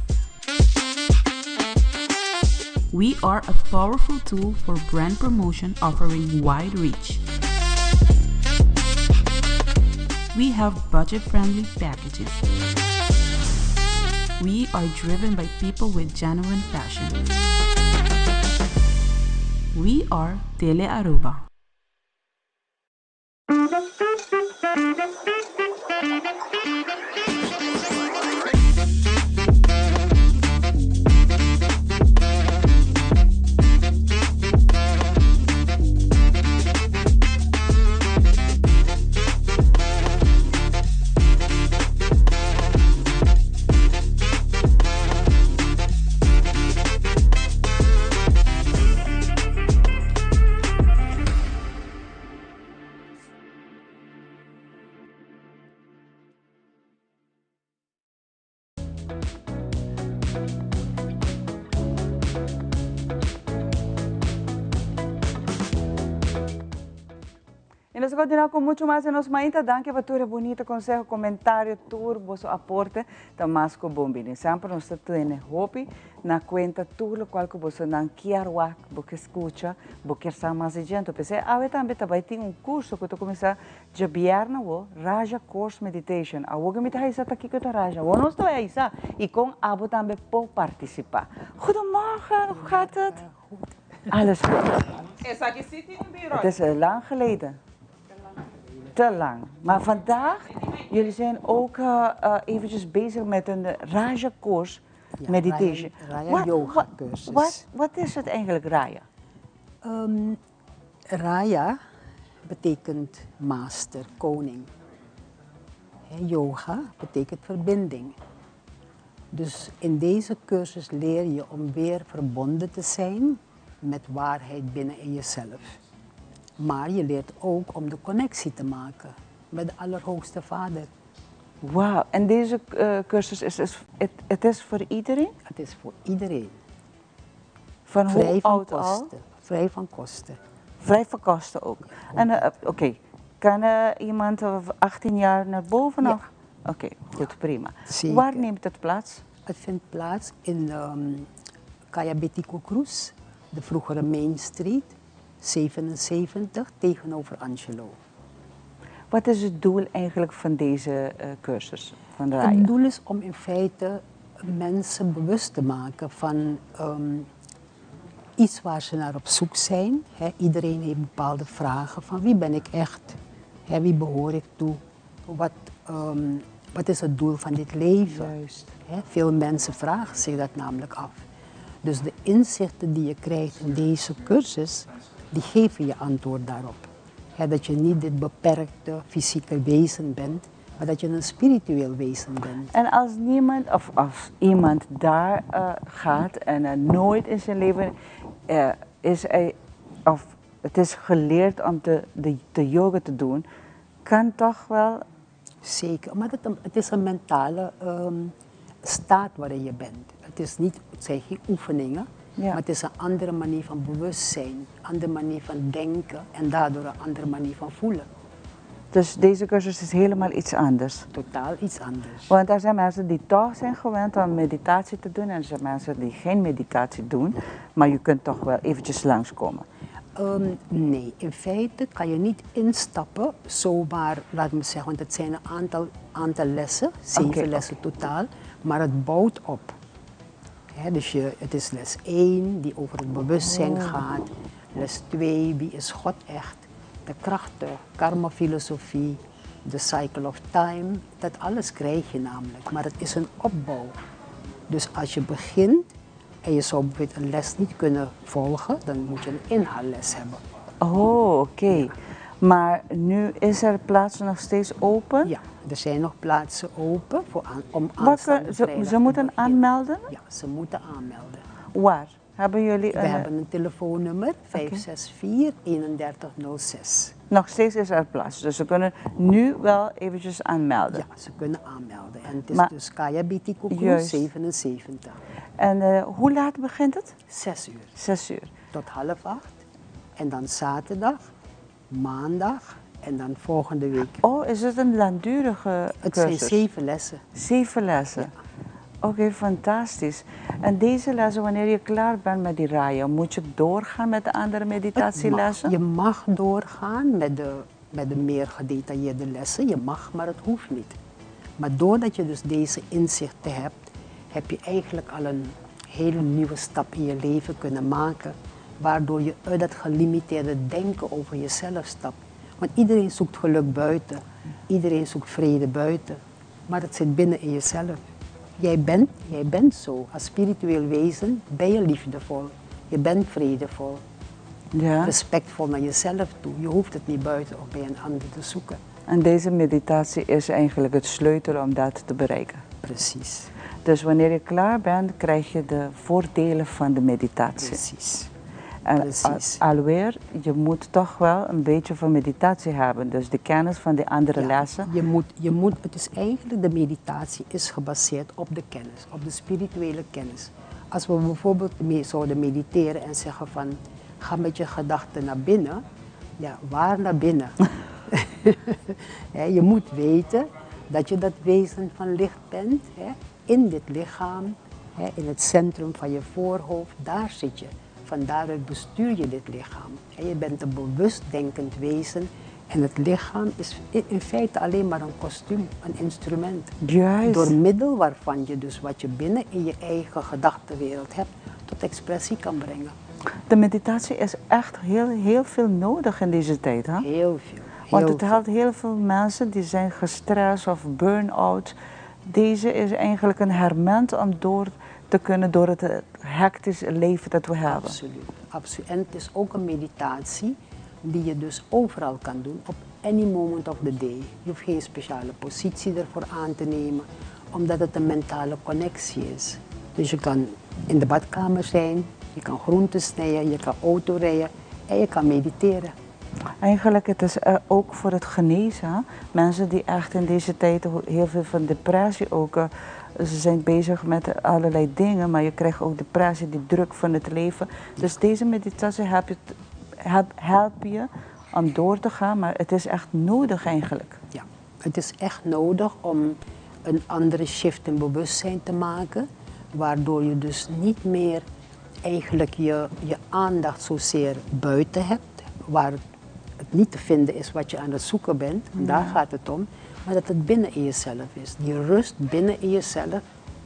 We are a powerful tool for brand promotion offering wide reach. We have budget friendly packages. We are driven by people with genuine passion. We are Tele Aruba. Y nos ta continua cu mucho mas den nos mainta. Danki pa tur e bunita conseho, comentario, tur boso aporte ta mas cu bon bini. Semper nos ta tene hopi na cuenta tur locual cu bosonan kier wak, bo ke scucha, bo kier sa mas di djento. P'esey awe tambe ta bay tin un curso cu ta cuminsa djabièrnè awo, Raja Course Meditation. Awo cu mi ta haisa ta kico ta Raja? Awo nos ta bay haisa y con abo tambe por participa. Goedemorgen, hoe gaat het? Alles goed. Esaki sí tin un bureau. Het is lang geleden. Te lang. Maar vandaag, jullie zijn ook eventjes bezig met een Raja course Ja, meditation. Raya Wat- yoga wat- cursus. Wat, wat is het eigenlijk, Raya? Raya betekent master, koning. Hè, yoga betekent verbinding. Dus in deze cursus leer je om weer verbonden te zijn met waarheid binnen in jezelf. Maar je leert ook om de connectie te maken met de Allerhoogste Vader. Wauw, en deze cursus is, is het, het is voor iedereen? Het is voor iedereen. Van hoe Vrij van oud al? kosten. Vrij van kosten. Vrij van kosten ook. En oké, kan iemand 18 jaar naar boven Ja. nog? Oké, goed, prima. Zeker. Waar neemt het plaats? Het vindt plaats in Kaya Betico Croes, de vroegere Main Street, 77, tegenover Angelo. Wat is het doel eigenlijk van deze cursus van Raya? Het doel is om in feite mensen bewust te maken van iets waar ze naar op zoek zijn. Hè, iedereen heeft bepaalde vragen van wie ben ik echt? Hè, wie behoor ik toe? Wat is het doel van dit leven? Hè, veel mensen vragen zich dat namelijk af. Dus de inzichten die je krijgt in deze cursus, die geven je antwoord daarop. Hè, dat je niet dit beperkte fysieke wezen bent, maar dat je een spiritueel wezen bent. En als niemand, of als iemand daar gaat en nooit in zijn leven is hij, of het is geleerd om de yoga te doen, kan toch wel? Zeker, maar het is een mentale staat waarin je bent. Het is niet, het zijn geen oefeningen, maar het is een andere manier van bewustzijn, een andere manier van denken en daardoor een andere manier van voelen. Dus deze cursus is helemaal iets anders? Totaal iets anders. Want er zijn mensen die toch zijn gewend om meditatie te doen en er zijn mensen die geen meditatie doen, maar je kunt toch wel eventjes langskomen. Nee, in feite kan je niet instappen zomaar, laat me zeggen, want het zijn een aantal lessen, 7 lessen totaal, maar het bouwt op. Hè, dus het is les 1 die over het bewustzijn gaat, les 2, wie is God echt, de krachten, karma-filosofie, de cycle of time, dat alles krijg je namelijk, maar het is een opbouw. Dus als je begint en je zou bijvoorbeeld een les niet kunnen volgen, dan moet je een inhaalles hebben. Oh, oké. Maar nu is er plaats nog steeds open? Ja, er zijn nog plaatsen open voor om Wat aanstaande ze vrijdag te moeten beginnen. aanmelden? Ja, ze moeten aanmelden. Waar? Hebben jullie We een hebben een telefoonnummer, 564 3106. Nog steeds is er plaats, dus ze kunnen nu wel eventjes aanmelden. Ja, ze kunnen aanmelden. En het is dus Kaya Betico Croes 77. En hoe laat begint het? 6 uur. 6 uur. Tot half acht. En dan zaterdag, maandag en dan volgende week. Oh, is het een langdurige Het zijn cursus? 7 lessen. 7 lessen. Ja. Oké, fantastisch. En deze lessen, wanneer je klaar bent met die raya, moet je doorgaan met de andere meditatielessen? Je mag doorgaan met de meer gedetailleerde lessen. Je mag, maar het hoeft niet. Maar doordat je dus deze inzichten hebt, heb je eigenlijk al een hele nieuwe stap in je leven kunnen maken. Waardoor je uit dat gelimiteerde denken over jezelf stapt. Want iedereen zoekt geluk buiten. Iedereen zoekt vrede buiten. Maar het zit binnen in jezelf. Jij bent zo. Als spiritueel wezen ben je liefdevol. Je bent vredevol. Respectvol naar jezelf toe. Je hoeft het niet buiten of bij een ander te zoeken. En deze meditatie is eigenlijk het sleutel om dat te bereiken. Precies. Dus wanneer je klaar bent, krijg je de voordelen van de meditatie. Precies. En alweer, je moet toch wel een beetje van meditatie hebben. Dus de kennis van de andere lessen. Je moet, je moet, het is eigenlijk, de meditatie is gebaseerd op de kennis, op de spirituele kennis. Als we bijvoorbeeld zouden mediteren en zeggen van, ga met je gedachten naar binnen. Ja, waar naar binnen? Je moet weten dat je dat wezen van licht bent. In dit lichaam, in het centrum van je voorhoofd, daar zit je. Van daaruit bestuur je dit lichaam. Je bent een bewust denkend wezen en het lichaam is in feite alleen maar een kostuum, een instrument. Juist. Door middel waarvan je dus wat je binnen in je eigen gedachtenwereld hebt, tot expressie kan brengen. De meditatie is echt heel, heel veel nodig in deze tijd, hè? Heel veel. Want het helpt heel veel mensen die zijn gestrest of burn-out. Deze is eigenlijk een herment om door te kunnen door het hectisch leven dat we hebben. Absoluut, absoluut. En het is ook een meditatie die je dus overal kan doen, op any moment of the day. Je hoeft geen speciale positie ervoor aan te nemen, omdat het een mentale connectie is. Dus je kan in de badkamer zijn, je kan groenten snijden, je kan auto rijden en je kan mediteren. Eigenlijk het is ook voor het genezen. Mensen die echt in deze tijd heel veel van depressie ook, ze zijn bezig met allerlei dingen, maar je krijgt ook depressie, die druk van het leven. Dus deze meditatie helpt je om door te gaan, maar het is echt nodig eigenlijk. Ja, het is echt nodig om een andere shift in bewustzijn te maken, waardoor je dus niet meer eigenlijk je aandacht zozeer buiten hebt, waar het niet te vinden is wat je aan het zoeken bent, en daar gaat het om, maar dat het binnen in jezelf is. Die rust binnen in jezelf,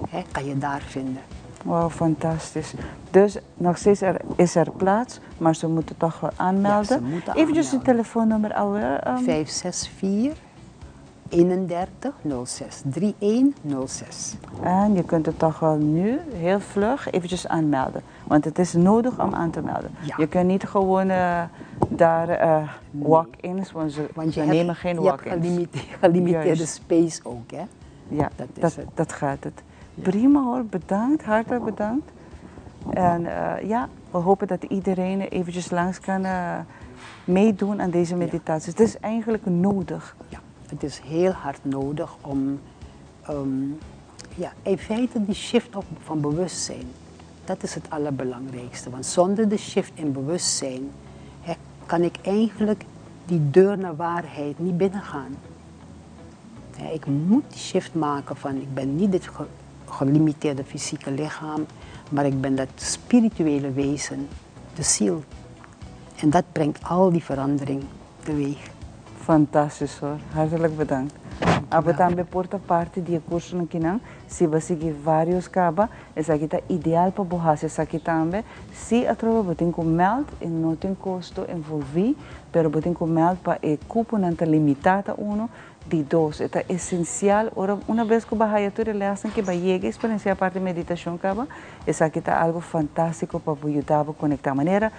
hè, kan je daar vinden. Wauw, fantastisch. Dus nog steeds is er plaats, maar ze moeten toch wel aanmelden. Ja, ze moeten Eventjes het aanmelden. telefoonnummer alweer. 564 31 06 3106. En je kunt het toch wel nu heel vlug eventjes aanmelden. Want het is nodig om aan te melden. Je kunt niet gewoon daar walk-ins, want Want ze nemen geen je hebt walk-ins. gelimiteerde space ook, hè? Ja, Dat is het. dat gaat het. Prima hoor, bedankt, hartelijk bedankt. En we hopen dat iedereen eventjes langs kan meedoen aan deze meditatie. Het is eigenlijk nodig. Ja, het is heel hard nodig om in feite die shift op van bewustzijn. Dat is het allerbelangrijkste. Want zonder de shift in bewustzijn, hè, kan ik eigenlijk die deur naar waarheid niet binnengaan. Ja, ik moet die shift maken van ik ben niet dit gelimiteerde fysieke lichaam, maar ik ben dat spirituele wezen, de ziel. En dat brengt al die verandering teweeg. Fantastisch hoor, hartelijk bedankt. Abo tambe porta parte di curso no kinan, si bo sigui varios caba, esaki ta ideal pa bo haci esaki tambe. Si atrobe bo tin cu meld, e no tin costo envolvi, pero bo tin cu meld pa e cuponan ta limita ta uno, di dos. E ta esencial, ora una vez cu bo haya tur e lessen cu bo yega experiencia parte meditacion caba, esaki ta algo fantastico pa bo yuda bo conecta. Manera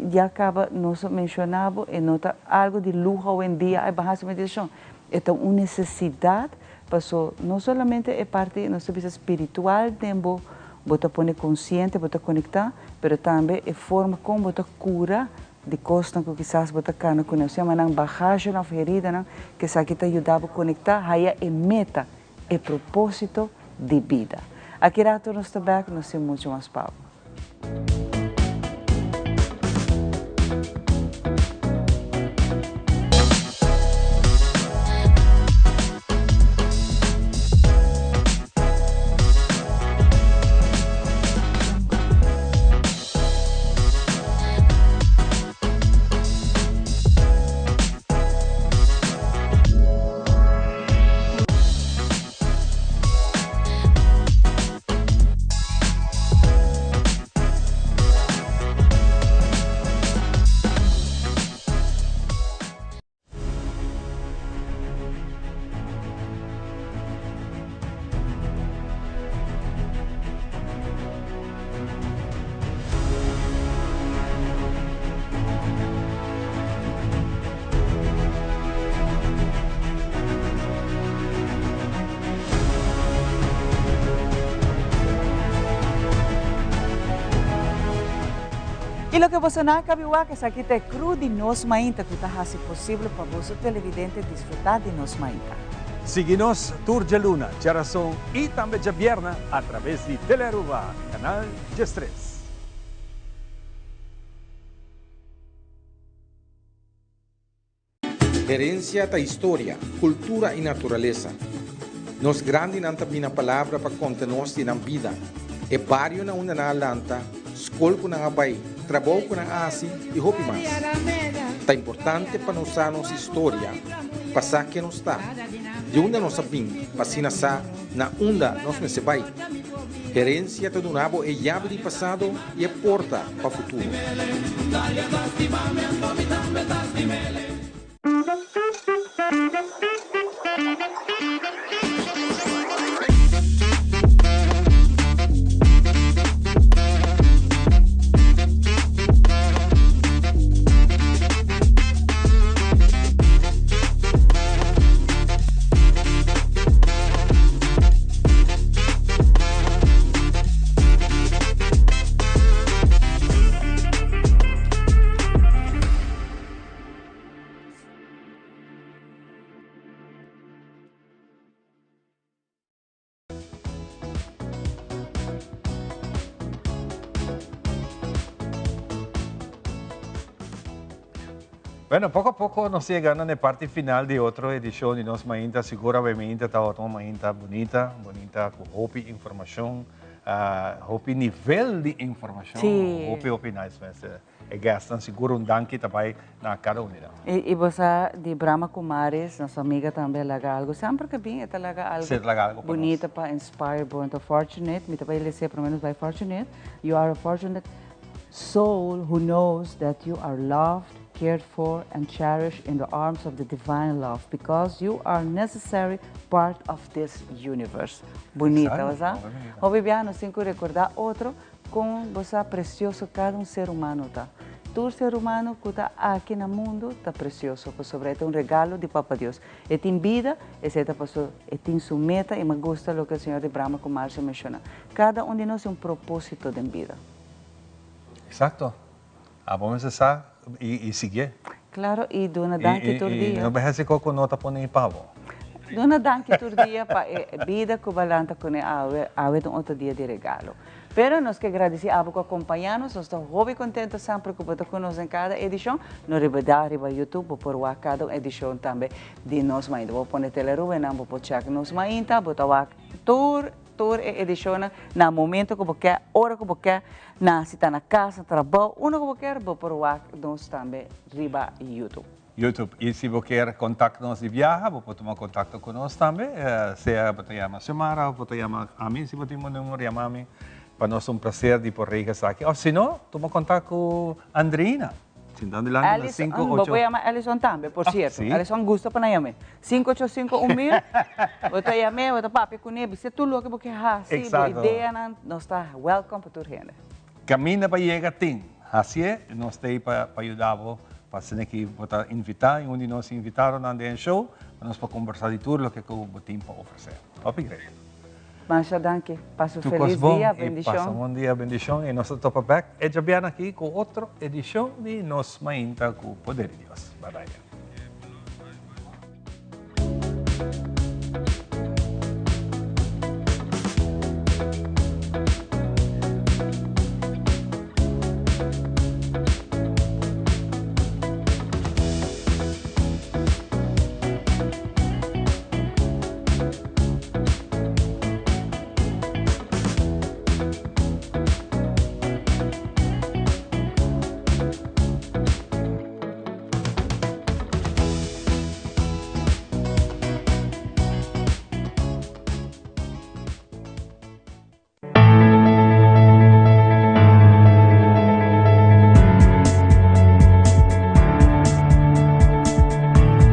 ya caba nos mencionabo, e no ta algo di lujo hoy en dia, ay, bo haci meditacion. E ta un necesidad, paso no solamente e parte nos bisa spiritual den bo, bo ta pone consciente, bo ta conecta, pero tambe e forma como bo ta cura di cosnan cu quizás bo ta cana cu nos llama nan bagage of herida nan, que sa ki ta ayuda bo conecta, haya e meta, e propósito di bida. Aki rato nos ta back, nos tin mucho mas pa bo. Y loke boso nan a cabi wak esaki ta e crew di Nos Mainta cu ta haci posible pa boso televidente disfruta di Nos Mainta. Sigui nos tur djaluna, djarason y tambe djabierna a traves di Telearuba, Canal 13. E Herensia ta historia, kultura i naturalesa. Nos grandinan ta bini na palabra pa konta nos di nan bida, e bario na unda nan a lanta, skol ku nan a bai, trabou ku nan a hasi i hopi mas. Ta importante pa nos sa nos historia, pa sa ken nos ta, di unda nos a bin, pa asina sa na unda nos mester bai. Herensia ta duna bo e yabi di pasado i e porta pa futuro. Bueno, poco a poco nos llegando na parte final di otro edicion di Nos Mainta. Sigur awe mainta tabata un mainta bunita, bunita cu hopi informacion, hopi nivel di informacion, hopi hopi nice mes. E guestnan sigur un danki ta bai na kada un di nan. I bo sa di Brahma Kumaris, nos amiga tambe a laga algo. Semper ke bin e ta laga algo bunita pa inspire bo. Anto fortunate, mi ta bai lese prome nos bai fortunate, you are a fortunate soul who knows that you are loved, cared for and cherished in the arms of the divine love because you are necessary part of this universe. Bunita, bo sa? Hopi bia nos tin ku recorda otro Kon bo sa presioso kada un ser humano ta? Tur ser humano ku ta aki na mundu ta presioso pasobra e ta un regalo di Papa Dios. E tin bida, esei ta paso e tin su meta i mi gusta loke e señor di Brahma ku Marcia menshoná. Kada un di nos tin un propósito den bida. Exacto. Abo mester sa i siguié. Claro, i duna danki tur dia. I no bay haci cu no ta pone pa bo. Duna danki tur dia pa e bida cu bo lanta cune awe, awe ta un otro dia di regalo. Pero nos ke gradici abo cu a compaña nos, nos ta hopi contento semper cu bo ta cu nos den cada edicion. No ribida riba YouTube bo por wak cada un edicion tambe di Nos Mainta. Bo pone Telearubanan, bo por check Nos Mainta, bo ta wak tur. Tur e edishonnan na momento ku bo ke, ora ku bo ke, na si ta na kas, na trabou, unda ku bo ker, bo por wak nos tambe riba YouTube. YouTube. I si bo kier kontak nos di biaha, bo por tuma kontakto ku nos tambe, sea bo ta yama Xiomara òf bo ta yama ami, si bo tin bo numero yama mi, pa nos ta un plaser di por regla esaki. Òf si no, tuma kontak ku Andreina. Sinta dilanti na Allison, sinku bo ocho. por yama Allison tambe, por sierto. Si. Allison gusta pa nan yam'é. Sinku ocho sinku un mil, bo ta yam'é, bo ta papia kuné, bis'é tur loke bo ke hasi, bo ideanan, nos ta welcome pa tur hende. Kaminda pa yega tin. Hasié, nos ta ei pa yuda bo, pa asina ki bo ta invitá i un di nos invitadonan den e show, pa nos por kombersá di tur loke ku bo tin pa ofresé. Hopi great. Masha danki. Pasa un Tur kos felis bon dia, i pasa bendishon. un bon dia, bendishon i nos ta topa bek e djabièrnè aki ku otro edishon di Nos Mainta ku Poder di Dios. Bye bye.